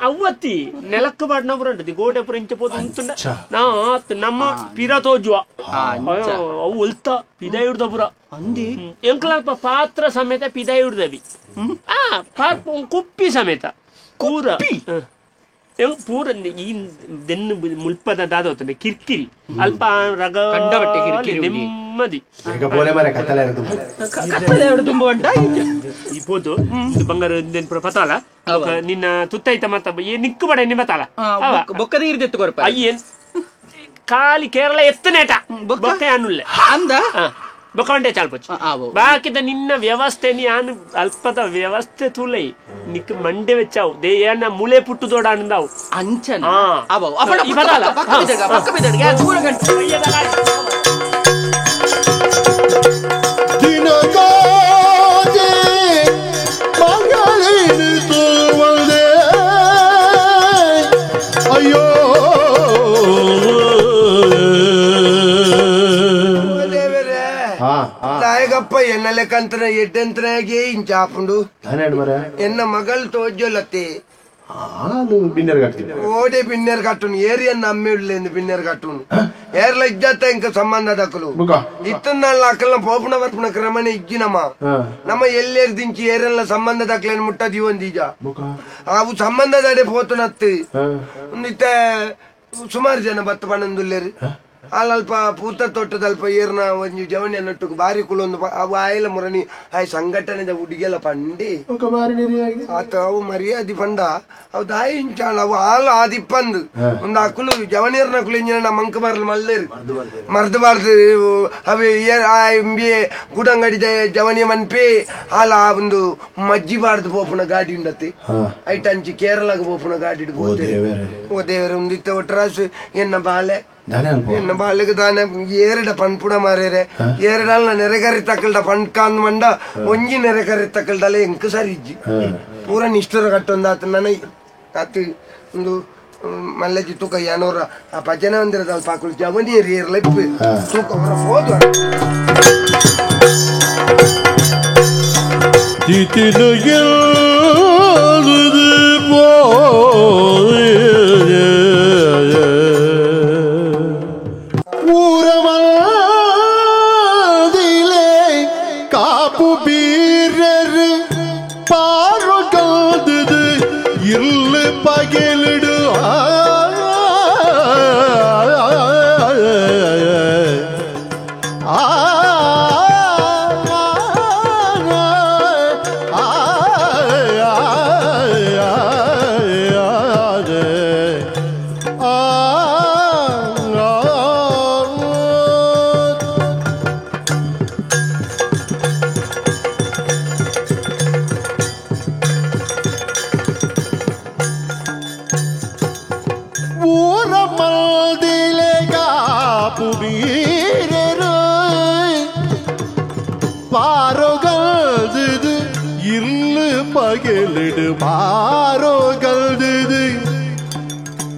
ಅವ್ವತ್ತಿ ನೆಲಕ್ಕೆ ಬಾಡ್ನ ಪುರ ಗೋಡೆ ಪುರ ಇಂಚ ಪೋದು ಉಂತುಂಡ ನಾ ನಮ್ಮ ಪಿರ ತೋಜುವ ಅವು ಒಲ್ತ ಪಿದ ಹಿಡ್ದ ಪುರ ಅಂದಿ ಎಂಕ್ಲಲ್ಪ ಪಾತ್ರ ಸಮೇತ ಪಿದ ಹಿಡ್ದವಿ ಆ ಕುಪ್ಪಿ ಸಮೇತ ಕೂರ ಪೂರ ಈ ದೆನ್ನು ಮುಲ್ಪದ ದಾದ ಕಿರ್ಕಿರಿ ಅಲ್ಪ ರಗ ನೆಮ್ಮದಿ ಈ ಪೋದು ಬಂಗಾರ ಪತಾಲ ನಿನ್ನ ತುತ್ತೈತ ಮತ್ತ ನಿಕ್ಕು ಬಡ ಎಣ್ಣೆ ಬತ್ತಾಲ ಬೊಕ್ಕದ ಇರ್ದೆತ್ತು ಅಯ್ಯನ್ ಖಾಲಿ ಕೇರಳ ಎತ್ತನೇಟ ಬೊಕ್ಕ ಅನ್ನುಲ್ಲೆ ಅಂದ ಬೊಕ್ಕಂಡೆ ಚಾಲ್ಪೊಚ್ಚು ಬಾಕಿದ ನಿನ್ನ ವ್ಯವಸ್ಥೆ ನೀ ಆನು ಅಲ್ಪದ ವ್ಯವಸ್ಥೆ ತುಲೈ ನಿಕ್ ಮಂಡೆ ವೆಚ್ಚಾವು ದೇಯನ ಮುಳೆ ಪುಟ್ಟು ದೊಡ ಅಂದಾವು ಅಂಚನ ಅಯ್ಯೋ ತಾಯಗಪ್ಪ ಎನ್ನ ಲೆಕ್ಕಂತನ ಎಡ್ಡೆಂತನಾಗೆ ಇಂಚಾಪುಂಡು ಎನ್ನ ಮಗಳು ತೋಜೊಲತ್ತೆ ಓಡೆ ಬಿನ್ನೆರ್ ಕಟ್ಟುನು ಏರಿಯನ್ನ ಅಮ್ಮೆ ಉಳ್ಳೆಂದು ಬಿನ್ನೆರ್ ಕಟ್ಟುನು ಏರ್ಲ ಇಜ್ಜತ್ತ ಇಂಕ ಸಂಬಂಧ ದಕ್ಕಲು ಇತ್ತನ್ನ ಅಕ್ಕಲ್ನ ಪೋಪುಣ ಬರ್ಪುಣ ಕ್ರಮನೆ ಇಜ್ಜಿನಮ್ಮ ನಮ್ಮ ಎಲ್ಲೇರ್ ದಿಂಚಿ ಏರೆಲ್ಲ ಸಂಬಂಧ ದಕ್ಕಲೇನು ಮುಟ್ಟದಿ ಒಂದೀಜ ಅವು ಸಂಬಂಧದಡೆ ಪೋತುನತ್ತು ಇತ್ತ ಸುಮಾರು ಜನ ಬತ್ತ ಪಣಂದುಲ್ಲೇರು ಅಲ್ಪ ಪೂತ ತೊಟ್ಟದಲ್ಪ ಏರ್ನ ಒಂಜಿ ಜವಣ್ಯ ನಟ್ಟುಕು ಬಾರಿ ಕುಲೊಂದು ಅವು ಆಯಿಲ ಮುರಣಿ ಆಯ್ ಸಂಘಟನೆದ ಹುಡುಗಿಯಲ್ಲ ಪಂಡಿ ಆತ ಅವು ಮರ್ಯಾದೆ ಪಂಡ ಅವು ದಾಯಿ ಇಂಚಾಳ ಅವು ಹಾಲು ಆದಿಪ್ಪಂದು ಒಂದು ಅಕುಲು ಜವನಿಯರ್ನ ಕುಲು ಇಂಜಿನ ಮಂಕ ಬಾರ್ಲು ಮಲ್ಲೇರು ಮರ್ದು ಬಾರ್ದು ಅವೆ ಇಂಬಿ ಗುಡಂಗಡಿ ಜವನಿಯ ಮನ್ಪೆ ಹಾಲ ಒಂದು ಮಜ್ಜಿ ಬಾರ್ದು ಪೋಪುನ ಗಾಡಿ ಉಂಡತಿ ಐಟ್ ಅಂಚಿ ಕೇರಳಗೆ ಪೋಪುನ ಗಾಡಿ ಹೋದೆ ಓ ದೇವರ ಒಂದಿತ್ತ ಒಟ್ಟರಾಸು ಎನ್ನ ಬಾಲೆ ಎನ್ನ ಬಾಲೆಗೆ ತಾನೆ ಏರಡ ಪನ್ಪುಡ ಮಾರೇರೆ ಏರಡಲ್ಲ ನೆರೆಗರಿ ತಕ್ಕಲ್ಡ ಪಣ್ಕಾಂದ್ ಮಂಡ ಒಂಜಿ ನೆರೆಗರಿ ತಕ್ಕಲ್ಡಲ್ಲ ಎಂಕ್ ಸರಿ ಇಜ್ಜಿ ಪೂರ ನಿಷ್ಠರ ಕಟ್ಟೊಂದು ಆತ ನನ ಆತ ಒಂದು ಮಲ್ಲಜಿ ತೂಕ ಯಾನೋರ ಆ ಭಜನೆ ಒಂದಿರದ ಪಾಕುಲು ಜವನಿ ಏರ್ಲ ಇಪ್ಪು ತೂಕ ಅವರ ಹೋದ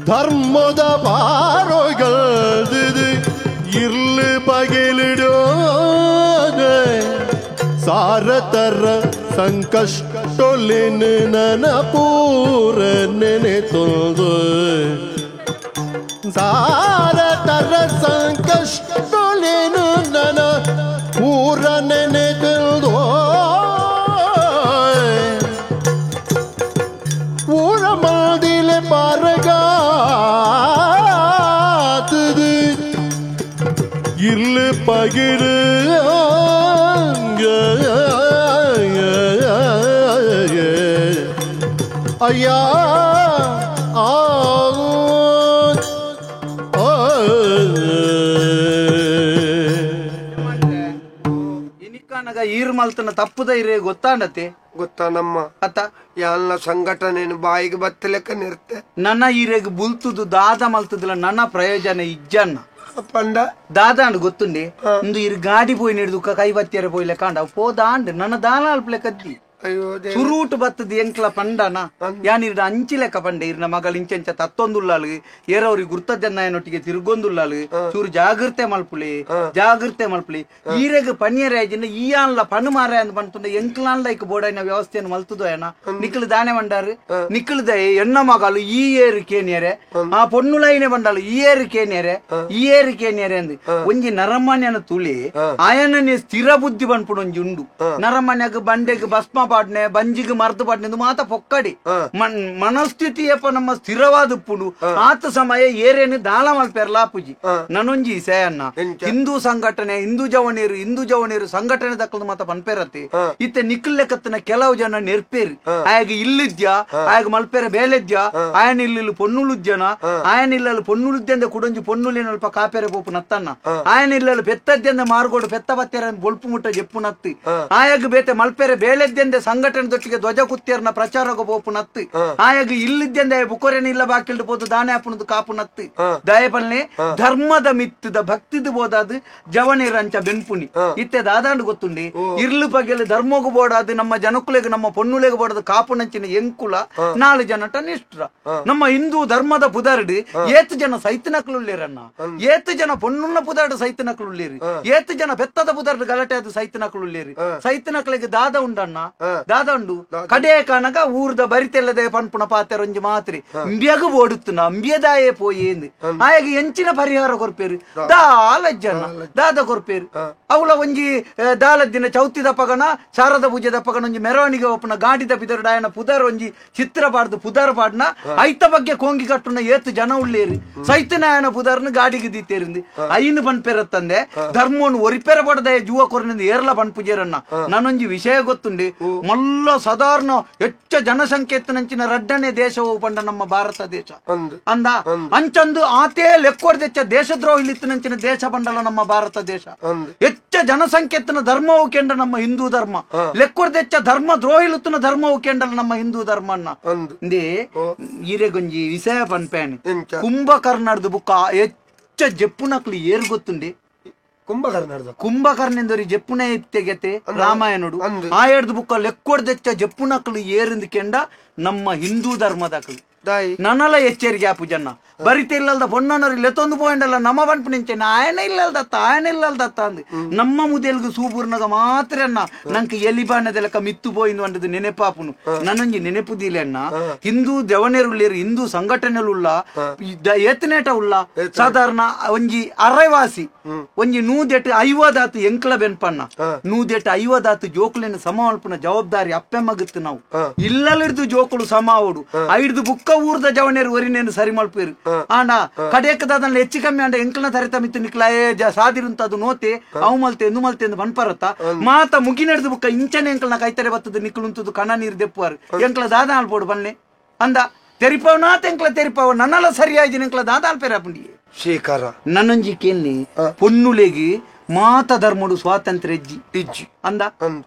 ಧರ್ಮದ ಪಾರೋಗಲ್ದಿದು ಇರ್ಲು ಪಗಿಲಿಡೋ ಸಾರತರ ಸಂಕಷ್ಟೊಲಿನ ನನ ಪೂರ ನೆನೆ ತೊಂದು ಸಾರತರ ಸಂಕಷ್ಟೊಲಿನ ನನ ಪೂರ ನೆನೆ ತೊಂದು ಊರ ಮಾದಿಲೆ ಪಾರಗಾತದು ಇರ್ಲು ಪಗಿರು ಅಯ್ಯಾ ಇನಿಕಾನಗ ಈರ್ ಮಲ್ತನ ತಪ್ಪುದ ಇರೇ ಗೊತ್ತಾಂಡತೆ ಗೊತ್ತಾ ನಮ್ಮ ಅತ್ತ ಎಲ್ಲ ಸಂಘಟನೆ ಬಾಯಿಗೆ ಬತ್ತ ಲೆಕ್ಕ ನಿರ್ತೆ ನನ್ನ ಈರೆಗ್ ಬುಲ್ತುದು ದಾದ ಮಲ್ತದಿಲ್ಲ ನನ್ನ ಪ್ರಯೋಜನ ಇಜ್ಜನ್ನ ಪಂಡ ದಾದಾಂಡ್ ಗೊತ್ತುಂಡೆ ಇಂದು ಇರ್ ಗಾಡಿ ಪೋಯಿ ನಿಡ್ದು ಕೈ ಬತ್ತಿಯರ ಪೋಯಿ ಲೆಕ್ಕ ಅಂಡ ಪೋದಾಂಡ್ ನನ್ನ ದಾನ ಅಲ್ಪಲೆ ಕದ್ದಿ ಸುರೂಟ್ ಬತ್ತದ ಎಂಕ್ಲ ಪಂಡನ ಯಾನ್ ಇರ್ನ ಅಂಚಿ ಲೆಕ್ಕ ಪಂಡೆ ಇರ್ನ ಮಗಳ ಇಂಚೆಂಚ ತತ್ತೊಂದುಲ್ಲಾಳು ಏರವ್ರಿಗೆ ಗುರ್ತದನ್ನೊಟ್ಟಿಗೆ ತಿರುಗೊಂದುಲ್ಲಾಳು ಚೂರು ಜಾಗೃತೆ ಮಲ್ಪುಳಿ ಜಾಗೃತೆ ಮಲ್ಪುಳಿ ಈರೆಗ್ ಪನಿಯರ ಈ ಆನ್ಲ ಪಣ್ಣು ಮಾರ ಅಂತ ಬಂತುಂಡ ಎಂಕ್ಲಾನ್ಲ ಇಕ್ ಬೋಡೈನ ವ್ಯವಸ್ಥೆಯನ್ನು ಮಲ್ತುದು ಏನ ನಿಕ್ಲು ದಾನೆ ಬಂಡಾರು ನಿಕ್ಲುದ ಎಣ್ಣ ಮಗಳು ಈ ಏರು ಕೇನಿಯರೆ ಆ ಪೊಣ್ಣುಲೈನೆ ಬಂಡಾಳು ಈ ಏರು ಕೇನಿಯರೆ ಈ ಏರು ಕೇನಿಯರೆ ಅಂದ್ ಒಂಜಿ ನರಮಾನ್ಯನ ತುಳಿ ಆಯನನೆ ಸ್ಥಿರ ಬುದ್ಧಿ ಬಂದ್ಪುಡು ಒಂಜಿ ಉಂಡು ನರಮಾನ್ಯಗ್ ಬಂಡೆಗ್ ಭಸ್ಮ ಪಾಡ್ನೆ ಬಂಜಿಗೆ ಮರ್ದು ಪಾಡ್ನೆ ಇದು ಮಾತ ಪೊಕ್ಕಡಿ ಮನಸ್ಥಿತಿಯಪ್ಪ ನಮ್ಮ ಸ್ಥಿರವಾದ ಪುಡು ಆತ ಸಮಯ ಏರೇನು ದಾಳ ಮಲ್ಪೆರ್ಲಾಪುಜಿ ನನೊಂಜಿ ಸೇಯನ್ನ ಹಿಂದೂ ಸಂಘಟನೆ ಹಿಂದೂ ಜವನೀರು ಸಂಘಟನೆ ದಕ್ಕಲು ಮಾತ ಪನ್ಪೇರತ್ತೆ ಇತ್ತೆ ನಿಕ್ಕಲ್ಲೆಕತ್ತನ ಕೆಲವು ಜನ ನೆರ್ಪೇರಿ ಆಯಾಗ ಇಲ್ಲಿದ್ಯಾ ಆಯಾಗ ಮಲ್ಪೇರ ಬೇಲೆದ್ಯಾ ಆಯನ ಇಲ್ಲಿ ಪೊನ್ನುಲುದ್ಯನ ಆಯನ ಇಲ್ಲಲ್ಲಿ ಪೊನ್ನುಲುದ್ಯಂದ ಕುಡೊಂಜಿ ಪೊನ್ನುಲೇನಲ್ಪ ಕಾಪೇರೆ ಪೋಪು ನತ್ತನ್ನ ಆಯನ ಇಲ್ಲಲ್ಲಿ ಪೆತ್ತದ್ಯಂದ ಮಾರ್ಗೋಡು ಪೆತ್ತ ಬತ್ತೇರ ಬೊಲ್ಪು ಮುಟ್ಟ ಜೆಪ್ಪು ನತ್ತಿ ಆಯಾಗ ಬೇತೆ ಮಲ್ಪೇರೆ ಬೇಲೆದ್ಯಂದೆ ಸಂಘಟನೆ ದೊಟ್ಟಿಗೆ ಧ್ವಜ ಕುತ್ತಿಯರ್ನ ಪ್ರಚಾರಗ ಪೋಪು ನತ್ತು ಆಯಾಗ ಇಲ್ಲಿದ್ದಂದ ಬುಕೊರೆನ ಇಲ್ಲ ಬಾಕಿಲ್ಡು ಪೋದು ದಾನೆ ಹಾಪುನದು ಕಾಪು ನತ್ತು ದಯಪಲ್ನೆ ಧರ್ಮದ ಮಿತ್ತದ ಭಕ್ತಿದು ಬೋದಾದು ಜವನಿರಂಚ ಬೆನ್ಪುಣಿ ಇತ್ತೆ ದಾದಾಂಡು ಗೊತ್ತುಂಡಿ ಇರ್ಲು ಪಗೆಲು ಧರ್ಮಗು ಬೋಡಾದು ನಮ್ಮ ಜನಕುಲೆಗ್ ನಮ್ಮ ಪೊನ್ನುಲೆಗ್ ಬೋಡದು ಕಾಪು ನಂಚಿನ ಎಂಕುಲ ನಾಲು ಜನಟ ನಿಷ್ಠ ನಮ್ಮ ಹಿಂದೂ ಧರ್ಮದ ಪುದರ್ಡು ಏತು ಜನ ಸೈತನಕ್ಲುಳ್ಳೇರನ್ನ ಏತು ಜನ ಪೊನ್ನುನ್ನ ಪುದರ್ಡು ಸೈತನಕ್ಲುಳ್ಳೇರಿ ಏತು ಜನ ಬೆತ್ತದ ಪುದರ್ಡು ಗಲಾಟೆ ಅದು ಸೈತನಕ್ಲುಳ್ಳೇರಿ ಸೈತನಕ್ಲೆಗ್ ದಾದ ಉಂಡಣ್ಣ ದಾದಂಡು ಕಡೆ ಕನಕ ಊರ್ದ ಬರಿತೆಲ್ಲದೆ ಪನ್ಪುನ ಪಾತೆರೊಂಜಿ ಮಾತ್ರೆ ಇಂಬಿಯಗು ಓಡುತ್ತುನ ಅಂಬಿಯದಾಯೇ ಪೋಯೇಂದು ಆಯಗ ಎಂಚಿನ ಪರಿಹಾರ ಕೊರ್ಪೇರು ದಾಲಜ್ಜನ ದಾದ ಕೊರ್ಪೇರು ಅವಳ ಒಂಜಿ ದಾಲದ್ದಿನ ಚೌತಿ ದಪ್ಪಗನ ಶಾರದ ಪೂಜೆ ದಪ್ಪಗನ ಒಂಜಿ ಮೆರವಣಿಗೆ ಒಪ್ಪನ ಗಾಡಿ ದಪ್ಪಿದರು ಡಾಯನ ಪುದರ್ ಒಂಜಿ ಚಿತ್ರ ಪಾಡ್ದು ಪುದರ್ ಪಾಡ್ನ ಐತ ಬಗ್ಗೆ ಕೋಂಗಿ ಕಟ್ಟುನ ಏತು ಜನ ಉಳ್ಳೇರು ಸೈತನಾಯನ ಪುದರ್ನ ಗಾಡಿಗೆ ದೀತೇರಿಂದು ಐನು ಪನ್ಪೆರತ್ತಂದೆ ಧರ್ಮವನ್ನು ಒರಿಪೆರ ಪಡದೆ ಜೂವ ಕೊರನಿಂದ ಏರ್ಲ ಪನ್ಪುಜೇರನ್ನ ನಾನೊಂಜಿ ವಿಷಯ ಗೊತ್ತುಂಡಿ ಮಲ್ಲ ಸಾಧಾರಣ ಹೆಚ್ಚ ಜನಸಂಖ್ಯೆ ಎತ್ತನಂಚಿನ ರಡ್ಡನೆ ದೇಶವು ಪಂಡ ನಮ್ಮ ಭಾರತ ದೇಶ ಅಂದ ಅಂಚಂದು ಆತೇ ಲೆಕ್ಕೊಡ್ದೆಚ್ಚ ದೇಶದ್ರೋಹಿಲಿತ್ತನಂಚಿನ ದೇಶ ಪಂಡಲ ನಮ್ಮ ಭಾರತ ದೇಶ ಹೆಚ್ಚ ಜನಸಂಖ್ಯೆ ಎತ್ತನ ಧರ್ಮವು ಕೆಂಡ ನಮ್ಮ ಹಿಂದೂ ಧರ್ಮ ಲೆಕ್ಕೊಡ್ದೆಚ್ಚ ಧರ್ಮ ದ್ರೋಹಿಲುತ್ತನ ಧರ್ಮವು ಕೆಂಡಲ ನಮ್ಮ ಹಿಂದೂ ಧರ್ಮನ್ನ ಇಂದೇ ಈರೆಗೊಂಜಿ ವಿಷಯ ಪನ್ಪೇಣಿ ಕುಂಭಕರ್ಣರ್ದು ಬುಕ್ಕ ಹೆಚ್ಚ ಜೆಪ್ಪುನಕ್ಲು ಏರ್ ಗೊತ್ತುಂಡಿ ಕುಂಭಕರ್ಣರ್ದು ಕುಂಭಕರ್ಣೆಂದರಿ ಜೆಪ್ಪುನೆ ಇತ್ತೆಗೆತೆ ರಾಮಾಯಣುಡು ಆ ಎಡ್ದು ಬುಕ್ಕ ಲೆಕ್ಕೊಡ್ದೆಚ್ಚ ಜೆಪ್ಪುನಕ್ಲು ಏರಿಂದು ಕೆಂಡ ನಮ್ಮ ಹಿಂದೂ ಧರ್ಮದಕ್ಲು ನನಲ ಎಚ್ಚರಿಕೆ ಆಪು ಜನ ಬರಿತ ಇಲ್ಲಲ್ದ ಪೊಣ್ಣನವ್ರು ಲೆತ್ತೊಂದು ಪೋಯಿಂಡಲ್ಲ ನಮ್ಮ ಪನ್ಪು ನಿಂಚೆ ಆಯನ ಇಲ್ಲಲ್ದತ್ತ ಆಯನ ಇಲ್ಲಲ್ದತ್ತ ಅಂದ್ ನಮ್ಮ ಮುದೆಲ್ಗು ಸೂಬೂರ್ನಗ ಮಾತ್ರ ಅಣ್ಣ ನಂಗೆ ಎಲಿಬಾಣದೆಲಕ ಮಿತ್ತು ಪೋಯಿಂದು ಅಂಟದು ನೆನೆಪಾಪುನು ನನ್ನೊಂಜಿ ನೆನೆಪುದಿಲ್ಲ ಅಣ್ಣ ಹಿಂದೂ ಜವನೇರುಳ್ಳೇರು ಹಿಂದೂ ಸಂಘಟನೆಲುಲ್ಲ ಏತನೇಟ ಉಲ್ಲ ಸಾಧಾರಣ ಒಂಜಿ ಅರೆವಾಸಿ ಒಂಜಿ ನೂದೆಟ್ಟು ಐವದಾತು ಎಂಕ್ಲ ಬೆನ್ಪಣ್ಣ ನೂದೆಟ್ಟು ಐವದಾತು ಜೋಕುಲಿನ ಸಮ ಜವಾಬ್ದಾರಿ ಅಪ್ಪೆ ಮಗತ್ತು ನಾವು ಇಲ್ಲಲಿಡ್ದು ಜೋಕುಲು ಸಮ ಅವಡು ಐಡ್ದು ಬುಕ್ಕ ಊರ್ದ ಜವನೇರು ಒರಿನೇನು ಸರಿ ಮಲ್ಪೇರು ಆಂಡ ಕಡೆಯಕ್ಕದಾದ ಹೆಚ್ಚು ಕಮ್ಮಿ ಅಂಡ ಎಂಕ್ಲನ ತರಿತ ಮಿತ್ತು ನಿಕ್ಲಾಯೇ ಸಾದಿರುಂತದು ನೋತೆ ಅವು ಮಲ್ತೆ ಎಂದು ಮಲ್ತೆ ಎಂದು ಪನ್ಪರತ್ತ ಮಾತ ಮುಗಿನೆಡ್ದು ಬುಕ್ಕ ಇಂಚನೆ ಎಂಕ್ಲನ ಕೈತರೆ ಬತ್ತದ ನಿಕ್ಲುಂತದು ಕಣ ನೀರು ದೆಪ್ಪುವಾರು ಎಂಕ್ಲ ದಾದ ಆಲ್ಪೋಡು ಬನ್ನೆ ಅಂದ ತೆರಿಪವನಾತ ಎಂಕ್ಲ ತೆರಿಪವ ನನ್ನಲ ಸರಿಯಾಗಿ ಎಂಕ್ಲ ದಾದ ಆಲ್ಪೇರ ಪುಂಡಿ ಶೇಖರ ನನ್ನೊಂಜಿ ಕೆನ್ನಿ ಪೊನ್ನುಲೆಗಿ ಮಾತ ಧರ್ಮಡು ಸ್ವಾತಂತ್ರ್ಯ ಇಜ್ಜಿ ಇಜ್ಜಿ ಅಂದ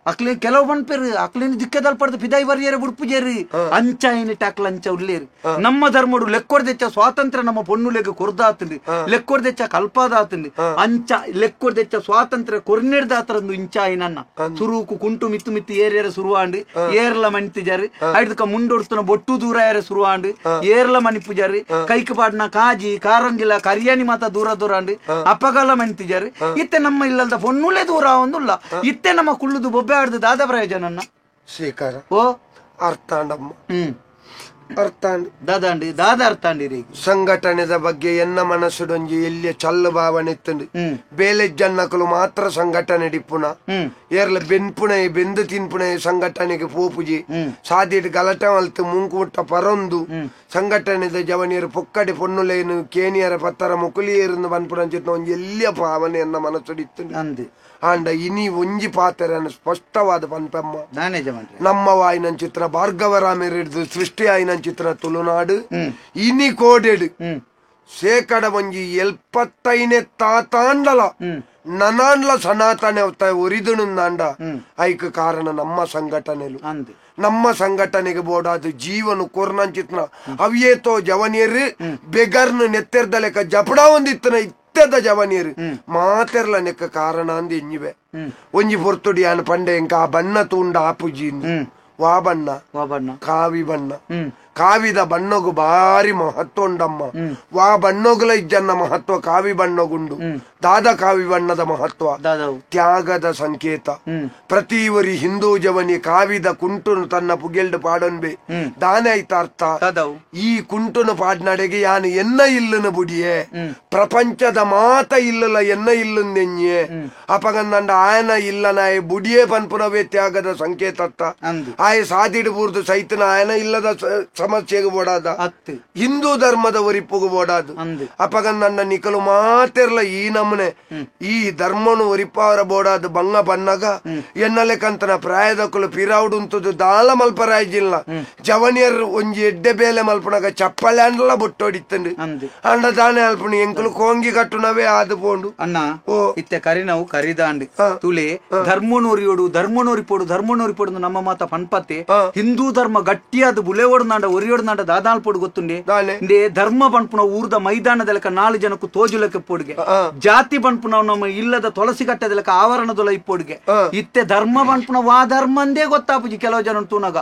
ಅಕ್ಲೆ ಕೆಲವು ಪನ್ಪೇರು ಅಕ್ಲೇನು ದಿಕ್ಕದಲ್ ಪಡ್ದು ಪಿದಾಯಿ ಬರ್ಯರೆ ಬುಡ್ಪುಜೇರಿ ಅಂಚ ಏನಿಟ್ಟ ಅಕ್ಲ ಅಂಚ ಉಲ್ಲೇರಿ ನಮ್ಮ ಧರ್ಮಡು ಲೆಕ್ಕೊಡ್ದೆಚ್ಚ ಸ್ವಾತಂತ್ರ್ಯ ನಮ್ಮ ಪೊನ್ನುಲೆಗ್ ಕೊರ್ದಾತುಂಡು ಲೆಕ್ಕೊಡ್ದೆಚ್ಚ ಕಲ್ಪಾದಾತುಂಡು ಅಂಚ ಲೆಕ್ಕೊಡ್ದೆಚ್ಚ ಸ್ವಾತಂತ್ರ್ಯ ಕೊರ್ನೆಡ್ದಾತರಂದು ಇಂಚ ನನ್ನ ಸುರುಕು ಕುಂಟು ಮಿತ್ತು ಮಿತ್ತು ಏರಿಯರ ಸುರುವಾಂಡು ಏರ್ಲ ಮಣಿತಿಜಾರು ಐದಕ್ಕ ಮುಂಡೊಡ್ತನ ಬೊಟ್ಟು ದೂರ ಏರ ಸುರುವಾಂಡು ಏರ್ಲ ಮಣಿಪುಜಾರು ಕೈಕ್ ಪಾಡ್ನ ಕಾಜಿ ಕಾರಂಗಿಲ ಕರಿಯಾನಿ ಮಾತ ದೂರ ದೂರಾಂಡು ಅಪ್ಪಗಾಲ ಮಣಿತಿಜಾರು ಇತ್ತೆ ನಮ್ಮ ಇಲ್ಲದ ಪೊನ್ನುಲೆ ದೂರ ಒಂದುಲ್ಲ ಇತ್ತೆ ನಮ್ಮ ಕುಳ್ಳುದು ಬೊಬ್ಬೆ ಆಡ್ದು ದಾದ ಪ್ರಯೋಜನ ಶೇಖರ ಓ ಅರ್ಥಾಂಡಮ್ಮ ಅರ್ಥಾಂಡ್ ದಾದಾಂಡಿ ದಾದ ಅರ್ಥಾಂಡಿರಿ ಸಂಘಟನೆದ ಬಗ್ಗೆ ಎನ್ನ ಮನಸ್ಸುಡೊಂಜಿ ಎಲ್ಲಿಯ ಚಲ್ಲು ಭಾವನೆ ಇತ್ತಂಡು ಬೇಲೆ ಜನ್ನಕಲು ಮಾತ್ರ ಸಂಘಟನೆ ಡಿಪ್ಪುನ ಏರ್ಲ ಬೆನ್ಪುಣೆ ಬೆಂದು ತಿನ್ಪುಣೆ ಸಂಘಟನೆಗೆ ಪೋಪುಜಿ ಸಾದಿಟ್ ಗಲಟೆ ಮಲ್ತು ಮುಂಕುಮುಟ್ಟ ಪರೊಂದು ಸಂಘಟನೆದ ಜವನಿಯರು ಪೊಕ್ಕಡೆ ಪೊನ್ನುಲೇನು ಕೇನಿಯರ ಪತ್ತರ ಮುಕುಲಿಯೇருந்து ಪನ್ಪುನಂಚಿತ್ನ ಒಂಜಿ ಎಲ್ಲಿಯ ಭಾವನೆ ಎನ್ನ ಮನಸ್ಸುಡಿತ್ತುಂಡು ಆಂಡ ಇನಿ ಒಂಜಿ ಪಾತೆರನ್ನು ಸ್ಪಷ್ಟವಾದ ಪನ್ಪಮ್ಮ ನಮ್ಮ ವಾಯಿನ ಚಿತ್ರ ಭಾರ್ಗವರಾಮೆರಿಡ್ದು ಸೃಷ್ಟಿ ಆಯಿನ ಚಿತ್ರ ತುಳುನಾಡು ಇನಿ ಕೋಡೆಡು ಶೇಕಡ ಒಂಜಿ 75 ತಾತಾಂಡಲ ನನಾಂಡ್ಲ ಸನಾತನೆ ಒರಿದುನುಂದಾಂಡ ಐಕ್ ಕಾರಣ ನಮ್ಮ ಸಂಘಟನೆಲು ನಮ್ಮ ಸಂಘಟನೆಗೆ ಬೋಡಾದು ಜೀವನ ಕೊರ್ನಂಚಿತ್ನ ಅವಿಯೇತೋ ಜವನಿಯರು ಬೆಗರ್ನು ನೆತ್ತೆರ್ದ ಲೆಕ್ಕ ಜಪಡ ಒಂದಿತ್ತನ ಇತ್ತೆದ ಜವನಿಯರು ಮಾತೆರ್ಲ ನೆಕ್ಕ ಕಾರಣ ಅಂದ್ ಎಂಜಿವೆ ಒಂಜಿ ಪೊರ್ತುಡಿ ಆನ್ ಪಂಡೆ ಎಂಕ ಆ ಬಣ್ಣ ತೂಂಡ ಆಪುಜಿ ವಾ ಬಣ್ಣ ಕಾವಿ ಬಣ್ಣ ಕಾವಿದ ಬಣ್ಣಗು ಭಾರಿ ಮಹತ್ವ ಉಂಡಮ್ಮ ವಾ ಬಣ್ಣಗುಲ ಇಜ್ಜನ್ನ ಮಹತ್ವ ಕಾವಿ ಬಣ್ಣಗುಂಡು ದಾದ ಕಾವಿ ಬಣ್ಣದ ಮಹತ್ವ ತ್ಯಾಗದ ಸಂಕೇತ ಪ್ರತಿ ಒರಿ ಹಿಂದೂ ಜವನಿ ಕಾವಿದ ಕುಂಟುನು ತನ್ನ ಪುಗೆಲ್ಡು ಪಾಡೊನ್ಬೆ ದಾನೆ ಐತ ಅರ್ಥ ಈ ಕುಂಟುನು ಪಾಡ್ನಡೆಗೆ ಯಾನು ಎನ್ನ ಇಲ್ಲನ ಬುಡಿಯೇ ಪ್ರಪಂಚದ ಮಾತ ಇಲ್ಲಲ ಎನ್ನ ಇಲ್ಲಂದೆಂಜೆ ಅಪಗಂದಂಡ ಆಯನ ಇಲ್ಲನಾಯ ಬುಡಿಯೇ ಪನ್ಪುನವೇ ತ್ಯಾಗದ ಸಂಕೇತತ್ತ ಆಯ ಸಾದಿಡು ಬೂರ್ದು ಸೈತನ ಆಯನ ಇಲ್ಲದ ಸಮಸ್ಯೆಗೆ ಬೋಡಾದ ಹಿಂದೂ ಧರ್ಮದ ಒರಿಪುಗು ಬೋಡಾದು ಅಪಗಂದಂಡ ನಿಕಲು ಮಾತೆರ್ಲ ಈ ನಮ್ಮನೆ ಈ ಧರ್ಮನು ಒರಿಪಾವರ ಬೋಡಾದು ಬಂಗ ಬನ್ನಗ ಎನ್ನಲೆಕಂತನ ಪ್ರಾಯದಕ್ಕಲು ಪಿರಾವುಡುಂತದು ದಾಲ ಮಲ್ಪರಾಯ್ಜಿಲ್ಲ ಜವನಿಯರ್ ಒಂಜಿ ಎಡ್ಡೆ ಬೇಲೆ ಮಲ್ಪನಾಗ ಚಪ್ಪಲೆ ಅಂಡಲ ಬೊಟ್ಟೋಡಿತ್ತಂಡು ಅಂಡ ದಾನೆ ಅಲ್ಪಣಿ ಎಂಕಲು ಕೋಂಗಿ ಕಟ್ಟುನವೇ ಆದು ಪೋಂಡು ಅಣ್ಣ ಇತ್ತೆ ಕರಿನವು ಕರಿದಾಂಡ್ ತುಳಿ ಧರ್ಮನೋರಿಯೋಡು ಧರ್ಮನೋರಿಪೋಡು ಧರ್ಮನೋರಿಪೋಡು ನಮ್ಮ ಮಾತ ಪನ್ಪತ್ತೆ ಹಿಂದೂ ಧರ್ಮ ಗಟ್ಟಿಯಾದ ಬುಲೆವೋಡು ನಾಂಡ ಒರಿಯೋಡ್ನಾಡ ದಾದಾಲ್ಪೊಡು ಗೊತ್ತುಂಡೆ ಇಂದೇ ಧರ್ಮ ಪನ್ಪುನ ಊರ್ದ ಮೈದಾನದಲಕ 4 ಜನಕ್ಕೂ ತೋಜುಲಕ್ಕೆ ಪೊಡುಗೆ ಜಾತಿ ಪನ್ಪುನ ನಮ್ಮ ಇಲ್ಲದ ತುಳಸಿ ಕಟ್ಟದಲಕ ಆವರಣದೊಲ ಇಪ್ಪೊಡುಗೆ ಇತ್ತೆ ಧರ್ಮ ಪನ್ಪುನ ವಾ ಧರ್ಮ ಅಂದೇ ಗೊತ್ತಾಪುಜಿ ಕೆಲವು ಜನ ತೂನಗ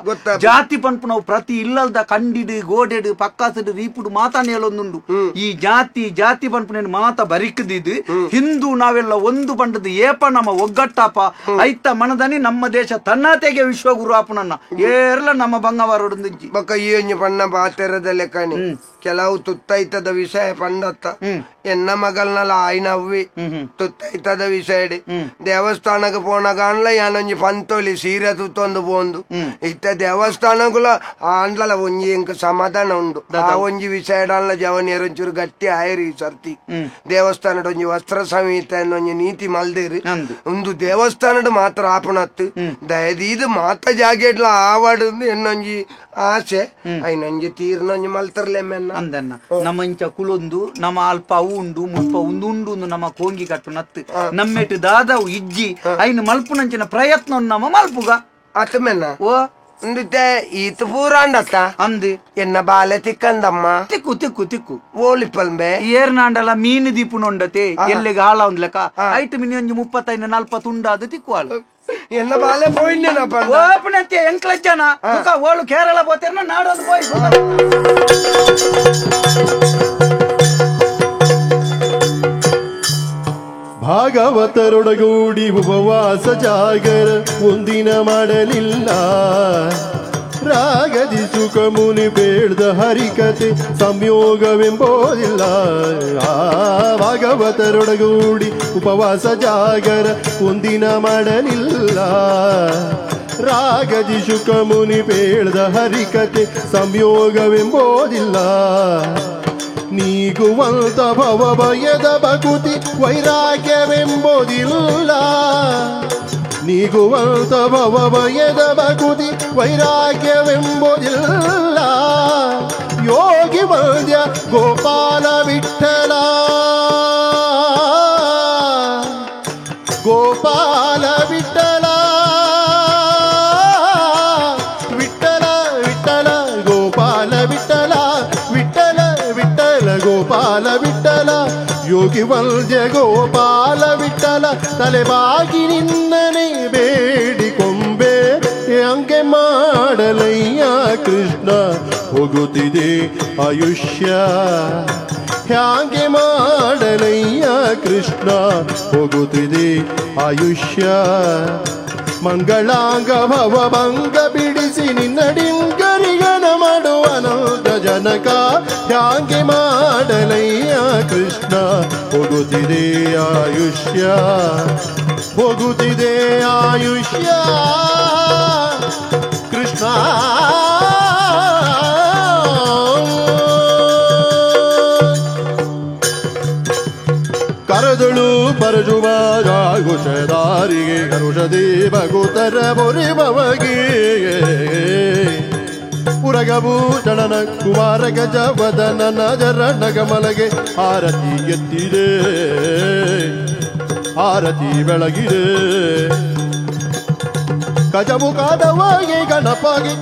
ಜಾತಿ ಪನ್ಪುನವು ಪ್ರತಿ ಇಲ್ಲದ ಕಂಡಿಡು ಗೋಡೆಡು ಪಕ್ಕಾಸಡು ರೀಪುಡು ಮಾತಾನೇಲೊಂದುಂಡು ಈ ಜಾತಿ ಜಾತಿ ಪನ್ಪುನ ಮಾತ ಬರಿಕದಿದ್ದು ಹಿಂದೂ ನಾವೆಲ್ಲ ಒಂದು ಪಂಡದು ಏಪ ನಮ್ಮ ಒಗ್ಗಟ್ಟಾಪ ಐತ ಮನದನಿ ನಮ್ಮ ದೇಶ ತನ್ನತೆಗೆ ವಿಶ್ವಗುರು ಆಪುನನ್ನ ಏರ್ಲ ನಮ್ಮ ಬಂಗವಾರೋಡು ಬೊಕ್ಕ ಈ ಪಣ್ಣ ಪಾತೆರದ ಲೆಕ್ಕಣಿ ಕೆಲವು ತುತ್ತೈತದ ವಿಷಯ ಪಂಡತ್ತ ಎನ್ನ ಮಗಲ್ನಲ ಆಯ್ನವ್ವಿ ತುತ್ತೈತದ ವಿಷಯ ದೇವಸ್ಥಾನಕ್ಕೆ ಪೋನಾಗ ಅನ್ಲ ಯಾನೊಂಜಿ ಪಂತೊಲಿ ಸೀರೆ ತುತ್ತೊಂದು ಪೋಂದು ಇತ್ತ ದೇವಸ್ಥಾನಗುಲ ಆಂಡ್ಲಲ ಒಂಜಿ ಎಂಕ್ ಸಮಾಧಾನ ಉಂಡು ಆ ಒಂಜಿ ವಿಷಯ ಅನ್ಲ ಜವನಿಯರ್ ಒಂಚೂರು ಗಟ್ಟಿ ಆಯರಿ ಸರ್ತಿ ದೇವಸ್ಥಾನದ ಒಂಜಿ ವಸ್ತ್ರ ಸಂಹಿತೆ ಒಂಜಿ ನೀತಿ ಮಲ್ದೇರಿ ಒಂದು ದೇವಸ್ಥಾನದ ಮಾತ್ರ ಆಪಣತ್ತು ದಯದೀದು ಮಾತ ಜಾಗೆಡ್ಲ ಆವಾಡು ಎನ್ನೊಂಜಿ ಆಸೆ ಐನೊಂಜಿ ತೀರ್ನೊಂಜಿ ಮಲ್ತರ್ಲೆ ಮೆನ್ನ ಅಂದನ್ನ ನಮ್ಮಂಚ ಕುಲೊಂದು ನಮ್ಮ ಅಲ್ಪ ಅವು ಉಂಡು ಮುಲ್ಪ ಉಂಡು ಉಂಡು ನಮ್ಮ ಕೋಂಗಿ ಕಟ್ಟು ನತ್ತು ನಮ್ಮೆಟ್ಟು ದಾದವು ಇಜ್ಜಿ ಐನು ಮಲ್ಪುನಂಚಿನ ಪ್ರಯತ್ನ ನಮ್ಮ ಮಲ್ಪುಗ ಅತ್ತ ಮೆನ್ನ ಓ ಉಂದಿತ್ತೆ ಈತ ಪೂರಾಂಡತ್ತ ಅಂದು ಎನ್ನ ಬಾಲೆ ತಿಕ್ಕಂದಮ್ಮ ತಿಕ್ಕು ತಿಕ್ಕು ತಿಕ್ಕು ಓಲಿಪ್ಪಲ್ಬೆ ಏರ್ನಾಂಡಲ ಮೀನು ದೀಪುನೊಂಡತೆ ಎಲ್ಲಿಗೆ ಹಾಳ ಒಂದ್ಲೆಕ್ಕ ಐಟು ಮಿನಿ ಒಂಜಿ 35 40 ಉಂಡಾದು ತಿಕ್ಕು ಹಾಳು ಎನ್ನ ಬಾಲೆ ಪೋಯಿನೇನಪ್ಪ ಓಪನಂತೆ ಎಂಕ್ಲಜ್ಜನ ಓಳು ಕೇರಳ ಪೋತೇರ್ನ ನಾಡೊಂದು ಪೋಯಿ ಭಾಗವತರೊಡಗೂಡಿ ಉಪವಾಸ ಜಾಗರ ಒಂದಿನ ಮಾಡಲಿಲ್ಲ ರಾಗದಿ ಸುಖ ಮುನಿ ಬೇಡ್ದ ಹರಿಕತೆ ಸಂಯೋಗವೆಂಬೋದಿಲ್ಲ ಭಾಗವತರೊಡಗೂಡಿ ಉಪವಾಸ ಜಾಗರ ಒಂದಿನ ಮಾಡಲಿಲ್ಲ ರಾಗದಿ ಸುಖ ಮುನಿ ಬೇಡ್ದ ಹರಿಕತೆ ಸಂಯೋಗವೆಂಬೋದಿಲ್ಲ ನೀಗುವಂತ ಭವ ಭಯದ ಭಕುತಿ ವೈರಾಗ್ಯವೆಂಬುದಿಲ್ಲ ನೀಗುವಂತ ಭವ ಭಯದ ಭಕುತಿ ವೈರಾಗ್ಯವೆಂಬುದಿಲ್ಲ ಯೋಗಿ ವಂದ್ಯ ಗೋಪಾಲ ವಿಠಲ ಗೋಪಾಲ ವಿಠಲ ವಿಠಲ ವಿಠಲ ಗೋಪಾಲ ವಿಠಲ ವಿಠಲ ವಿಠಲ ಗೋಪಾಲ ವಿಠಲ ಯೋಗಿ ವಂದ್ಯ ಗೋಪಾಲ ವಿಠಲ ತಲೆಬಾಗಿ ನಿನ್ನನೆ ಬೇಡಿಕೊಂಬೆ ಹಂಗೆ ಮಾಡಲಯ್ಯ ಕೃಷ್ಣ ಹೋಗುತ್ತಿದೆ ಆಯುಷ್ಯ ಹ್ಯಾಂಗೆ ಮಾಡಲಯ್ಯ ಕೃಷ್ಣ ಹೋಗುತ್ತಿದೆ ಆಯುಷ್ಯ ಮಂಗಳಾಂಗ ಭವಭಂಗ ಬಿಡಿಸಿ ನಿನ್ನಡಿಂಗರಿಗನ ಮಾಡುವನಂತ ಜನಕ ಹ್ಯಾಂಗೆ ಮಾಡಲಯ್ಯ ಕೃಷ್ಣ ಹೋಗುತ್ತಿದೆ ಆಯುಷ್ಯ ಹೋಗುತ್ತಿದೆ ಆಯುಷ್ಯ ಕೃಷ್ಣ ಕರೆದಳು ಪರಶುಮಾಗುಷದಾರಿಗೆ ಕರುಷದಿ ಭಗುತರ ಬೊರಿಬವಗೆ ಉರಗಭೂಷಣನ ಕುಮಾರ ಗಜವದನ ಜರಣ ಕಮಲಗೆ ಆರತಿ ಎತ್ತಿದೆ ಆರತಿ ಬೆಳಗಿದೆ ಗಜಮುಖಾದವಗೆ ಗಣಪಗೆ